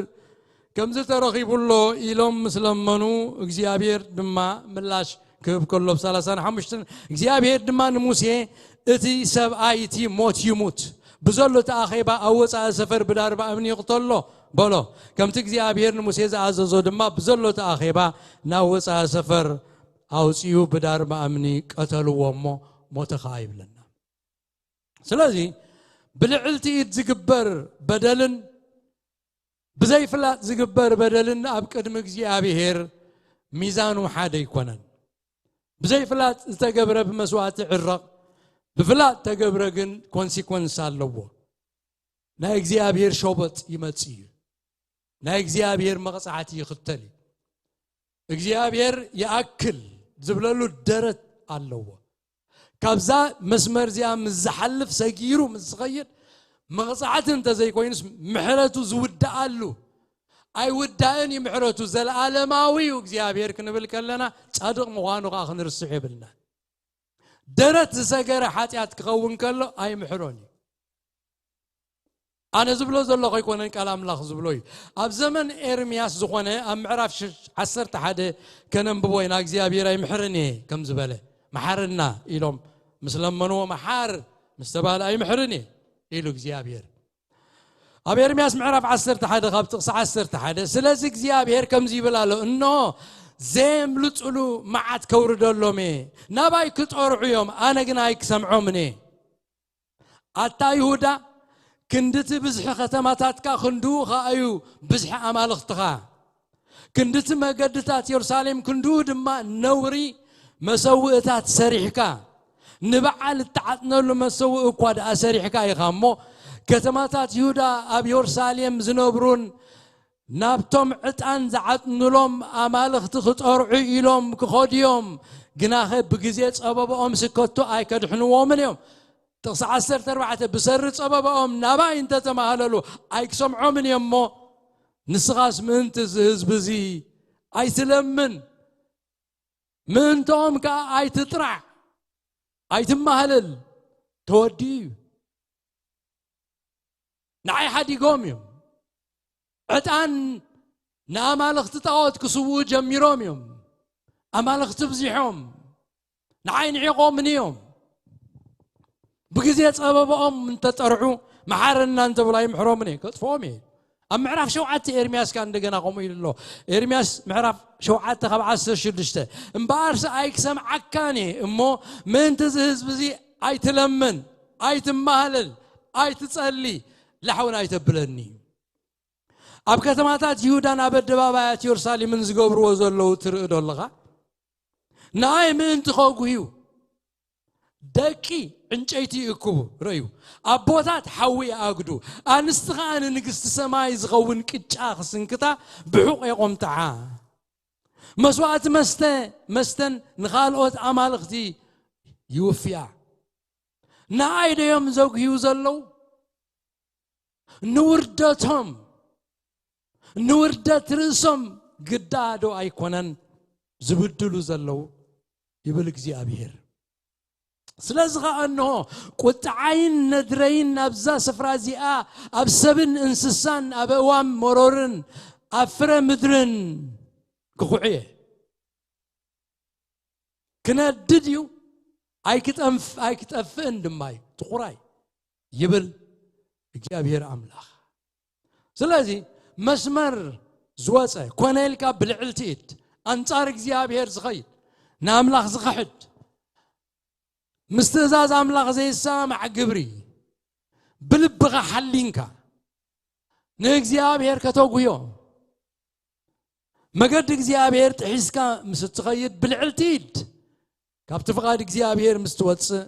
ከምዚ ተረኺቡ ኣሎ ኢሎም ምስ ለመኑ እግዚኣብሔር ድማ ምላሽ ክህብ ከሎ ኣብ ሰላሳን ሓሙሽተን እግዚኣብሔር ድማ ንሙሴ እቲ ሰብኣይ እቲ ሞት ይሙት ብዘሎ እቲ ኣኼባ ኣብ ወፃኢ ሰፈር ብዳርባ እምኒ ይቕተሎ በሎ። ከምቲ እግዚኣብሔር ንሙሴ ዝኣዘዞ ድማ ብዘሎ እቲ ኣኼባ ናብ ወፃኢ ሰፈር ኣውፅኡ ብዳርባ እምኒ ቀተልዎ እሞ ሞተ ኸዓ ይብለና። ስለዚ ብልዕልቲ ኢድ ዝግበር በደልን ብዘይፍላጥ ዝግበር በደልን ኣብ ቅድሚ እግዚኣብሔር ሚዛኑ ሓደ ኣይኮነን። ብዘይፍላጥ ዝተገብረ ብመስዋእቲ ይዕረቕ፣ ብፍላጥ ተገብረ ግን ኮንሲኮንስ ኣለዎ። ናይ እግዚኣብሔር ሸበጥ ይመጽእ እዩ። ናይ እግዚኣብሔር መቕጻዕቲ ይኽተል እዩ። እግዚኣብሔር ይኣክል ዝብለሉ ደረት ኣለዎ። ካብዛ መስመር እዚኣ ምስ ዝሓልፍ ሰጊሩ ምስ ዝኸይድ መቕጻዕቲ እንተዘይኮይኑስ ምሕረቱ ዝውድኣሉ ኣይውዳእን እዩ። ምሕረቱ ዘለኣለማዊ እዩ። እግዚኣብሔር ክንብል ከለና ጻድቕ ምዃኑ ከዓ ክንርስዕ የብልና። ደረት ዝሰገረ ሓጢኣት ክኸውን ከሎ ኣይምሕሮን እዩ። ኣነ ዝብሎ ዘለኹ ኣይኮነን፣ ቃል ኣምላኽ ዝብሎ እዩ። ኣብ ዘመን ኤርምያስ ዝኾነ ኣብ ምዕራፍ ሽ-፣ ዓሰርተ ሓደ ከነንብቦ ኢና። እግዚኣብሔር ኣይምሕርን እየ ከም ዝበለ፣ "መሓርና" ኢሎም ምስ ለመንዎ፣ "መሓር" ምስ ተባህለ፣ "ኣይምሕርን እየ" ኢሉ እግዚኣብሔር። ኣብ ኤርምያስ ምዕራፍ ዓሰርተ ሓደ ካብ ጥቕሲ ዓሰርተ ሓደ፣ ስለዚ እግዚኣብሔር ከምዚ ይብል ኣሎ፣ "እንሆ ዘየምልጡሉ መዓት ከውርደሎም እየ፣ ናባይ ክጠርዑ እዮም፣ ኣነ ግን ኣይክሰምዖምን እየ።" ኣታ ይሁዳ፣ ክንድቲ ብዝሒ ከተማታትካ ክንድኡ ኸኣ እዩ ብዝሒ ኣማልኽትኻ። ክንድቲ መገድታት የሩሳሌም ክንድኡ ድማ ነውሪ መሰውእታት ሰሪሕካ። ንበዓል እትዓጥነሉ መሰውእ እኳ ደኣ ሰሪሕካ ኢኻ እሞ፣ ከተማታት ይሁዳ ኣብ የሩሳሌም ዝነብሩን ናብቶም ዕጣን ዝዓጥኑሎም ኣማልኽቲ ክጠርዑ ኢሎም ክኸዱ እዮም፣ ግናኸ ብግዜ ጸበባኦም ስከቶ ኣይከድሕንዎምን እዮም። ጥቕሲ ዓሰርተ ኣርባዕተ፣ ብሰሪ ጸበባኦም ናባይ እንተተማህለሉ ኣይክሰምዖምን እየ እሞ፣ ንስኻስ ምእንቲ እዚ ህዝቢ እዚ ኣይትለምን፣ ምእንትኦም ከኣ ኣይትጥራዕ፣ ኣይትማህለል፣ ተወዲኡ እዩ። ንዓይ ሓዲጎም እዮም። ዕጣን ንኣማልኽቲ ጣዖት ክስውኡ ጀሚሮም እዮም። ኣማልኽቲ ብዚሖም ንዓይ ንዒቖምኒ እዮም። ብግዜ ጸበባኦም እንተጠርዑ፣ መሓረና እንተብሉ ኣይምሕሮምን እየ፣ ከጥፍኦም እየ። ኣብ ምዕራፍ ሸውዓተ ኤርምያስ ከኣ እንደገና ከምኡ ኢሉ ኣሎ። ኤርምያስ ምዕራፍ ሸውዓተ ካብ ዓሰርተ ሽዱሽተ፣ "እምበኣርሲ ኣይክሰምዓካን እየ እሞ፣ ምእንቲ እዚ ህዝቢ እዚ ኣይትለምን፣ ኣይትማህለል፣ ኣይትጸሊ፣ ላሕ እውን ኣይተብለኒ። ኣብ ከተማታት ይሁዳን ኣብ ኣደባባያት የሩሳሌምን ዝገብርዎ ዘለዉ ትርኢ ዶ ኣለኻ? ንኣይ ምእንቲ ከጉህዩ ደቂ ዕንጨይቲ ይእክቡ፣ ረእዩ፣ ኣቦታት ሓዊ ይኣግዱ፣ ኣንስቲ ኸኣ ንንግስቲ ሰማይ ዝኸውን ቅጫ ክስንክታ ብሑቕ የቖምጥዓ። መስዋእቲ መስተ መስተን ንኻልኦት ኣማልኽቲ ይውፍያ። ንኣይ ዶ እዮም ዘጉህዩ ዘለዉ? ንውርደቶም፣ ንውርደት ርእሶም ግዳ ዶ ኣይኮነን ዝብድሉ ዘለዉ? ይብል እግዚኣብሔር። ስለዚ ኸኣ እንሆ፣ ቁጥዓይን ነድረይን ናብዛ ስፍራ እዚኣ፣ ኣብ ሰብን እንስሳን፣ ኣብ ኣእዋም መሮርን ኣብ ፍረ ምድርን ክኹዕ እየ። ክነድድ እዩ፣ ኣይክጠንፍ-፣ ኣይክጠፍእን ድማ እዩ፣ ትኹራይ ይብል እግዚኣብሔር ኣምላኽ። ስለዚ መስመር ዝወፀ ኮነ ኢልካ ብልዕልቲ ኢድ ኣንጻር እግዚኣብሔር ዝኸይድ፣ ንኣምላኽ ዝኸሕድ፣ ምስ ትእዛዝ ኣምላኽ ዘይሰማማዕ ግብሪ ብልብኻ ሓሊንካ ንእግዚኣብሔር ከተጉዮ፣ መገዲ እግዚኣብሔር ጥሒስካ ምስ እትኸይድ ብልዕልቲ ኢድ ካብቲ ፍቓድ እግዚኣብሔር ምስ ትወፅእ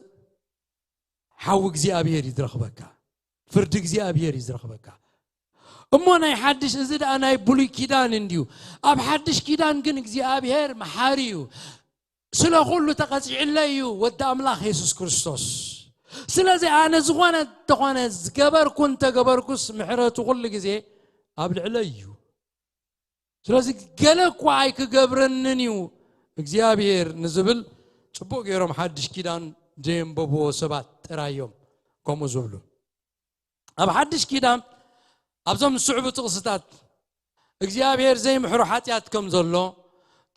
ሓዊ እግዚኣብሔር እዩ ዝረኽበካ፣ ፍርዲ እግዚኣብሔር እዩ ዝረኽበካ። እሞ ናይ ሓድሽ፣ እዚ ደኣ ናይ ብሉይ ኪዳን እንድዩ። ኣብ ሓድሽ ኪዳን ግን እግዚኣብሔር መሓሪ እዩ። ስለ ኩሉ ተቐጺዕለይ እዩ ወዲ ኣምላኽ የሱስ ክርስቶስ። ስለዚ ኣነ ዝኾነ እንተኾነ ዝገበርኩ እንተገበርኩስ ምሕረቱ ኩሉ ግዜ ኣብ ልዕለይ እዩ። ስለዚ ገለ እኳ ኣይክገብረንን እዩ እግዚኣብሔር ንዝብል ጽቡቕ ገይሮም ሓድሽ ኪዳን ዘየንበብዎ ሰባት ጥራይ እዮም ከምኡ ዝብሉ። ኣብ ሓድሽ ኪዳን ኣብዞም ዝስዕቡ ጥቕስታት እግዚኣብሔር ዘይምሕሮ ሓጢኣት ከም ዘሎ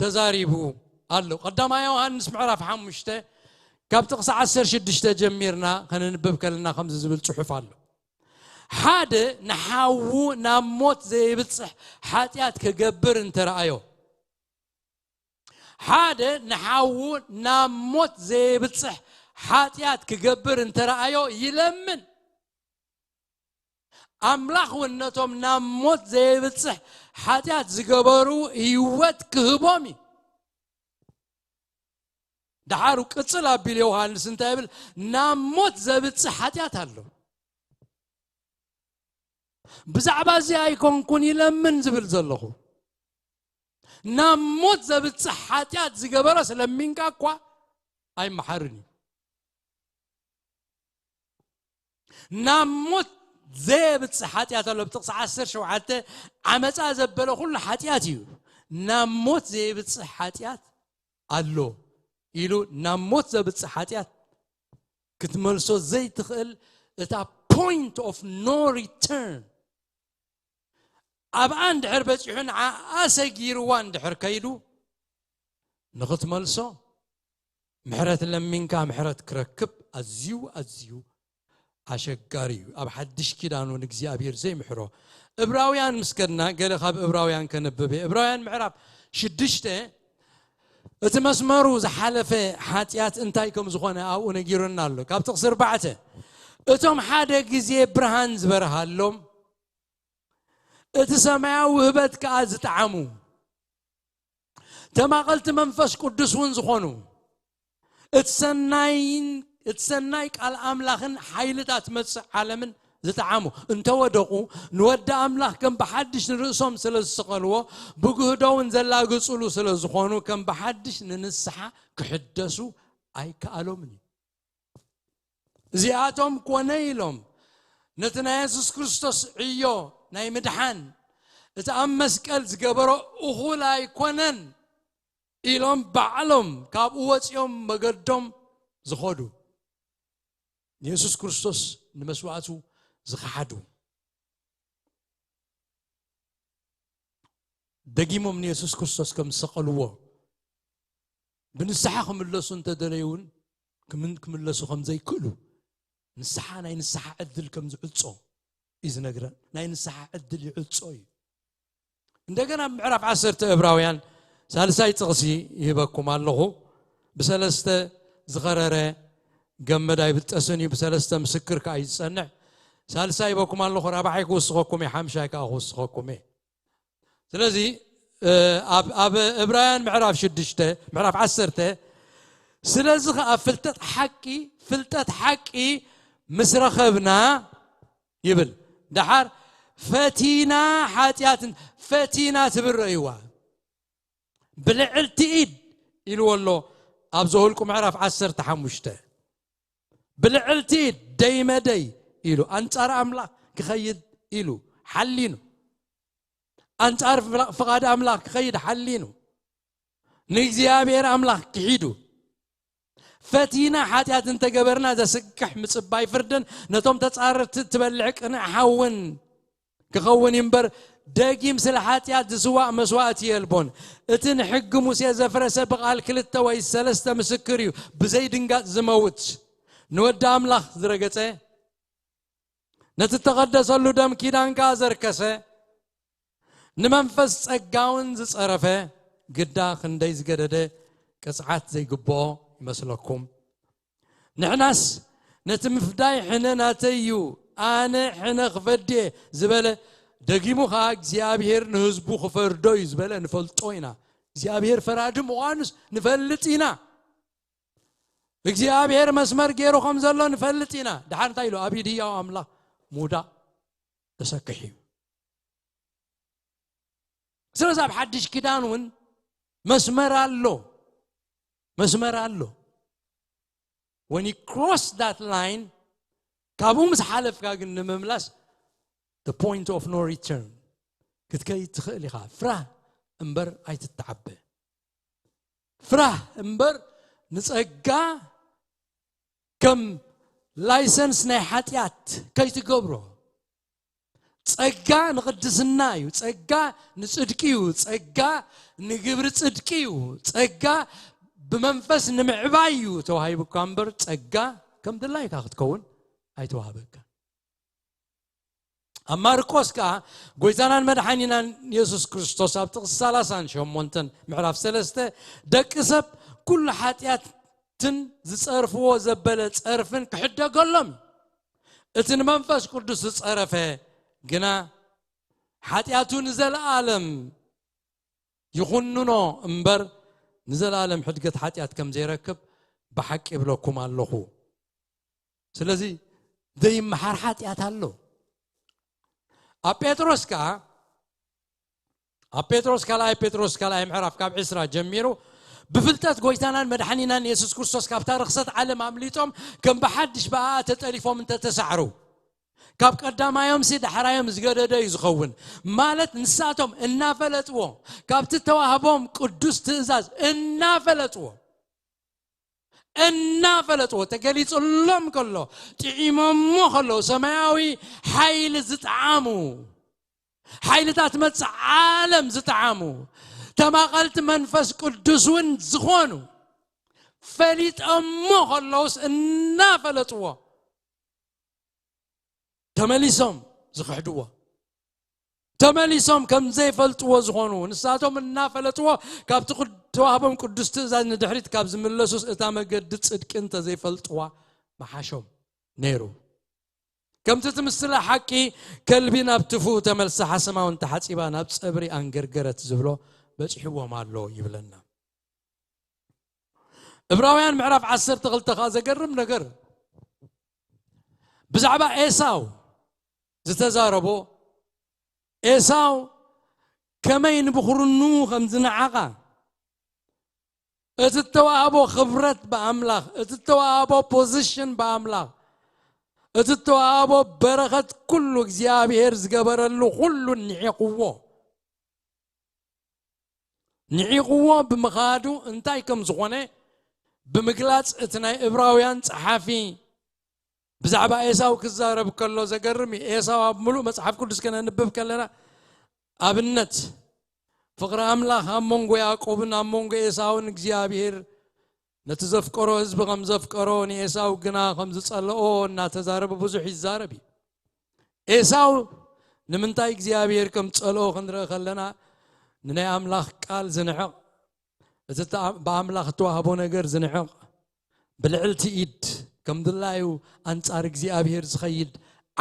ተዛሪቡ ኣሎ። ቀዳማይ ዮሃንስ ምዕራፍ ሓሙሽተ ካብ ጥቕሲ ዓሰርተ ሽዱሽተ ጀሚርና ከነንብብ ከለና ከምዚ ዝብል ጽሑፍ ኣሎ። ሓደ ንሓዉ ናብ ሞት ዘየብጽሕ ሓጢኣት ክገብር እንተረኣዮ፣ ሓደ ንሓዉ ናብ ሞት ዘየብጽሕ ሓጢኣት ክገብር እንተረኣዮ ይለምን። ኣምላኽ እውን ነቶም ናብ ሞት ዘየብጽሕ ሓጢኣት ዝገበሩ ህይወት ክህቦም እዩ። ደሓሩ ቅጽል ኣቢሉ ዮሃንስ እንታይ ይብል? ናብ ሞት ዘብጽሕ ሓጢኣት ኣሎ። ብዛዕባ እዚ ኣይኮንኩን ይለምን ዝብል ዘለኹ። ናብ ሞት ዘብጽሕ ሓጢኣት ዝገበረ ስለሚንካ እኳ ኣይመሓርን እዩ። ናብ ሞት ዘየብጽሕ ሓጢኣት ኣሎ። ብጥቕሲ ዓሰርተ ሸውዓተ ዓመፃ ዘበለ ኩሉ ሓጢኣት እዩ። ናብ ሞት ዘየብጽሕ ሓጢኣት ኣሎ ኢሉ ናብ ሞት ዘብጽሕ ሓጢኣት ክትመልሶ ዘይትኽእል እታ point of no return ኣብኣ እንድሕር በጺሑ ንዓኣ ሰጊርዋ እንድሕር ከይዱ ንኽትመልሶ ምሕረት ለሚንካ ምሕረት ክረክብ ኣዝዩ ኣዝዩ ኣሸጋሪ እዩ። ኣብ ሓድሽ ኪዳን እውን እግዚኣብሔር ዘይምሕሮ። እብራውያን ምስ ከድና ገለ ካብ እብራውያን ከንብብ እየ። እብራውያን ምዕራፍ ሽዱሽተ እቲ መስመሩ ዝሓለፈ ሓጢኣት እንታይ ከም ዝኾነ ኣብኡ ነጊሩና ኣሎ። ካብ ጥቕሲ ኣርባዕተ እቶም ሓደ ግዜ ብርሃን ዝበርሃሎም እቲ ሰማያዊ ውህበት ከኣ ዝጠዓሙ ተማቐልቲ መንፈስ ቅዱስ እውን ዝኾኑ እቲ ሰናይን እቲ ሰናይ ቃል ኣምላኽን ሓይልታት መጽእ ዓለምን ዝጠዓሙ እንተወደቑ ንወዲ ኣምላኽ ከም ብሓድሽ ንርእሶም ስለ ዝሰቐልዎ ብግህዶ እውን ዘላግጽሉ ስለ ዝኾኑ ከም ብሓድሽ ንንስሓ ክሕደሱ ኣይከኣሎምን እዩ። እዚኣቶም ኮነ ኢሎም ነቲ ናይ የሱስ ክርስቶስ ዕዮ ናይ ምድሓን እቲ ኣብ መስቀል ዝገበሮ እኹል ኣይኮነን ኢሎም ባዕሎም ካብኡ ወፂኦም መገዶም ዝኸዱ ንየሱስ ክርስቶስ ንመስዋእቱ ዝኸሓዱ ደጊሞም ንየሱስ ክርስቶስ ከም ዝሰቐልዎ ብንስሓ ክምለሱ እንተደለዩ እውን ክምን- ክምለሱ ከም ዘይክእሉ ንስሓ ናይ ንስሓ ዕድል ከም ዝዕጾ እዩ ዝነግረን። ናይ ንስሓ ዕድል ይዕጾ እዩ። እንደገና ኣብ ምዕራፍ ዓሰርተ እብራውያን ሳልሳይ ጥቕሲ ይህበኩም ኣለኹ። ብሰለስተ ዝኸረረ ገመድ ኣይብጠስን እዩ፣ ብሰለስተ ምስክር ከኣ እዩ ዝጸንዕ። ሳልሳይ ይህበኩም ኣለኹ፣ ራብዓይ ክውስኸኩም እየ፣ ሓምሻይ ከኣ ክውስኸኩም እየ። ስለዚ ኣብ እብራውያን ምዕራፍ ሽዱሽተ ምዕራፍ ዓሰርተ ስለዚ ኸዓ ፍልጠት ሓቂ ፍልጠት ሓቂ ምስ ረኸብና ይብል። ደሓር ፈቲና ሓጢኣት ፈቲና ትብል ረእይዋ። ብልዕልቲ ኢድ ኢልዎ ኣሎ። ኣብ ዘኍልቁ ምዕራፍ ዓሰርተ ሓሙሽተ ብልዕልቲ ኢድ ደይ መደይ ኢሉ ኣንጻር ኣምላኽ ክኸይድ ኢሉ ሓሊኑ፣ ኣንጻር ፍቓድ ኣምላኽ ክኸይድ ሓሊኑ፣ ንእግዚኣብሔር ኣምላኽ ክሒዱ፣ ፈቲና ሓጢኣት እንተገበርና ዘስክሕ ምጽባይ ፍርድን ነቶም ተጻረርቲ እትበልዕ ቅንዕ ሓውን ክኸውን እምበር፣ ደጊም ስለ ሓጢኣት ዝስዋእ መስዋእቲ የልቦን። እቲ ንሕጊ ሙሴ ዘፍረሰ ብቓል ክልተ ወይ ሰለስተ ምስክር እዩ ብዘይ ድንጋጽ ዝመውት። ንወዲ ኣምላኽ ዝረገጸ፣ ነቲ እተቐደሰሉ ደም ኪዳን ከኣ ዘርከሰ፣ ንመንፈስ ጸጋ እውን ዝጸረፈ፣ ግዳ ክንደይ ዝገደደ ቅጽዓት ዘይግብኦ ይመስለኩም? ንሕናስ ነቲ ምፍዳይ ሕነ ናተይ እዩ፣ ኣነ ሕነ ክፈድየ ዝበለ፣ ደጊሙ ኸኣ እግዚኣብሔር ንህዝቡ ክፈርዶ እዩ ዝበለ ንፈልጦ ኢና። እግዚኣብሔር ፈራዲ ምዃኑስ ንፈልጥ ኢና። እግዚኣብሔር መስመር ገይሩ ከም ዘሎ ንፈልጥ ኢና። ድሓር እንታይ ኢሉ? ኣብ ኢድ ህያው ኣምላኽ ምውዳቕ ዘሰክሕ እዩ። ስለዚ ኣብ ሓድሽ ኪዳን እውን መስመር ኣሎ፣ መስመር ኣሎ። When you cross that line፣ ካብኡ ምስ ሓለፍካ ግን ንምምላስ the point of no return ክትከይድ ትኽእል ኢኻ። ፍራህ እምበር ኣይትተዓበ። ፍራህ እምበር ንጸጋ ከም ላይሰንስ ናይ ሓጢኣት ከይትገብሮ። ጸጋ ንቕድስና እዩ። ጸጋ ንጽድቂ እዩ። ጸጋ ንግብሪ ጽድቂ እዩ። ጸጋ ብመንፈስ ንምዕባይ እዩ ተዋሂቡካ እምበር፣ ጸጋ ከም ድላይካ ክትከውን ኣይተዋህበካ። ኣብ ማርቆስ ከኣ ጎይታናን መድሓኒናን የሱስ ክርስቶስ ኣብ ጥቕሲ ሰላሳን ሸሞንተን ምዕራፍ ሰለስተ፣ ደቂ ሰብ ኩሉ ሓጢኣትን ዝጸርፍዎ ዘበለ ጸርፍን ክሕደገሎም እዩ። እቲ ንመንፈስ ቅዱስ ዝጸረፈ ግና ሓጢኣቱ ንዘለኣለም ይኹንኖ እምበር፣ ንዘለኣለም ሕድገት ሓጢኣት ከም ዘይረክብ ብሓቂ እብለኩም ኣለኹ። ስለዚ ዘይመሓር ሓጢኣት ኣሎ። ኣብ ጴጥሮስ ከኣ፣ ኣብ ጴጥሮስ ካልኣይ፣ ጴጥሮስ ካልኣይ ምዕራፍ ካብ ዕስራ ጀሚሩ፣ ብፍልጠት ጎይታናን መድሓኒናን የሱስ ክርስቶስ ካብታ ርኽሰት ዓለም ኣምሊጦም ከም ብሓድሽ ብኣኣ ተጠሊፎም እንተተሳዕሩ፣ ካብ ቀዳማዮም ሲ ዳሕራዮም ዝገደደ እዩ ዝኸውን። ማለት ንሳቶም እናፈለጥዎ፣ ካብቲ ተዋህቦም ቅዱስ ትእዛዝ እናፈለጥዎ፣ እናፈለጥዎ፣ ተገሊጹሎም ከሎ፣ ጥዒሞሞ ከለዉ፣ ሰማያዊ ሓይሊ ዝጠዓሙ፣ ሓይልታት መጽእ ዓለም ዝጠዓሙ፣ ተማቐልቲ መንፈስ ቅዱስ እውን ዝኾኑ፣ ፈሊጦሞ ከለዉስ እናፈለጥዎ፣ ተመሊሶም ዝኽሕድዎ፣ ተመሊሶም ከም ዘይፈልጥዎ ዝኾኑ፣ ንሳቶም እናፈለጥዎ ካብቲ ቅድ-፣ ተዋህቦም ቅዱስ ትእዛዝ ንድሕሪት ካብ ዝምለሱስ፣ እታ መገዲ ጽድቂ እንተ ዘይፈልጥዋ ምሓሾም ነይሩ። ከምቲ እቲ ምስላ ሓቂ፣ ከልቢ ናብ ትፉእ ተመልሳ፣ ሓሰማ እውን ተሓጺባ ናብ ጸብሪ ኣንገርገረት ዝብሎ በጺሕዎም ኣሎ ይብለና። ዕብራውያን ምዕራፍ ዓሰርተ ክልተ ከኣ ዘገርም ነገር ብዛዕባ ኤሳው ዝተዛረቦ፣ ኤሳው ከመይ ንብኹርኑ ከም ዝነዓቓ፣ እቲ እተዋህቦ ክብረት ብኣምላኽ፣ እቲ እተዋህቦ ፖዚሽን ብኣምላኽ፣ እቲ እተዋህቦ በረኸት፣ ኩሉ እግዚኣብሔር ዝገበረሉ ኩሉ ንዒቕዎ። ንዒቕዎ ብምኻዱ እንታይ ከም ዝኾነ ብምግላጽ፣ እቲ ናይ ዕብራውያን ጸሓፊ ብዛዕባ ኤሳው ክዛረብ ከሎ ዘገርም እዩ። ኤሳው ኣብ ምሉእ መጽሓፍ ቅዱስ ከነንብብ ከለና፣ ኣብነት ፍቕሪ ኣምላኽ ኣብ መንጎ ያዕቆብን ኣብ መንጎ ኤሳውን፣ እግዚኣብሔር ነቲ ዘፍቀሮ ህዝቢ ከም ዘፍቀሮ፣ ንኤሳው ግና ከም ዝጸልኦ እናተዛረበ ብዙሕ ይዛረብ እዩ። ኤሳው ንምንታይ እግዚኣብሔር ከም ጸልኦ ክንርኢ ከለና፣ ንናይ ኣምላኽ ቃል ዝንዕቕ፣ እቲ እተኣ-፣ ብኣምላኽ እተዋህቦ ነገር ዝንዕቕ፣ ብልዕልቲ ኢድ ከም ድላዩ ኣንጻር እግዚኣብሔር ዝኸይድ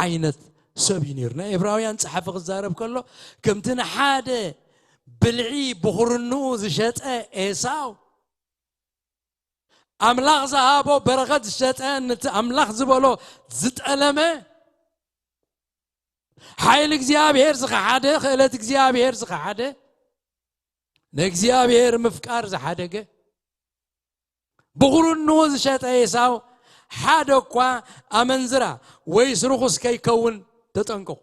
ዓይነት ሰብ እዩ ነይሩ። ናይ ዕብራውያን ጸሓፊ ክዛረብ ከሎ፣ ከምቲ ንሓደ ብልዒ ብኹርንኡ ዝሸጠ ኤሳው፣ ኣምላኽ ዝሃቦ በረኸት ዝሸጠ፣ ነቲ ኣምላኽ ዝበሎ ዝጠለመ፣ ሓይሊ እግዚኣብሔር ዝኸሓደ፣ ክእለት እግዚኣብሔር ዝኸሓደ፣ ንእግዚኣብሔር ምፍቃር ዝሓደገ፣ ብኹርንኡ ዝሸጠ ኤሳው ሓደ እኳ ኣመንዝራ ወይስ ርኹስ ከይከውን ተጠንቀቑ።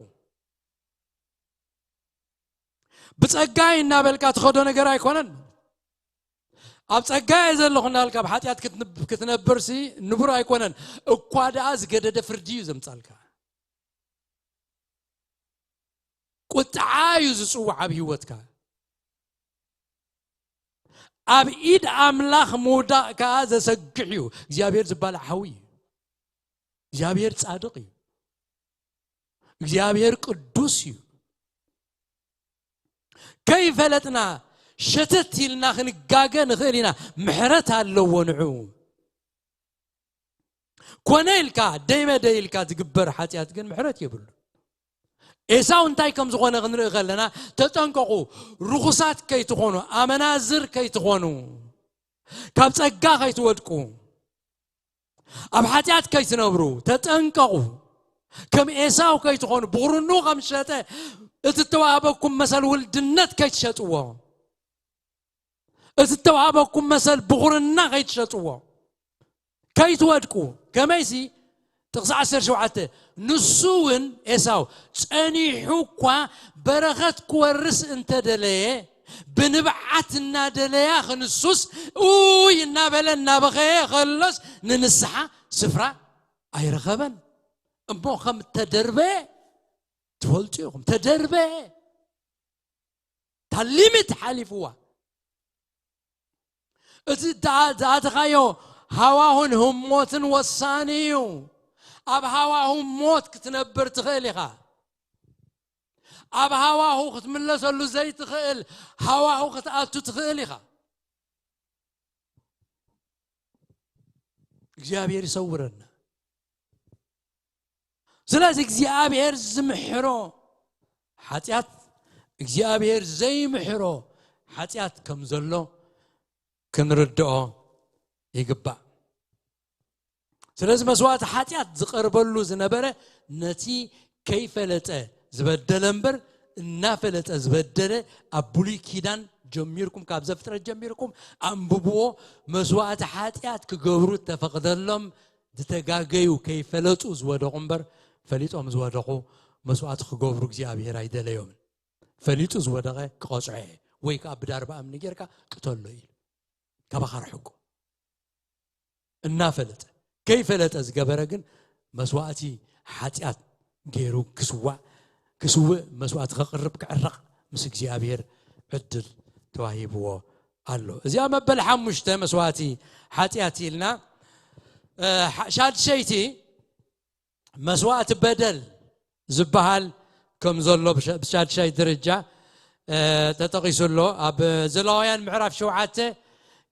ብጸጋይ እናበልካ ትኸዶ ነገር ኣይኮነን። ኣብ ጸጋይ ዘለኹ እናበልካ ኣብ ሓጢኣት ክትንብ- ክትነብርሲ ንቡር ኣይኮነን። እኳ ደኣ ዝገደደ ፍርዲ እዩ ዘምጻልካ። ቁጥዓ እዩ ዝጽዋዕ ኣብ ህይወትካ። ኣብ ኢድ ኣምላኽ ምውዳቕ ከኣ ዘሰግሕ እዩ። እግዚኣብሔር ዝባላዕ ሓዊ እዩ። እግዚኣብሔር ጻድቕ እዩ። እግዚኣብሔር ቅዱስ እዩ። ከይፈለጥና ሸተት ኢልና ክንጋገ ንኽእል ኢና። ምሕረት ኣለዎ ንዑ። ኮነ ኢልካ ደይመደ ኢልካ ዝግበር ሓጢኣት ግን ምሕረት የብሉ። ኤሳው እንታይ ከም ዝኾነ ክንርኢ ከለና፣ ተጠንቀቑ፣ ርኹሳት ከይትኾኑ፣ ኣመናዝር ከይትኾኑ፣ ካብ ጸጋ ከይትወድቁ፣ ኣብ ሓጢኣት ከይትነብሩ ተጠንቀቑ። ከም ኤሳው ከይትኾኑ፣ ብኹርኑ ከም ሸጠ እቲ እተዋህበኩም መሰል ውልድነት ከይትሸጥዎ፣ እቲ እተዋህበኩም መሰል ብኹርና ከይትሸጥዎ፣ ከይትወድቁ። ከመይሲ ጥቕሲ ዓሰርተ ሸውዓተ፣ ንሱ እውን ኤሳው ጸኒሑ እኳ በረኸት ክወርስ እንተደለየ፣ ብንብዓት እናደለያ ክንሱስ፣ ኡይ እናበለ እናበኸየ ከሎስ፣ ንንስሓ ስፍራ ኣይረኸበን። እሞ ከም ተደርበየ ትፈልጡ ኢኹም። ተደርበየ። እታ ሊሚት ሓሊፍዋ። እቲ ዝኣ- ዝኣተኻዮ ሃዋሁን ህሞትን ወሳኒ እዩ። ኣብ ሃዋሁ ሞት ክትነብር ትኽእል ኢኻ። ኣብ ሃዋሁ ክትምለሰሉ ዘይትኽእል ሃዋሁ ክትኣቱ ትኽእል ኢኻ። እግዚኣብሔር ይሰውረና። ስለዚ እግዚኣብሔር ዝምሕሮ ሓጢኣት፣ እግዚኣብሔር ዘይምሕሮ ሓጢኣት ከም ዘሎ ክንርድኦ ይግባእ። ስለዚ መስዋእቲ ሓጢኣት ዝቐርበሉ ዝነበረ ነቲ ከይፈለጠ ዝበደለ እምበር፣ እናፈለጠ ዝበደለ፣ ኣብ ብሉይ ኪዳን ጀሚርኩም፣ ካብ ዘፍጥረት ጀሚርኩም ኣንብብዎ። መስዋእቲ ሓጢኣት ክገብሩ እተፈቕደሎም ዝተጋገዩ፣ ከይፈለጡ ዝወደቑ እምበር፣ ፈሊጦም ዝወደቑ መስዋእቲ ክገብሩ እግዚኣብሔር ኣይደለዮምን። ፈሊጡ ዝወደቐ ክቐጽዖ እየ፣ ወይ ከኣ ብዳርባ እምኒ ጌርካ ቅተሎ ኢሉ፣ ካባኻ ርሕቁ። እናፈለጠ፣ ከይፈለጠ ዝገበረ ግን መስዋእቲ ሓጢኣት ገይሩ ክስዋእ፣ ክስውእ፣ መስዋእቲ ከቕርብ፣ ክዕረቕ ምስ እግዚኣብሔር ዕድል ተዋሂብዎ ኣሎ። እዚኣ መበል ሓሙሽተ መስዋእቲ ሓጢኣት ኢልና። እ፣ ሓ- ሻድሸይቲ መስዋእቲ በደል ዝበሃል ከም ዘሎ ብሸ- ብሻድሻይ ደረጃ፣ እ፣ ተጠቒሱ ኣሎ። ኣብ ዘሌዋውያን ምዕራፍ ሸውዓተ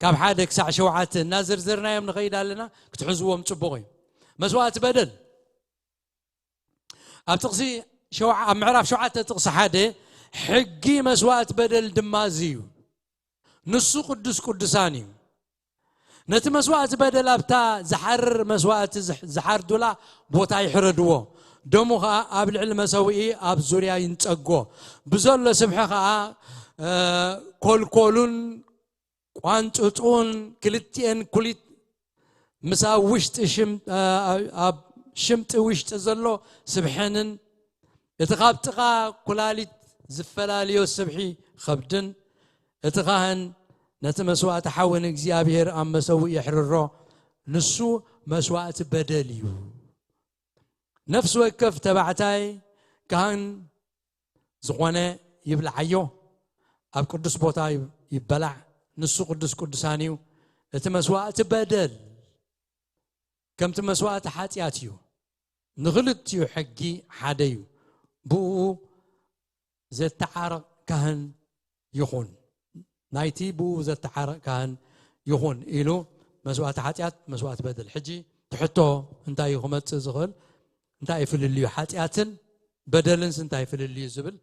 ካብ ሓደ ክሳዕ ሸውዓተ እናዝርዝርናዮም ንኸይድ ኣለና፣ ክትሕዝዎም ጽቡቕ እዩ። መስዋእቲ በደል ኣብ ጥቕሲ ሸውዓ- ኣብ ምዕራፍ ሸውዓተ ጥቕሲ ሓደ፣ ሕጊ መስዋእቲ በደል ድማ እዚ እዩ፣ ንሱ ቅዱስ ቅዱሳን እዩ። ነቲ መስዋእቲ በደል ኣብታ ዝሓርር መስዋእቲ ዝሕ- ዝሓርዱላ ቦታ ይሕረድዎ። ደሙ ኸኣ ኣብ ልዕሊ መሰውኢ ኣብ ዙርያ ይንጸጎ። ብዘሎ ስብሒ ኸኣ፣ እ፣ ኮልኮሉን ቋንጽጹን ክልቲኤን ኩሊት ምስ ኣብ ውሽጢ ሽም-፣ እ፣ ኣብ ሽምጢ ውሽጢ ዘሎ ስብሐንን እቲ ካብ ጥቓ ኩላሊት ዝፈላልዮ ስብሒ ኸብድን፣ እቲ ኻህን ነቲ መስዋእቲ ሓዊ ንእግዚኣብሔር ኣብ መሰውኢ የሕርሮ፣ ንሱ መስዋእቲ በደል እዩ። ነፍሲ ወከፍ ተባዕታይ ካህን ዝኾነ ይብልዓዮ፣ ኣብ ቅዱስ ቦታ ይብ- ይበላዕ፣ ንሱ ቅዱስ ቅዱሳን እዩ። እቲ መስዋእቲ በደል ከምቲ መስዋእቲ ሓጢኣት እዩ። ንኽልቲኡ ሕጊ ሓደ እዩ። ብኡ ዘተዓርቕ ካህን ይኹን፣ ናይቲ ብኡ ዘተዓርቕ ካህን ይኹን ኢሉ መስዋእቲ ሓጢኣት፣ መስዋእቲ በደል። ሕጂ ትሕቶ እንታይ እዩ ክመጽእ ዝኽእል? እንታይ እዩ ፍልልዩ? ሓጢኣትን በደልንስ እንታይ ፍልልዩ ዝብል፣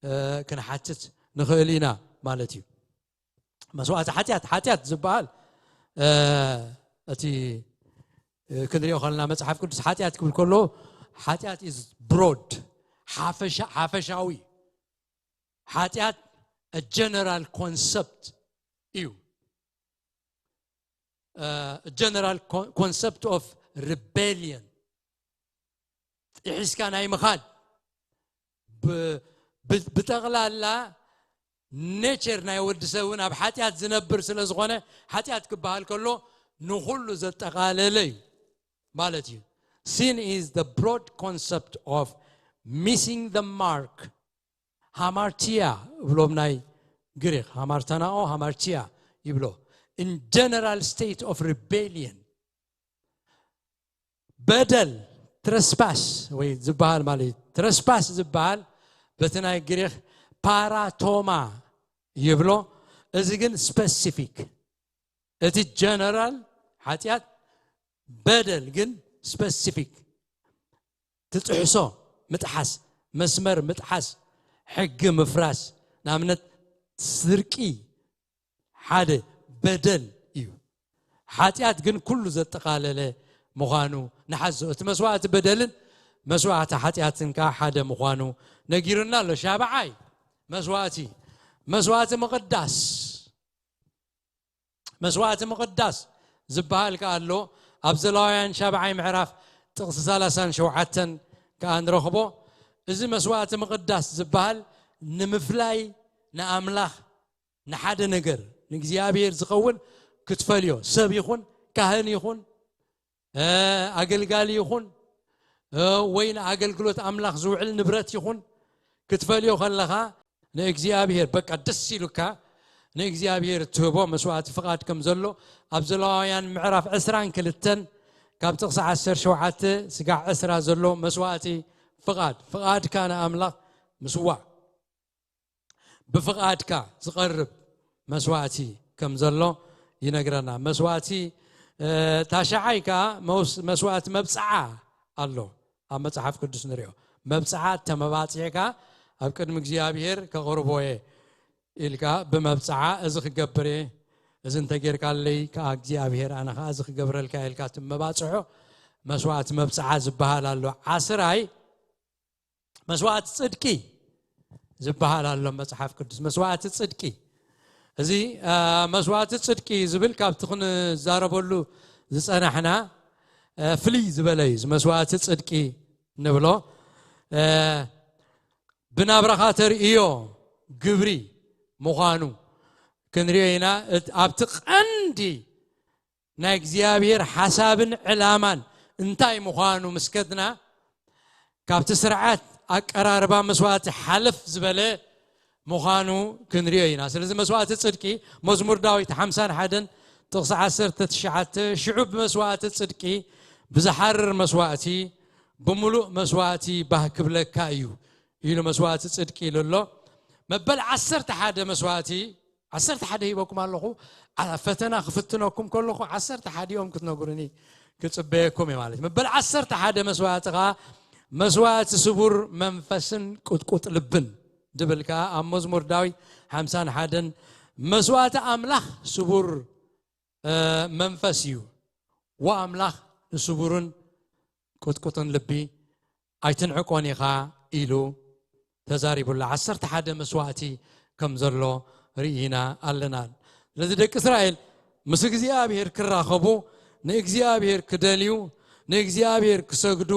እ፣ ክንሓትት ንኽእል ኢና ማለት እዩ። መስዋእቲ ሓጢኣት፣ ሓጢኣት ዝበሃል፣ እ፣ እቲ፣ እ፣ ክንሪኦ ከለና መጽሓፍ ቅዱስ ሓጢኣት ክብል ከሎ፣ ሓጢኣት is broad፣ ሓፈሻ-፣ ሓፈሻዊ። ሓጢኣት general concept እዩ። General concept of rebellion ጥሒስካ ናይ ምኻድ፣ ብጠቕላላ ኔቸር ናይ ወዲ ሰብ እውን ኣብ ሓጢኣት ዝነብር ስለ ዝኾነ፣ ሓጢኣት ክበሃል ከሎ ንኹሉ ዘጠቓለለ እዩ ማለት እዩ። Sin is the broad concept of missing the mark. ሃማርቲያ ይብሎም ናይ ግሪክ፣ ሃማርታናኦ ሃማርቲያ ይብሎ። In general state of rebellion፣ በደል፣ ትረስፓስ ወይ ዝበሃል ማለት እዩ። ትረስፓስ ዝበሃል በቲ ናይ ግሪክ ፓራቶማ ይብሎ። እዚ ግን ስፐሲፊክ፣ እቲ ጀነራል ሓጢኣት፣ በደል ግን ስፐሲፊክ፣ ትጥሕሶ ምጥሓስ፣ መስመር ምጥሓስ፣ ሕጊ ምፍራስ፣ ንኣብነት ስርቂ ሓደ በደል እዩ። ሓጢኣት ግን ኩሉ ዘጠቓለለ ምዃኑ ንሓዞ። እቲ መስዋእቲ በደልን መስዋእቲ ሓጢኣትን ከዓ ሓደ ምዃኑ ነጊሩና ኣሎ። ሻብዓይ መስዋእቲ፣ መስዋእቲ ምቕዳስ። መስዋእቲ ምቕዳስ ዝበሃል ከኣ ኣሎ። ኣብ ዘለዋውያን ሻብዓይ ምዕራፍ ጥቕሲ ሰላሳን ሸውዓተን ከኣ ንረኽቦ። እዚ መስዋእቲ ምቕዳስ ዝበሃል ንምፍላይ ንኣምላኽ ንሓደ ነገር ንእግዚኣብሔር ዝኸውን ክትፈልዮ፣ ሰብ ይኹን ካህን ይኹን ኣገልጋሊ ይኹን ወይ ንኣገልግሎት ኣምላኽ ዝውዕል ንብረት ይኹን ክትፈልዮ ከለኻ ንእግዚኣብሔር በቃ ደስ ኢሉካ ንእግዚኣብሔር እትህቦ መስዋእቲ ፍቓድ ከም ዘሎ ኣብ ዘለዋውያን ምዕራፍ ዕስራን ክልተን ካብ ጥቕሲ ዓሰርተ ሸውዓተ ስጋዕ ዕስራ ዘሎ መስዋእቲ ፍቓድ፣ ፍቓድካ ንኣምላኽ ምስዋዕ ብፍቓድካ ዝቐርብ መስዋእቲ ከም ዘሎ ይነግረና። መስዋእቲ ታሽዓይ ከዓ መስዋእቲ መብፅዓ ኣሎ ኣብ መፅሓፍ ቅዱስ ንሪኦ። መብፅዓ ተመባፂዕካ ኣብ ቅድሚ እግዚኣብሔር ከቕርቦ እየ ኢልካ ብመብፅዓ እዚ ክገብር እየ፣ እዚ እንተጌርካለይ ከዓ እግዚኣብሔር ኣነ ከዓ እዚ ክገብረልካ ኢልካ ትመባፅሖ መስዋእቲ መብፅዓ ዝበሃል ኣሎ። ዓስራይ መስዋእቲ ጽድቂ ዝበሃል ኣሎ መጽሓፍ ቅዱስ። መስዋእቲ ጽድቂ፣ እዚ መስዋእቲ ጽድቂ ዝብል ካብቲ ክንዛረበሉ ዝጸናሕና ፍልይ ዝበለ እዩ። እዚ መስዋእቲ ጽድቂ ንብሎ ብናብራኻ ተርእዮ ግብሪ ምዃኑ ክንሪኦ ኢና። ኣብቲ ቀንዲ ናይ እግዚኣብሔር ሓሳብን ዕላማን እንታይ ምዃኑ ምስ ከድና ካብቲ ስርዓት ኣቀራርባ መስዋእቲ ሓለፍ ዝበለ ምዃኑ ክንሪኦ ኢና። ስለዚ መስዋእቲ ጽድቂ መዝሙር ዳዊት ሓምሳን ሓደን ጥቕሲ ዓሰርተ ትሽዓተ ሽዑ ብመስዋእቲ ጽድቂ ብዝሓርር መስዋእቲ ብምሉእ መስዋእቲ ባህ ክብለካ እዩ ኢሉ መስዋእቲ ጽድቂ ኢሉ ኣሎ። መበል ዓሰርተ ሓደ መስዋእቲ ዓሰርተ ሓደ ሂበኩም ኣለኹ። ፈተና ክፍትነኩም ከለኹ ዓሰርተ ሓዲኦም ክትነግሩኒ ክጽበየኩም እየ ማለት እዩ። መበል ዓሰርተ ሓደ መስዋእቲ ከዓ መስዋእቲ ስቡር መንፈስን ቁጥቁጥ ልብን ድብል ከዓ ኣብ መዝሙር ዳዊት ሓምሳን ሓደን መስዋእቲ ኣምላኽ ስቡር መንፈስ እዩ። ወኣምላኽ ንስቡርን ቁጥቁጥን ልቢ ኣይትንዕቆን ኢኻ ኢሉ ተዛሪቡላ። ዓሰርተ ሓደ መስዋእቲ ከም ዘሎ ርኢና ኣለና። ስለዚ ደቂ እስራኤል ምስ እግዚኣብሔር ክራኸቡ፣ ንእግዚኣብሔር ክደልዩ፣ ንእግዚኣብሔር ክሰግዱ፣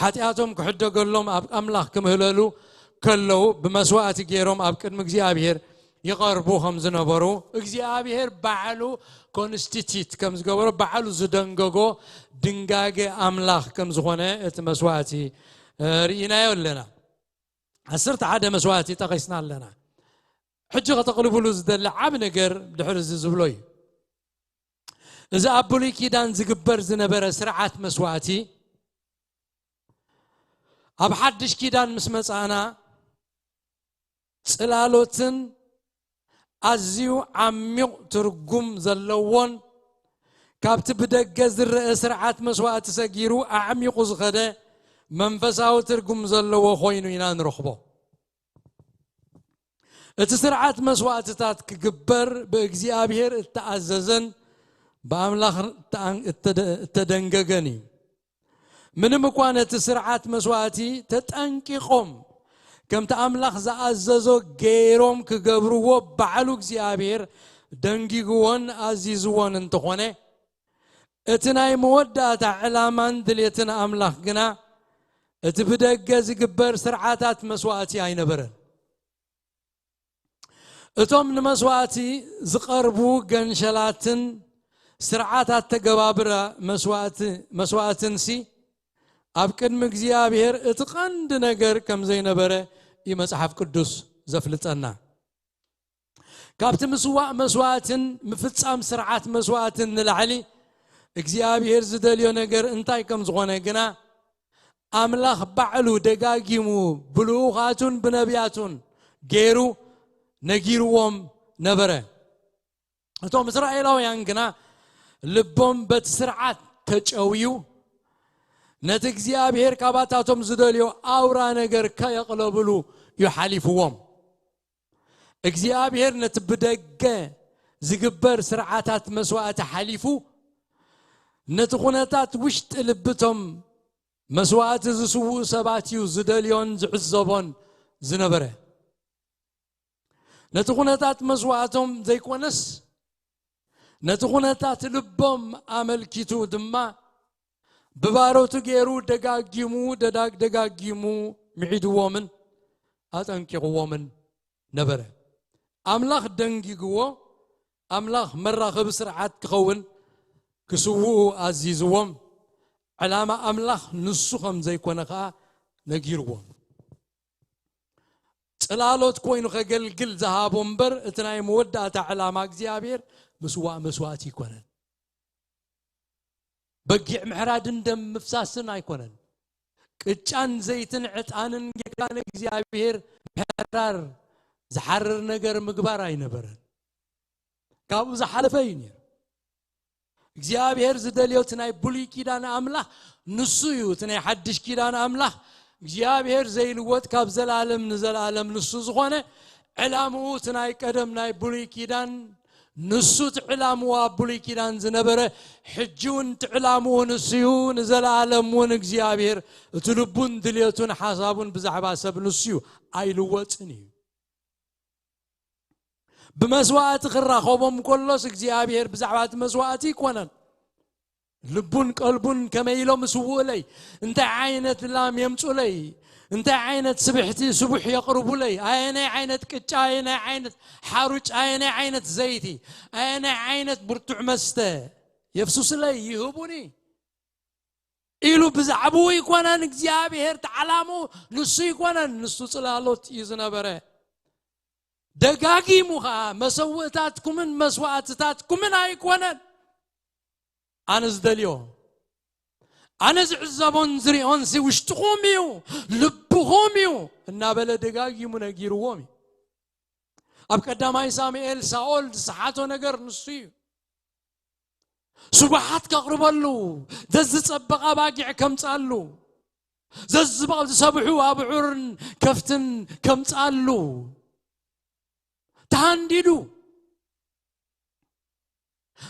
ሓጢኣቶም ክሕደገሎም ኣብ ኣምላኽ ክምህለሉ ከለዉ ብመስዋእቲ ገይሮም ኣብ ቅድሚ እግዚኣብሔር ይቐርቡ ከም ዝነበሩ እግዚኣብሔር ባዕሉ ኮንስቲቲት ከም ዝገበሮ ባዕሉ ዝደንገጎ ድንጋገ ኣምላኽ ከም ዝኾነ እቲ መስዋእቲ ርኢናዮ ኣለና። ዓሰርተ ሓደ መስዋእቲ ጠቒስና ኣለና። ሕጂ ከተቕልብሉ ዝደሊ ዓብ ነገር ድሕሪ እዚ ዝብሎ እዩ። እዚ ኣብ ብሉይ ኪዳን ዝግበር ዝነበረ ስርዓት መስዋእቲ ኣብ ሓድሽ ኪዳን ምስ መጻእና ጽላሎትን ኣዝዩ ዓሚቕ ትርጉም ዘለዎን ካብቲ ብደገ ዝረአ ስርዓት መስዋእቲ ሰጊሩ ኣዕሚቑ ዝኸደ መንፈሳዊ ትርጉም ዘለዎ ኮይኑ ኢና ንረኽቦ። እቲ ስርዓት መስዋእትታት ክግበር ብእግዚኣብሔር እተኣዘዘን ብኣምላኽ እተደንገገን እዩ። ምንም እኳ ነቲ ስርዓት መስዋእቲ ተጠንቂቖም ከምቲ ኣምላኽ ዝኣዘዞ ገይሮም ክገብርዎ ባዕሉ እግዚኣብሔር ደንጊግዎን ኣዚዝዎን እንተኾነ፣ እቲ ናይ መወዳእታ ዕላማን ድሌትን ኣምላኽ ግና እቲ ብደገ ዝግበር ስርዓታት መስዋእቲ ኣይነበረን። እቶም ንመስዋእቲ ዝቐርቡ ገንሸላትን ስርዓት ኣተገባብራ መስዋእቲ-፣ መስዋእትንሲ ኣብ ቅድሚ እግዚኣብሔር እቲ ቀንዲ ነገር ከም ዘይነበረ እዩ መጽሓፍ ቅዱስ ዘፍልጠና። ካብቲ ምስዋእ መስዋእትን ምፍጻም ስርዓት መስዋእትን ንላዕሊ እግዚኣብሔር ዝደልዮ ነገር እንታይ ከም ዝኾነ ግና ኣምላኽ ባዕሉ ደጋጊሙ ብልኡኻቱን ብነቢያቱን ገይሩ ነጊርዎም ነበረ። እቶም እስራኤላውያን ግና ልቦም በቲ ስርዓት ተጨውዩ ነቲ እግዚኣብሔር ካባታቶም ዝደልዮ ኣውራ ነገር ከየቕለብሉ እዩ ሓሊፍዎም። እግዚኣብሔር ነቲ ብደገ ዝግበር ስርዓታት መስዋእቲ ሓሊፉ ነቲ ኩነታት ውሽጢ ልብቶም መስዋእቲ ዝስውኡ ሰባት እዩ ዝደልዮን ዝዕዘቦን ዝነበረ። ነቲ ኩነታት መስዋእቶም ዘይኮነስ ነቲ ኩነታት ልቦም ኣመልኪቱ ድማ ብባሮቱ ገይሩ ደጋጊሙ ደዳግ ደጋጊሙ ምዒድዎምን ኣጠንቂቕዎምን ነበረ። ኣምላኽ ደንጊግዎ፣ ኣምላኽ መራኸቢ ስርዓት ክኸውን ክስውኡ ኣዚዝዎም። ዕላማ ኣምላኽ ንሱ ከም ዘይኮነ ኸኣ ነጊርዎም። ጽላሎት ኮይኑ ከገልግል ዝሃቦ እምበር እቲ ናይ መወዳእታ ዕላማ እግዚኣብሔር ምስዋእ መስዋእቲ ኣይኮነን። በጊዕ ምሕራድን ደም ምፍሳስን ኣይኮነን። ቅጫን ዘይትን ዕጣንን ጌርካ ንእግዚኣብሔር ምሕራር ዝሓርር ነገር ምግባር ኣይነበረን። ካብኡ ዝሓለፈ እዩ ነይሩ። እግዚኣብሔር ዝደልዮ እቲ ናይ ብሉይ ኪዳን ኣምላኽ ንሱ እዩ። እቲ ናይ ሓድሽ ኪዳን ኣምላኽ እግዚኣብሔር ዘይልወጥ ካብ ዘላለም ንዘላለም ንሱ ዝኾነ ዕላምኡ እቲ ናይ ቀደም ናይ ብሉይ ኪዳን ንሱ እቲ ዕላምኡ ኣብ ብሉይ ኪዳን ዝነበረ ሕጂ እውን እቲ ዕላምኡ ንሱ እዩ። ንዘላለም እውን እግዚኣብሔር እቲ ልቡን ድልየቱን ሓሳቡን ብዛዕባ ሰብ ንሱ እዩ። ኣይልወጥን እዩ። ብመስዋእቲ ክራኸቦም ከሎስ እግዚኣብሔር ብዛዕባ እቲ መስዋእቲ ኣይኮነን። ልቡን ቀልቡን ከመይ ኢሎም ይስውኡለይ፣ እንታይ ዓይነት ላም የምጹለይ፣ እንታይ ዓይነት ስብሕቲ ስቡሕ የቕርቡለይ፣ ኣየናይ ዓይነት ቅጫ፣ ኣየናይ ዓይነት ሓሩጭ፣ ኣየናይ ዓይነት ዘይቲ፣ ኣየናይ ዓይነት ብርቱዕ መስተ የፍሱስለይ ይህቡኒ ኢሉ ብዛዕባኡ ኣይኮነን እግዚኣብሔር ተዓላሙ፣ ንሱ ኣይኮነን። ንሱ ጽላሎት እዩ ዝነበረ። ደጋጊሙ ኸኣ መሰውእታትኩምን መስዋእትታትኩምን ኣይኮነን ኣነ ዝደልዮ፣ ኣነ ዝዕዘቦን ዝሪኦንሲ ውሽጥኹም እዩ፣ ልብኹም እዩ እናበለ ደጋጊሙ ነጊርዎም እዩ። ኣብ ቀዳማይ ሳሙኤል ሳኦል ዝሰሓቶ ነገር ንሱ እዩ። ስቡሓት ከቕርበሉ፣ ዘዝጸበቐ ኣባጊዕ ከምጻሉ፣ ዘዝበ-፣ ዝሰብሑ ኣብዑርን ከፍትን ከምጻሉ ተሃንዲዱ።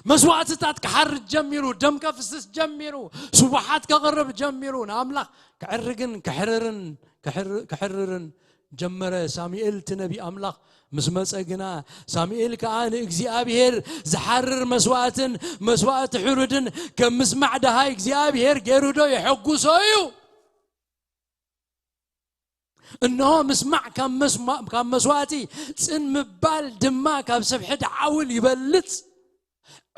መስዋእትታት ክሓርድ ጀሚሩ፣ ደም ከፍስስ ጀሚሩ፣ ስቡሓት ከቕርብ ጀሚሩ፣ ንኣምላኽ ክዕርግን ክሕርርን፣ ክሕር-፣ ክሕርርን ጀመረ። ሳሙኤል እቲ ነቢ ኣምላኽ ምስ መጸ ግና፣ ሳሙኤል ከኣ ንእግዚኣብሔር ዝሓርር መስዋእትን መስዋእቲ ሕሩድን ከም ምስማዕ ደሃይ እግዚኣብሔር ገይሩ ዶ የሐጉሶ እዩ? እንሆ ምስማዕ ካብ መስማ-፣ ካብ መስዋእቲ፣ ጽን ምባል ድማ ካብ ስብሒ ደዓውል ይበልጽ።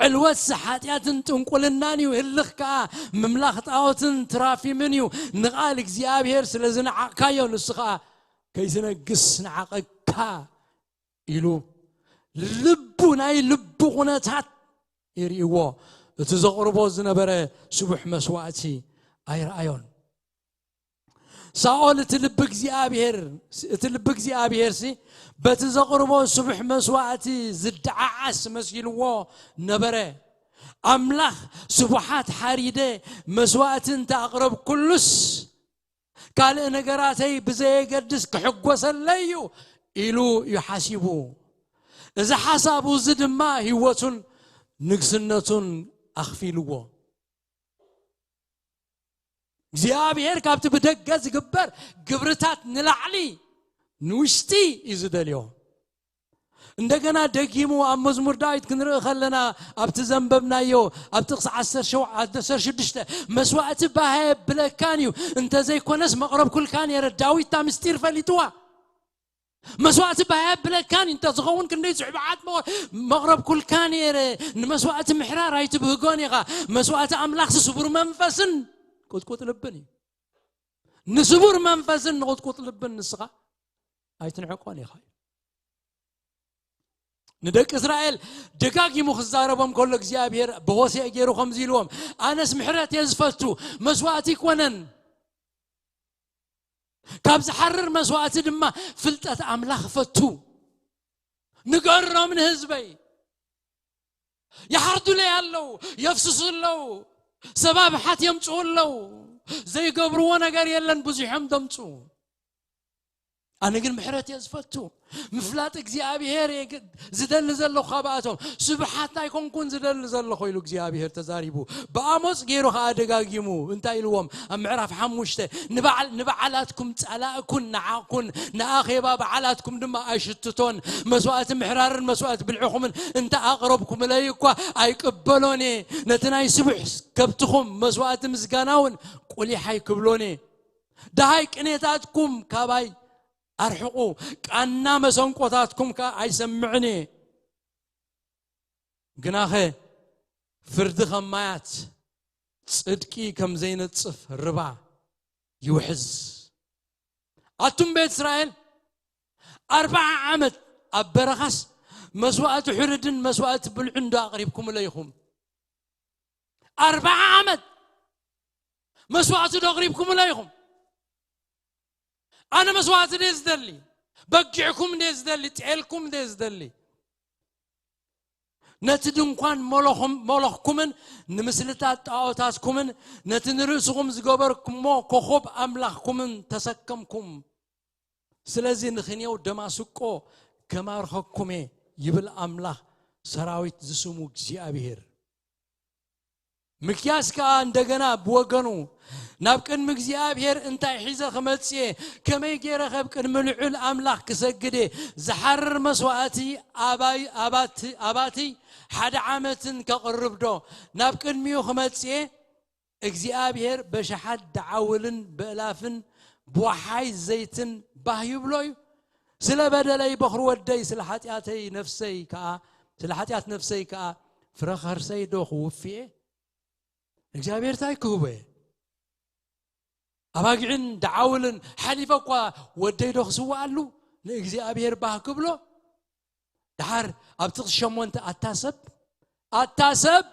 ዕልወትሲ ሓጢኣትን ጥንቁልናን እዩ፣ ህልኽ ከኣ ምምላኽ ጣዖትን ትራፊምን እዩ። ንቓል እግዚኣብሔር ስለ ዝነዓቕካዮ ንሱ ኸኣ ከይትነግስ ነዓቐካ ኢሉ ልቡ፣ ናይ ልቡ ኩነታት ይርእይዎ። እቲ ዘቕርቦ ዝነበረ ስቡሕ መስዋእቲ ኣይረኣዮን። ሳኦል እቲ ልቢ እግዚኣብሔር፣ እቲ ልቢ እግዚኣብሔርሲ በቲ ዘቕርቦ ስቡሕ መስዋእቲ ዝደዓዓስ መሲልዎ ነበረ። ኣምላኽ ስቡሓት ሓሪደ መስዋእቲ እንተ ኣቕረብኩሉስ ካልእ ነገራተይ ብዘየገድስ ክሕጎሰለይ እዩ ኢሉ እዩ ሓሲቡ። እዚ ሓሳቡ እዚ ድማ ህይወቱን ንግስነቱን ኣኽፊልዎ። እግዚኣብሔር ካብቲ ብደገ ዝግበር ግብርታት ንላዕሊ ንውሽጢ እዩ ዝደልዮ። እንደገና ደጊሙ ኣብ መዝሙር ዳዊት ክንርኢ ከለና፣ ኣብቲ ዘንበብናዮ ኣብ ጥቕሲ ዓሰርተ ሸውዓተ፣ ዓሰርተ ሽዱሽተ፣ "መስዋእቲ ባህ ኣየብለካን እዩ፣ እንተዘይኮነስ መቕረብኩልካ ነይረ።" ዳዊት እታ ምስጢር ፈሊጥዋ። "መስዋእቲ ባህ ኣየብለካን እዩ፣ እንተዝኸውን ክንደይ ዝሕብዓት መ-፣ መቕረብኩልካ ነይረ። ንመስዋእቲ ምሕራር ኣይትብህጎን ኢኻ። መስዋእቲ ኣምላኽሲ ስቡር መንፈስን ቁጥቁጥ ልብን እዩ። ንስቡር መንፈስን ንቁጥቁጥ ልብን ንስኻ ኣይትንዕቆን ኢኻ" እዩ። ንደቂ እስራኤል ደጋጊሙ ክዛረቦም ከሎ እግዚኣብሔር ብሆሴዕ ገይሩ ከምዚ ኢልዎም፣ "ኣነስ ምሕረት እየ ዝፈቱ፣ መስዋእቲ ይኮነን። ካብ ዝሓርር መስዋእቲ ድማ ፍልጠት ኣምላኽ ፈቱ። ንገሮም ንህዝበይ፣ ይሓርዱለይ ኣለዉ፣ የፍስሱ ኣለዉ፣ ሰባብሓት የምጽኡ ኣለዉ፣ ዘይገብርዎ ነገር የለን፣ ብዙሖም ደምጹ። ኣነ ግን ምሕረት እየ ዝፈቱ፣ ምፍላጥ እግዚኣብሔር እየ ግ-፣ ዝደሊ ዘለኹ ካብኣቶም፣ ስብሓት ኣይኮንኩን ዝደሊ ዘለኹ" ኢሉ እግዚኣብሔር ተዛሪቡ። ብኣሞጽ ገይሩ ኸኣ ደጋጊሙ እንታይ ኢልዎም? ኣብ ምዕራፍ ሓሙሽተ፣ "ንበዓል-፣ ንበዓላትኩም ጸላእኩን ንዓቕኩን፣ ንኣኼባ በዓላትኩም ድማ ኣይሽትቶን፣ መስዋእቲ ምሕራርን መስዋእቲ ብልዕኹምን እንተ ኣቕረብኩምለይ እኳ ኣይቅበሎን እየ። ነቲ ናይ ስቡሕ ከብትኹም መስዋእቲ ምስጋና እውን ቁሊሕ ኣይክብሎን እየ። ደሃይ ቅኔታትኩም ካባይ ኣርሕቑ፣ ቃና መሰንቆታትኩም ከኣ ኣይሰምዕን እየ። ግናኸ ፍርዲ ከም ማያት፣ ጽድቂ ከም ዘይነጽፍ ርባ ይውሕዝ። ኣቱም ቤት እስራኤል፣ ኣርብዓ ዓመት ኣብ በረኻስ መስዋእቲ ሕርድን መስዋእቲ ብልዕን ዶ ኣቕሪብኩምለይ ኢኹም? ኣርብዓ ዓመት መስዋእቲ ዶ ኣቕሪብኩምለይ ኢኹም? ኣነ መስዋእቲ ድየ ዝደሊ? በጊዕኩም ድየ ዝደሊ? ጤልኩም ድየ ዝደሊ? ነቲ ድንኳን ሞሎኹም-፣ ሞሎኽኩምን ንምስልታት ጣዖታትኩምን ነቲ ንርእስኹም ዝገበርኩሞ ኮኾብ ኣምላኽኩምን ተሰከምኩም። ስለዚ ንኽንየው ደማስቆ ከማርኸኩም እየ፣ ይብል ኣምላኽ ሰራዊት ዝስሙ እግዚኣብሔር። ሚክያስ ከኣ እንደገና ብወገኑ፣ ናብ ቅድሚ እግዚኣብሔር እንታይ ሒዘ ክመጽእ እየ? ከመይ ገይረ ኸብ ቅድሚ ልዑል ኣምላኽ ክሰግድ እየ? ዝሓርር መስዋእቲ ኣባይ-፣ ኣባቲ-፣ ኣባትይ ሓደ ዓመትን ከቕርብ ዶ ናብ ቅድሚኡ ክመጽእ እየ? እግዚኣብሔር በሽሓት ደዓውልን ብእላፍን ብወሓይ ዘይትን ባህ ይብሎ እዩ። ስለ በደለይ በኹሪ ወደይ፣ ስለ ሓጢኣተይ ነፍሰይ ከኣ፣ ስለ ሓጢኣት ነፍሰይ ከኣ ፍረ ከርሰይ ዶ ክውፊ እየ? እግዚኣብሔር እንታይ ክህቦ እየ? ኣባጊዕን ደዓውልን ሓሊፈ እኳ ወደይ ዶ ክስውኣሉ ንእግዚኣብሔር ባህ ክብሎ? ደሓር ኣብ ጥቕሲ ሸሞንተ፣ ኣታ ሰብ፣ ኣታ ሰብ፣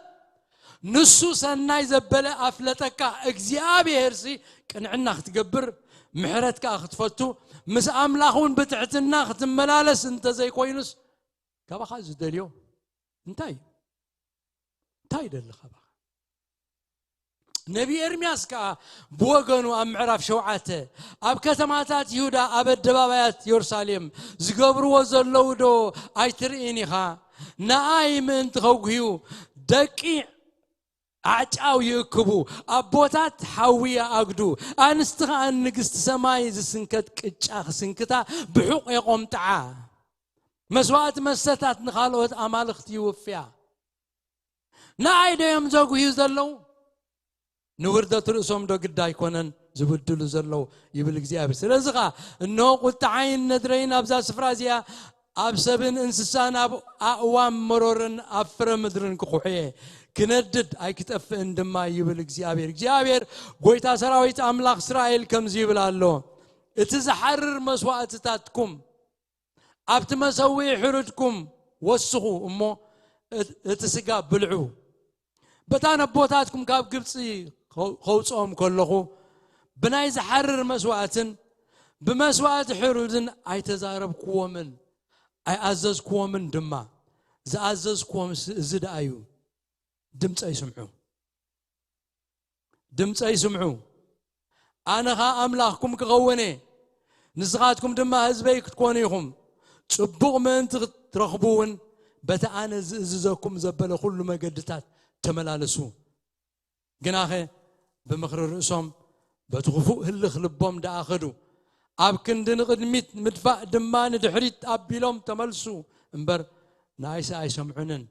ንሱ ሰናይ ዘበለ ኣፍለጠካ፣ እግዚኣብሔርሲ ቅንዕና ክትገብር፣ ምሕረት ከኣ ክትፈቱ፣ ምስ ኣምላኽ እውን ብትሕትና ክትመላለስ እንተዘይኮይኑስ፣ ካባኻ ዝደልዮ እንታይ እዩ? እንታይ ይደሊ ካባኻ? ነቢ ኤርምያስ ከኣ ብወገኑ ኣብ ምዕራፍ ሸውዓተ፣ ኣብ ከተማታት ይሁዳ፣ ኣብ ኣደባባያት የሩሳሌም ዝገብርዎ ዘለዉ ዶ ኣይትርእን ኢኻ? ንኣይ ምእንቲ ከጉህዩ ደቂ ኣዕጫው ይእክቡ፣ ኣቦታት ሓዊ ይኣግዱ፣ ኣንስቲ ኸኣ ንግስቲ ሰማይ ዝስንከት ቅጫ ክስንክታ ብሑቕ የቖምጥዓ። መስዋእቲ መስተታት ንኻልኦት ኣማልኽቲ ይውፍያ። ንኣይ ዶ እዮም ዘጉህዩ ዘለዉ? ንውርደት ርእሶም ዶ ግዳ ኣይኮነን ዝብድሉ ዘለዉ? ይብል እግዚኣብሔር። ስለዚ ኸኣ፣ እንሆ ቁጥዓይን ነድረይን ኣብዛ ስፍራ እዚኣ፣ ኣብ ሰብን እንስሳን ኣብ ኣእዋም መሮርን ኣብ ፍረ ምድርን ክኹሕየ፣ ክነድድ ኣይክጠፍእን ድማ፣ ይብል እግዚኣብሔር። እግዚኣብሔር ጐይታ ሰራዊት ኣምላኽ እስራኤል ከምዚ ይብል ኣሎ፣ እቲ ዝሓርር መስዋእትታትኩም ኣብቲ መሰውኢ ሕሩድኩም ወስኹ እሞ፣ እት-፣ እቲ ስጋ ብልዑ። በታ ነቦታትኩም ካብ ግብጺ ኸው-፣ ኸውጽኦም ከለኹ፣ ብናይ ዝሓርር መስዋእትን ብመስዋእቲ ሕሩድን ኣይተዛረብክዎምን ኣይኣዘዝክዎምን ድማ። ዝኣዘዝክዎም ስ-፣ እዚ ደኣ እዩ፣ ድምጸይ ስምዑ። ድምጸይ ስምዑ፣ ኣነ ኸኣ ኣምላኽኩም ክኸውን እየ፣ ንስኻትኩም ድማ ህዝበይ ክትኮኑ ኢኹም። ጽቡቕ ምእንቲ ክትረኽቡ እውን፣ በቲ ኣነ ዝእዝዘኩም ዘበለ ኹሉ መገድታት ተመላለሱ። ግናኸ ብምኽሪ ርእሶም፣ በቲ ኽፉእ ህልኽ ልቦም ደኣ ኸዱ። ኣብ ክንዲ ንቕድሚት ምድፋእ ድማ ንድሕሪት ኣቢሎም ተመልሱ እምበር፣ ንኣይሲ ኣይሰምዑንን፣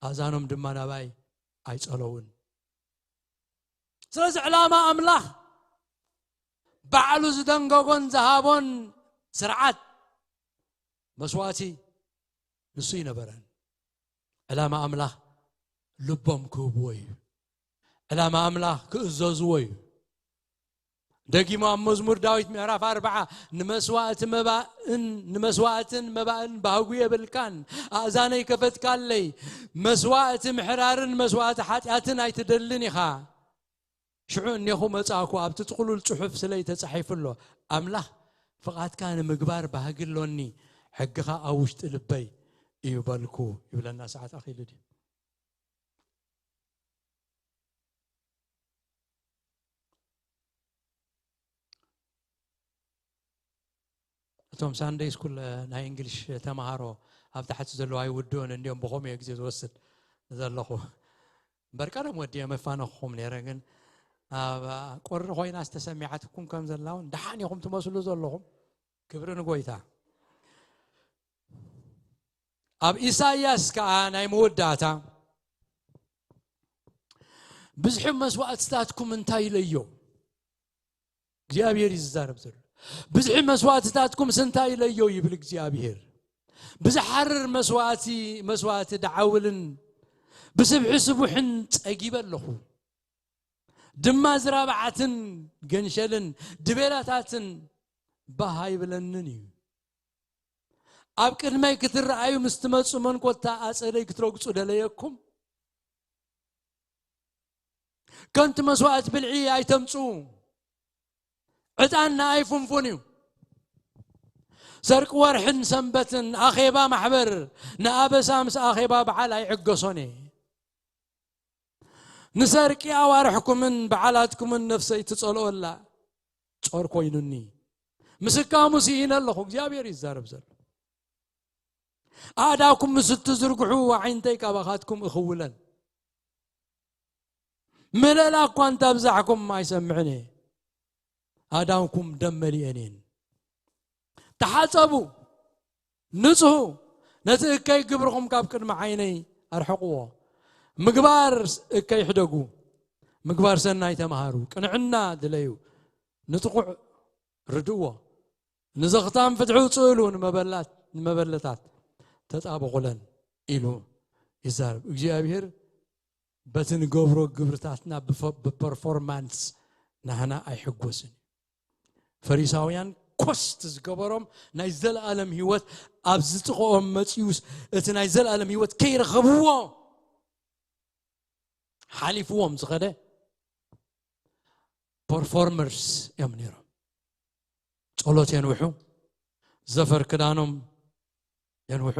ኣእዛኖም ድማ ናባይ ኣይጸለውን። ስለዚ ዕላማ ኣምላኽ ባዕሉ ዝደንገጎን ዝሃቦን ስርዓት መስዋእቲ ንሱ ይነበረን። ዕላማ ኣምላኽ ልቦም ክህብዎ እዩ። ዕላማ ኣምላኽ ክእዘዝዎ እዩ። ደጊሙ ኣብ መዝሙር ዳዊት ምዕራፍ ኣርብዓ፣ ንመስዋእቲ መባእን ንመስዋእትን መባእን ባህጉ የብልካን፣ ኣእዛነይ ከፈትካለይ፣ መስዋእቲ ምሕራርን መስዋእቲ ሓጢኣትን ኣይትደልን ኢኻ። ሽዑ እኔኹ መጻእኩ፣ ኣብቲ ጥቕሉል ጽሑፍ ስለይ ተጻሒፉ ኣሎ፣ ኣምላኽ ፍቓድካ ንምግባር ባህጊ ኣሎኒ፣ ሕግኻ ኣብ ውሽጢ ልበይ እዩ በልኩ ይብለና። ሰዓት ኣኺሉ ድዩ? እቶም ሳንደይ ስኩል ናይ እንግሊሽ ተምሃሮ ኣብ ታሕቲ ዘለዉ ኣይውድኡን እንዲዮም፣ ብኸምኡ እየ ግዜ ዝወስድ ዘለኹ። እምበር ቀደም ወዲየ መፋነኹኹም ነይረ፣ ግን ኣብ ቁሪ ኮይና ዝተሰሚዓትኩም ከም ዘላ እውን ደሓን ኢኹም ትመስሉ ዘለኹም። ክብሪ ንጎይታ። ኣብ ኢሳይያስ ከኣ ናይ መወዳእታ፣ ብዝሒ መስዋእትታትኩም እንታይ ኢለዮ? እግዚኣብሔር እዩ ዝዛረብ ዘሎ። ብዝሒ መስዋእትታትኩምስ እንታይ ኢለዮ ይብል እግዚኣብሔር። ብዝሓርር መስዋእቲ፣ መስዋእቲ ደዓውልን ብስብሒ ስቡሕን ጸጊበ ኣለኹ። ድማ ዝራብዓትን ገንሸልን ድቤላታትን ባህ ኣይብለንን እዩ። ኣብ ቅድመይ ክትረኣዩ ምስ ትመጹ መንኮታ ኣጸደይ ክትረግጹ ደለየኩም። ከንቱ መስዋእቲ ብልዒ ኣይተምጽኡ። ዕጣን ንኣይ ፍንፉን እዩ። ሰርቂ ወርሕን ሰንበትን ኣኼባ ማሕበር ንኣበሳ ምስ ኣኼባ በዓል ኣይዕገሶን እየ። ንሰርቂ ኣዋርሕኩምን በዓላትኩምን ነፍሰይ ትጸልኦ ኣላ። ጾር ኮይኑኒ። ምስካሙ ስኢነ ኣለኹ። እግዚኣብሔር ይዛረብ ዘሎ። ኣእዳውኩም ምስ እትዝርግሑ ኣዒንተይ ካባኻትኩም እኽውለን። ምለላ እኳ እንተ ኣብዛሕኩም ኣይሰምዕን እየ። ኣእዳውኩም ደም መሊአን እየን። ተሓጸቡ፣ ንጽሁ፣ ነቲ እከይ ግብርኹም ካብ ቅድሚ ዓይነይ ኣርሕቕዎ። ምግባር እከይ ሕደጉ፣ ምግባር ሰናይ ተምሃሩ፣ ቅንዕና ድለዩ፣ ንጥቑዕ ርድእዎ፣ ንዘኽታም ፍትሒ ውጽእሉ፣ ንመበላት-፣ ንመበለታት ተጣበቑለን ኢሉ ይዛረብ። እግዚኣብሔር በቲ ንገብሮ ግብርታትና ብፈ-፣ ብፐርፎርማንስ ናህና ኣይሕጎስን እዩ። ፈሪሳውያን ኮስት ዝገበሮም ናይ ዘለኣለም ህይወት ኣብ ዝጥቕኦም መጺኡስ እቲ ናይ ዘለኣለም ህይወት ከይረኸብዎ ሓሊፍዎም ዝኸደ ፐርፎርመርስ እዮም ነይሮም። ጸሎት የንውሑ፣ ዘፈር ክዳኖም የንውሑ፣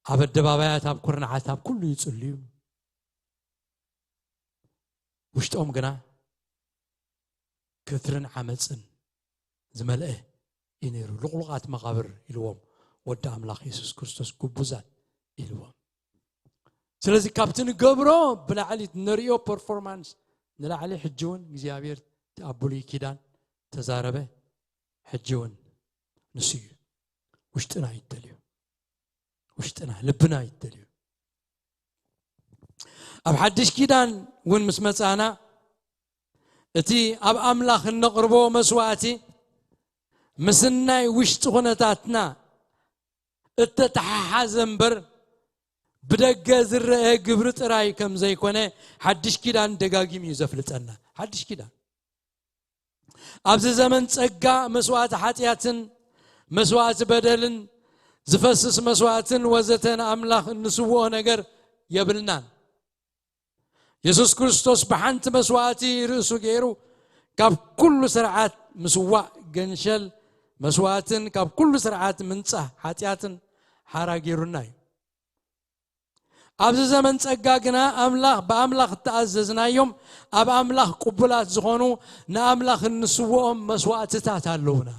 ኣብ ኣደባባያት፣ ኣብ ኩርናዓት፣ ኣብ ኩሉ ይጽልዩ። ውሽጦም ግና ክትርን ዓመጽን ዝመልአ እዩ ነይሩ። ልቑሉቓት መቓብር ኢልዎም፣ ወዲ ኣምላኽ የሱስ ክርስቶስ ግቡዛት ኢልዎም። ስለዚ ካብቲ ንገብሮ ብላዕሊ ንርእዮ ፐርፎርማንስ ንላዕሊ ሕጂ እውን እግዚኣብሔር ኣብ ብሉይ ኪዳን ተዛረበ፣ ሕጂ እውን ንሱ እዩ። ውሽጥና ይደልዩ፣ ውሽጥና ልብና ይደልዩ። ኣብ ሓድሽ ኪዳን እውን ምስ መጻና እቲ ኣብ ኣምላኽ እነቕርቦ መስዋእቲ ምስ ናይ ውሽጢ ኩነታትና እተተሓሓዘ እምበር ብደገ ዝረአ ግብሪ ጥራይ ከም ዘይኮነ ሓድሽ ኪዳን ደጋጊሙ እዩ ዘፍልጠና። ሓድሽ ኪዳን ኣብዚ ዘመን ጸጋ መስዋእቲ ሓጢኣትን መስዋእቲ በደልን ዝፈስስ መስዋእትን ወዘተ ንኣምላኽ እንስውኦ ነገር የብልናን። የሱስ ክርስቶስ ብሓንቲ መስዋእቲ ርእሱ ገይሩ ካብ ኩሉ ስርዓት ምስዋእ ገንሸል መስዋእትን ካብ ኩሉ ስርዓት ምንጻህ ሓጢኣትን ሓራ ገይሩና እዩ። ኣብዚ ዘመን ጸጋ ግና ኣምላኽ ብኣምላኽ እተኣዘዝናዮም ኣብ ኣምላኽ ቅቡላት ዝኾኑ ንኣምላኽ እንስውኦም መስዋእትታት ኣለውና።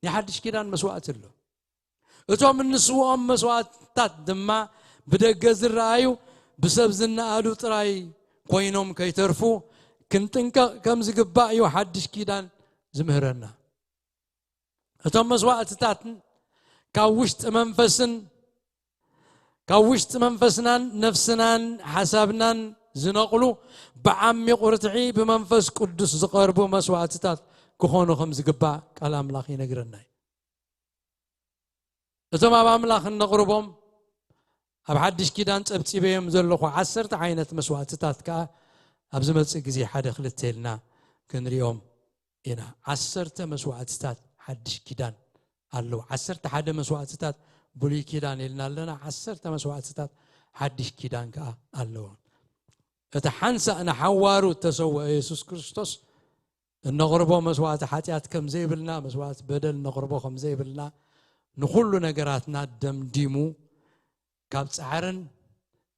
ናይ ሓድሽ ኪዳን መስዋእቲ ኣሎ። እቶም እንስውኦም መስዋእትታት ድማ ብደገ ዝረኣዩ ብሰብ ዝነኣዱ ጥራይ ኮይኖም ከይተርፉ ክንጥንቀቕ ከም ዝግባእ እዩ ሓድሽ ኪዳን ዝምህረና። እቶም መስዋእትታት ካብ ውሽጢ መንፈስን ካብ ውሽጢ መንፈስናን ነፍስናን ሓሳብናን ዝነቕሉ፣ ብዓሚቕ ርትዒ ብመንፈስ ቅዱስ ዝቐርቡ መስዋእትታት ክኾኑ ከም ዝግባእ ቃል ኣምላኽ ይነግረና እዩ። እቶም ኣብ ኣምላኽ እነቕርቦም፣ ኣብ ሓድሽ ኪዳን ጸብጺበዮም ዘለኹ ዓሰርተ ዓይነት መስዋእትታት ከኣ ኣብ ዝመጽእ ግዜ ሓደ ክልተ ኢልና ክንሪኦም ኢና። ዓሰርተ መስዋእትታት ሓድሽ ኪዳን ኣለዉ። ዓሰርተ ሓደ መስዋእትታት ብሉይ ኪዳን ኢልና ኣለና፣ ዓሰርተ መስዋእትታት ሓድሽ ኪዳን ከኣ ኣለዉ። እቲ ሓንሳእ ንሓዋሩ እተሰውአ የሱስ ክርስቶስ እነቕርቦ መስዋእቲ ሓጢኣት ከም ዘይብልና፣ መስዋእቲ በደል እነቕርቦ ከም ዘይብልና፣ ንኹሉ ነገራትና ደምዲሙ ካብ ጻዕርን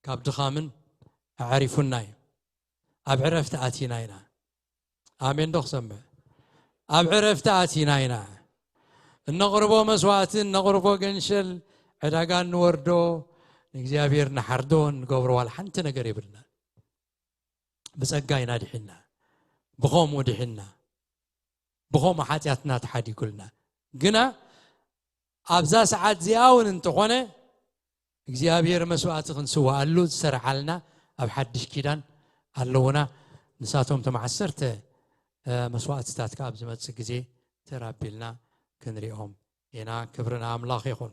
ካብ ድኻምን ኣዕሪፉና እዩ። ኣብ ዕረፍቲ ኣቲና ኢና። ኣሜን ዶ ክሰምዕ? ኣብ ዕረፍቲ ኣቲና ኢና። እነቕርቦ መስዋእቲ፣ እነቕርቦ ገንሸል፣ ዕዳጋ እንወርዶ፣ ንእግዚኣብሔር ንሓርዶ፣ እንገብሮ ዋላ ሓንቲ ነገር የብልና። ብጸጋ ኢና ድሒና። ብኸምኡ ድሒና። ብኸምኡ ሓጢኣትና ተሓዲጉልና። ግና ኣብዛ ሰዓት እዚኣ እውን እንተኾነ እግዚኣብሔር መስዋእቲ ክንስዋኣሉ ዝሰርዓልና ኣብ ሓድሽ ኪዳን ኣለውና። ንሳቶም እቶም ዓሰርተ፣ እ፣ መስዋእትታት ከኣ ኣብ ዝመጽእ ግዜ ተራቢልና ክንሪኦም ኢና። ክብሪ ንኣምላኽ ይኹን።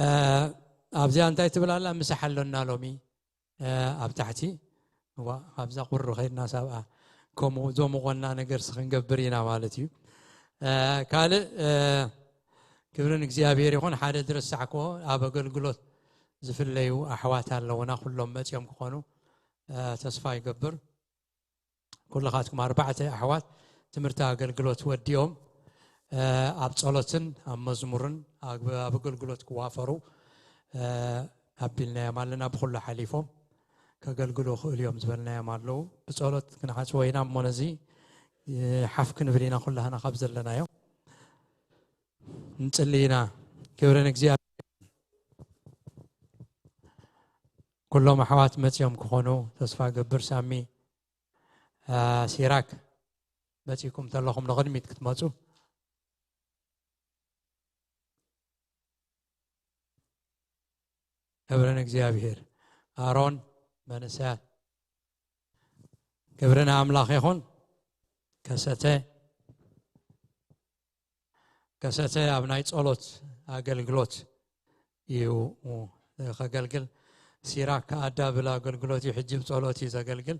እ፣ ኣብዚኣ እንታይ ትብል ኣላ? ምሳሕ ኣሎና ሎሚ፣ እ፣ ኣብ ታሕቲ። እዋ፣ ኣብዛ ቁሪ ኸይድና ሳብኣ ከምኡ ዘሙቐና ነገርሲ ክንገብር ኢና ማለት እዩ። እ፣ ካልእ፣ እ፣ ክብሪ ንእግዚኣብሔር ይኹን። ሓደ ዝረሳዕክዎ፣ ኣብ ኣገልግሎት ዝፍለዩ ኣሕዋት ኣለውና። ኩሎም መጺኦም ክኾኑ፣ እ፣ ተስፋ ይገብር። ኩልኻትኩም ኣርባዕተ ኣሕዋት ትምህርቲ ኣገልግሎት ወዲኦም፣ እ፣ ኣብ ጸሎትን ኣብ መዝሙርን ኣብ፣ ኣብ ኣገልግሎት ክዋፈሩ፣ እ፣ ኣቢልናዮም ኣለና። ብኹሉ ሓሊፎም ከገልግሉ ክእሉ እዮም ዝበልናዮም ኣለዉ። ብጸሎት ክንሓጽቦ ኢና እሞ ነዚ፣ እ፣ ሓፍ ክንብል ኢና ኩላህና ካብ ዘለናዮ። ንጽሊ ኢና። ክብሪ ንእግዚኣብሔር። ኩሎም ኣሕዋት መጺኦም ክኾኑ ተስፋ ገብር። ሳሚ፣ እ፣ ሲራክ መጺእኩም ተለኹም ንቕድሚት ክትመጹ። ክብሪ ንእግዚኣብሔር። ኣሮን መንእሰያት ክብሪ ንኣምላኽ ይኹን። ከሰተ፣ ከሰተ ኣብ ናይ ጸሎት ኣገልግሎት እዩ ከገልግል። ሲራክ ከኣ ዳብል ኣገልግሎት እዩ፣ ሕጂ ብጸሎት እዩ ዘገልግል።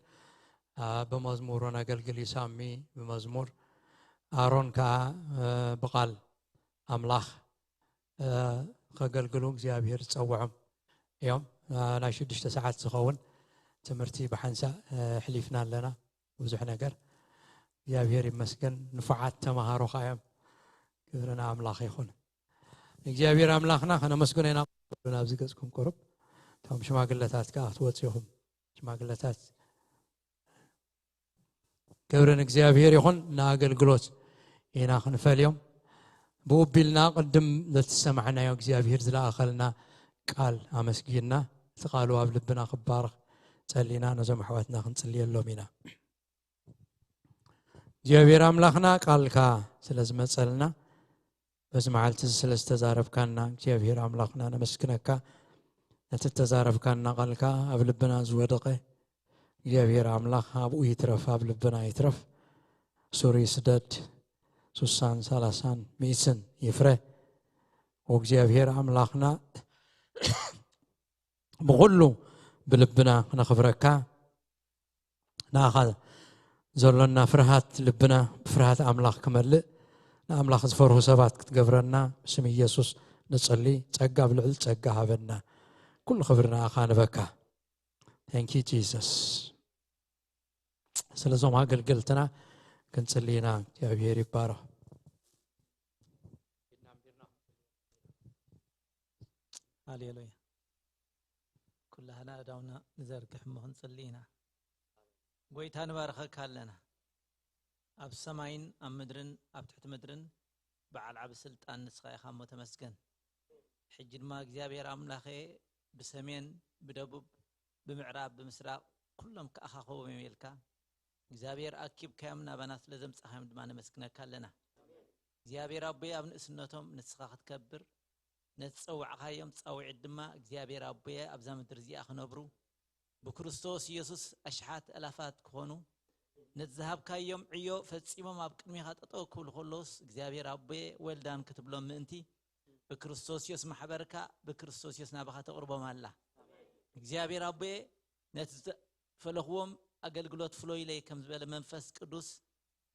ኣ፣ ብመዝሙር እውን ኣገልግል እዩ ሳሚ ብመዝሙር። ኣሮን ከኣ፣ እ፣ ብቓል ኣምላኽ፣ እ፣ ከገልግሉ እግዚኣብሔር ዝጸውዖም እዮም። እ፣ ናይ ሽዱሽተ ሰዓት ዝኸውን ትምህርቲ ብሓንሳእ፣ እ፣ ኣሕሊፍና ኣለና። ብዙሕ ነገር እግዚኣብሔር ይመስገን። ንፉዓት ተማሃሮ ከኣ እዮም። ክብሪ ንኣምላኽ ይኹን። እግዚኣብሔር ኣምላኽና ከነመስግኖ ኢና። ናብዚ ገጽኩም ቁሩብ። እቶም ሽማግለታት ከኣ ክትወጹ ኢኹም። ሽማግለታት ክብሪ ንእግዚኣብሔር ይኹን። ንኣገልግሎት ኢና ክንፈልዮም። ብኡቢልና ቅድም ዘተሰማዕናዮ እግዚኣብሔር ዝለኣኸልና ቃል ኣመስጊንና፣ እቲ ቃሉ ኣብ ልብና ክባረኽ ጸሊና ነዞም ኣሕዋትና ክንጽልየሎም ኢና። እግዚኣብሔር ኣምላኽና ቃልካ ስለ ዝመጸልና፣ በዚ መዓልቲ እዚ ስለ ዝተዛረብካና እግዚኣብሔር ኣምላኽና ነመስግነካ። ነቲ እተዛረብካና ቃልካ ኣብ ልብና ዝወደቐ እግዚኣብሔር ኣምላኽ ኣብኡ ይትረፍ፣ ኣብ ልብና ይትረፍ። ሱር ይስደድ፣ ሱሳን ሰላሳን ሚእትን ይፍረ። ወእግዚኣብሔር ኣምላኽና ብኹሉ ብልብና ክነኽብረካ፣ ንኣኻ ዘሎና ፍርሃት ልብና ብፍርሃት ኣምላኽ ክመልእ፣ ንኣምላኽ ዝፈርሁ ሰባት ክትገብረና ብስም ኢየሱስ ንጽሊ። ጸጋ ኣብ ልዕሊ ጸጋ ሃበና። ኩሉ ክብሪ ንኣኻ ንበካ። Thank you Jesus። ስለዞም ኣገልገልትና ክንጽሊ ኢና። እግዚኣብሔር ይባረኽ። ሃሌሉያ። ኩላህና እዳውና ንዘርግሕ እሞ ክንጽሊ ኢና። ጎይታ ንባርኸካ ኣለና። ኣብ ሰማይን ኣብ ምድርን ኣብ ትሕቲ ምድርን በዓል ዓቢ ስልጣን ንስኻ ኢኻ እሞ ተመስገን። ሕጂ ድማ እግዚኣብሔር ኣምላኸ ብሰሜን ብደቡብ ብምዕራብ ብምስራቕ ኩሎም ክኣኻኸቦም እዮም ኢልካ እግዚኣብሔር ኣኪብካዮም ናባና ስለ ዘምጻኻዮም ድማ ነመስግነካ ኣለና። እግዚኣብሔር ኣቦየ ኣብ ንእስነቶም ንስኻ ክትከብር ነቲ ጸዋዕኻዮም ጻውዒት ድማ እግዚኣብሔር ኣቦየ ኣብዛ ምድሪ እዚኣ ክነብሩ ብክርስቶስ ኢየሱስ ኣሽሓት ኣላፋት ክኾኑ ነቲ ዝሃብካዮም ዕዮ ፈጺሞም ኣብ ቅድሚኻ ጠጠው ክብሉ ከሎስ እግዚኣብሔር ኣቦየ well done ክትብሎም ምእንቲ ብክርስቶስ ኢየሱስ ማሕበርካ ብክርስቶስ ኢየሱስ ናባኻ ተቕርቦም ኣላ። እግዚኣብሔር ኣቦየ ነቲ ዝፈለኽዎም ኣገልግሎት ፍሎ ኢለይ ከም ዝበለ መንፈስ ቅዱስ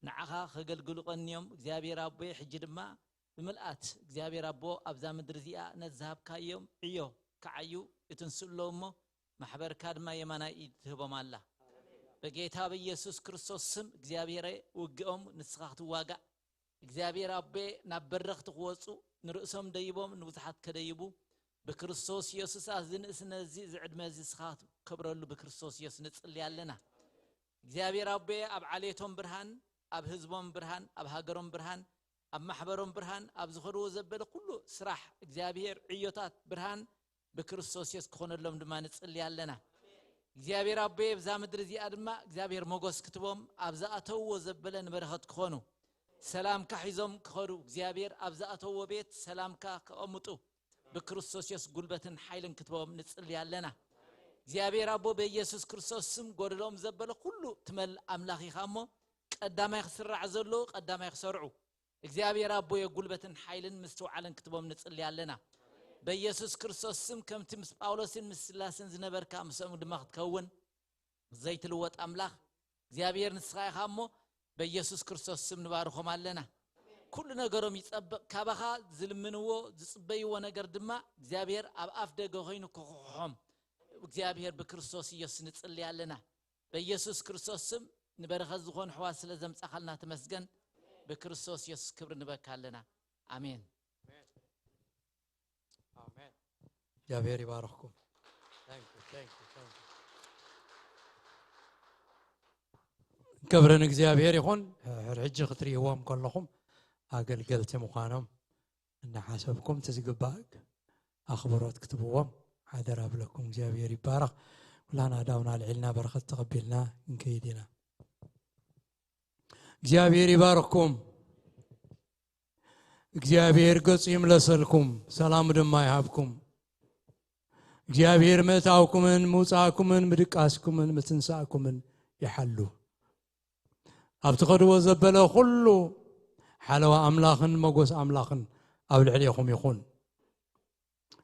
ንዓኻ ከገልግሉ ቀንዮም እግዚኣብሔር ኣቦየ ሕጂ ድማ ብምልኣት እግዚኣብሔር ኣቦ ኣብዛ ምድሪ እዚኣ ነቲ ዝሃብካዮም ዕዮ ክዓዩ ይትንስኡ ኣለዉ እሞ ማሕበርካ ድማ የማናይ ኢድ ትህቦም ኣላ። በጌታ በኢየሱስ ክርስቶስ ስም እግዚኣብሔረ ውግኦም ንስኻ ክትዋጋእ እግዚኣብሔር ኣቦየ ናብ በረኽቲ ክወፁ ንርእሶም ደይቦም ንብዙሓት ከደይቡ ብክርስቶስ ኢየሱስ ኣዚ ንእስነት እዚ እዚ ዕድመ እዚ ንስኻ ክትከብረሉ ብክርስቶስ ኢየሱስ ንጽሊ ኣለና። እግዚኣብሔር ኣቦየ ኣብ ዓሌቶም ብርሃን ኣብ ህዝቦም ብርሃን ኣብ ሃገሮም ብርሃን ኣብ ማሕበሮም ብርሃን ኣብ ዝኸድዎ ዘበለ ኩሉ ስራሕ እግዚኣብሔር ዕዮታት ብርሃን ብክርስቶስ የስ ክኾነሎም ድማ ንጽሊ ኣለና። እግዚኣብሔር ኣቦየ ብዛ ምድሪ እዚኣ ድማ እግዚኣብሔር ሞጎስ ክትቦም ኣብ ዝኣተውዎ ዘበለ ንበረኸት ክኾኑ ሰላምካ ሒዞም ክኸዱ እግዚኣብሔር ኣብ ዝኣተውዎ ቤት ሰላምካ ከቐምጡ ብክርስቶስ የስ ጉልበትን ሓይልን ክትቦም ንጽሊ ኣለና። እግዚኣብሔር ኣቦ በኢየሱስ ክርስቶስ ስም ጎደሎም ዘበለ ኩሉ ትመል ኣምላኽ ኢኻ እሞ ቀዳማይ ክስራዕ ዘሎ ቀዳማይ ክሰርዑ እግዚኣብሔር ኣቦየ ጉልበትን ሓይልን ምስትውዓልን ክትቦም ንጽሊ ኣለና። በኢየሱስ ክርስቶስ ስም ከምቲ ምስ ጳውሎስን ምስ ስላስን ዝነበርካ ምስኦም ድማ ክትከውን ዘይትልወጥ ኣምላኽ እግዚኣብሔር ንስኻ ኢኻ እሞ በኢየሱስ ክርስቶስ ስም ንባርኾም ኣለና። ኩሉ ነገሮም ይጸብቕ ካባኻ ዝልምንዎ ዝጽበይዎ ነገር ድማ እግዚኣብሔር ኣብ ኣፍ ደገ ኮይኑ ክኹሕሖም እግዚኣብሔር ብክርስቶስ ኢየሱስ ንጽሊ ኣለና። በኢየሱስ ክርስቶስ ስም ንበረኸት ዝኾኑ ኣሕዋት ስለ ዘምጻኻልና ተመስገን። ብክርስቶስ የሱስ ክብሪ ንበካ ኣለና። ኣሜን። ኣሜን። እግዚኣብሔር ይባርኽኩም። Thank you, thank you, thank you. ክብሪ ንእግዚኣብሔር ይኹን። ሕርሕጂ ክትርእይዎም ከለኹም ኣገልገልቲ ምዃኖም እናሓሰብኩም እቲ ዝግባእ ኣኽብሮት ክትብዎም ሓደራ ብለኩም። እግዚኣብሔር ይባረኽ። ኩላና ኣእዳውና ኣልዒልና በረኸት ተቐቢልና ክንከይድ ኢና። እግዚኣብሔር ይባርኽኩም። እግዚኣብሔር ገጹ ይምለሰልኩም፣ ሰላሙ ድማ ይሃብኩም። እግዚኣብሔር ምእታውኩምን ምውጻእኩምን ምድቃስኩምን ምትንሳእኩምን ይሓሉ። ኣብ ትኸድዎ ዘበለ ኩሉ ሓለዋ ኣምላኽን መጎስ ኣምላኽን ኣብ ልዕሌኹም ይኹን።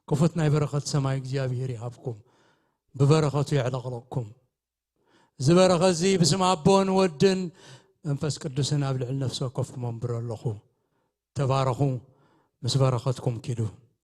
ክፉት ናይ በረኸት ሰማይ እግዚኣብሔር ይሃብኩም፣ ብበረኸቱ የዕለቕለቕኩም። እዚ በረኸት እዚ ብስም ኣቦን ወድን መንፈስ ቅዱስን ኣብ ልዕሊ ነፍሲ ወከፍኩም ኣንብሮ ኣለኹ። ተባረኹ፣ ምስ በረኸትኩም ኪዱ።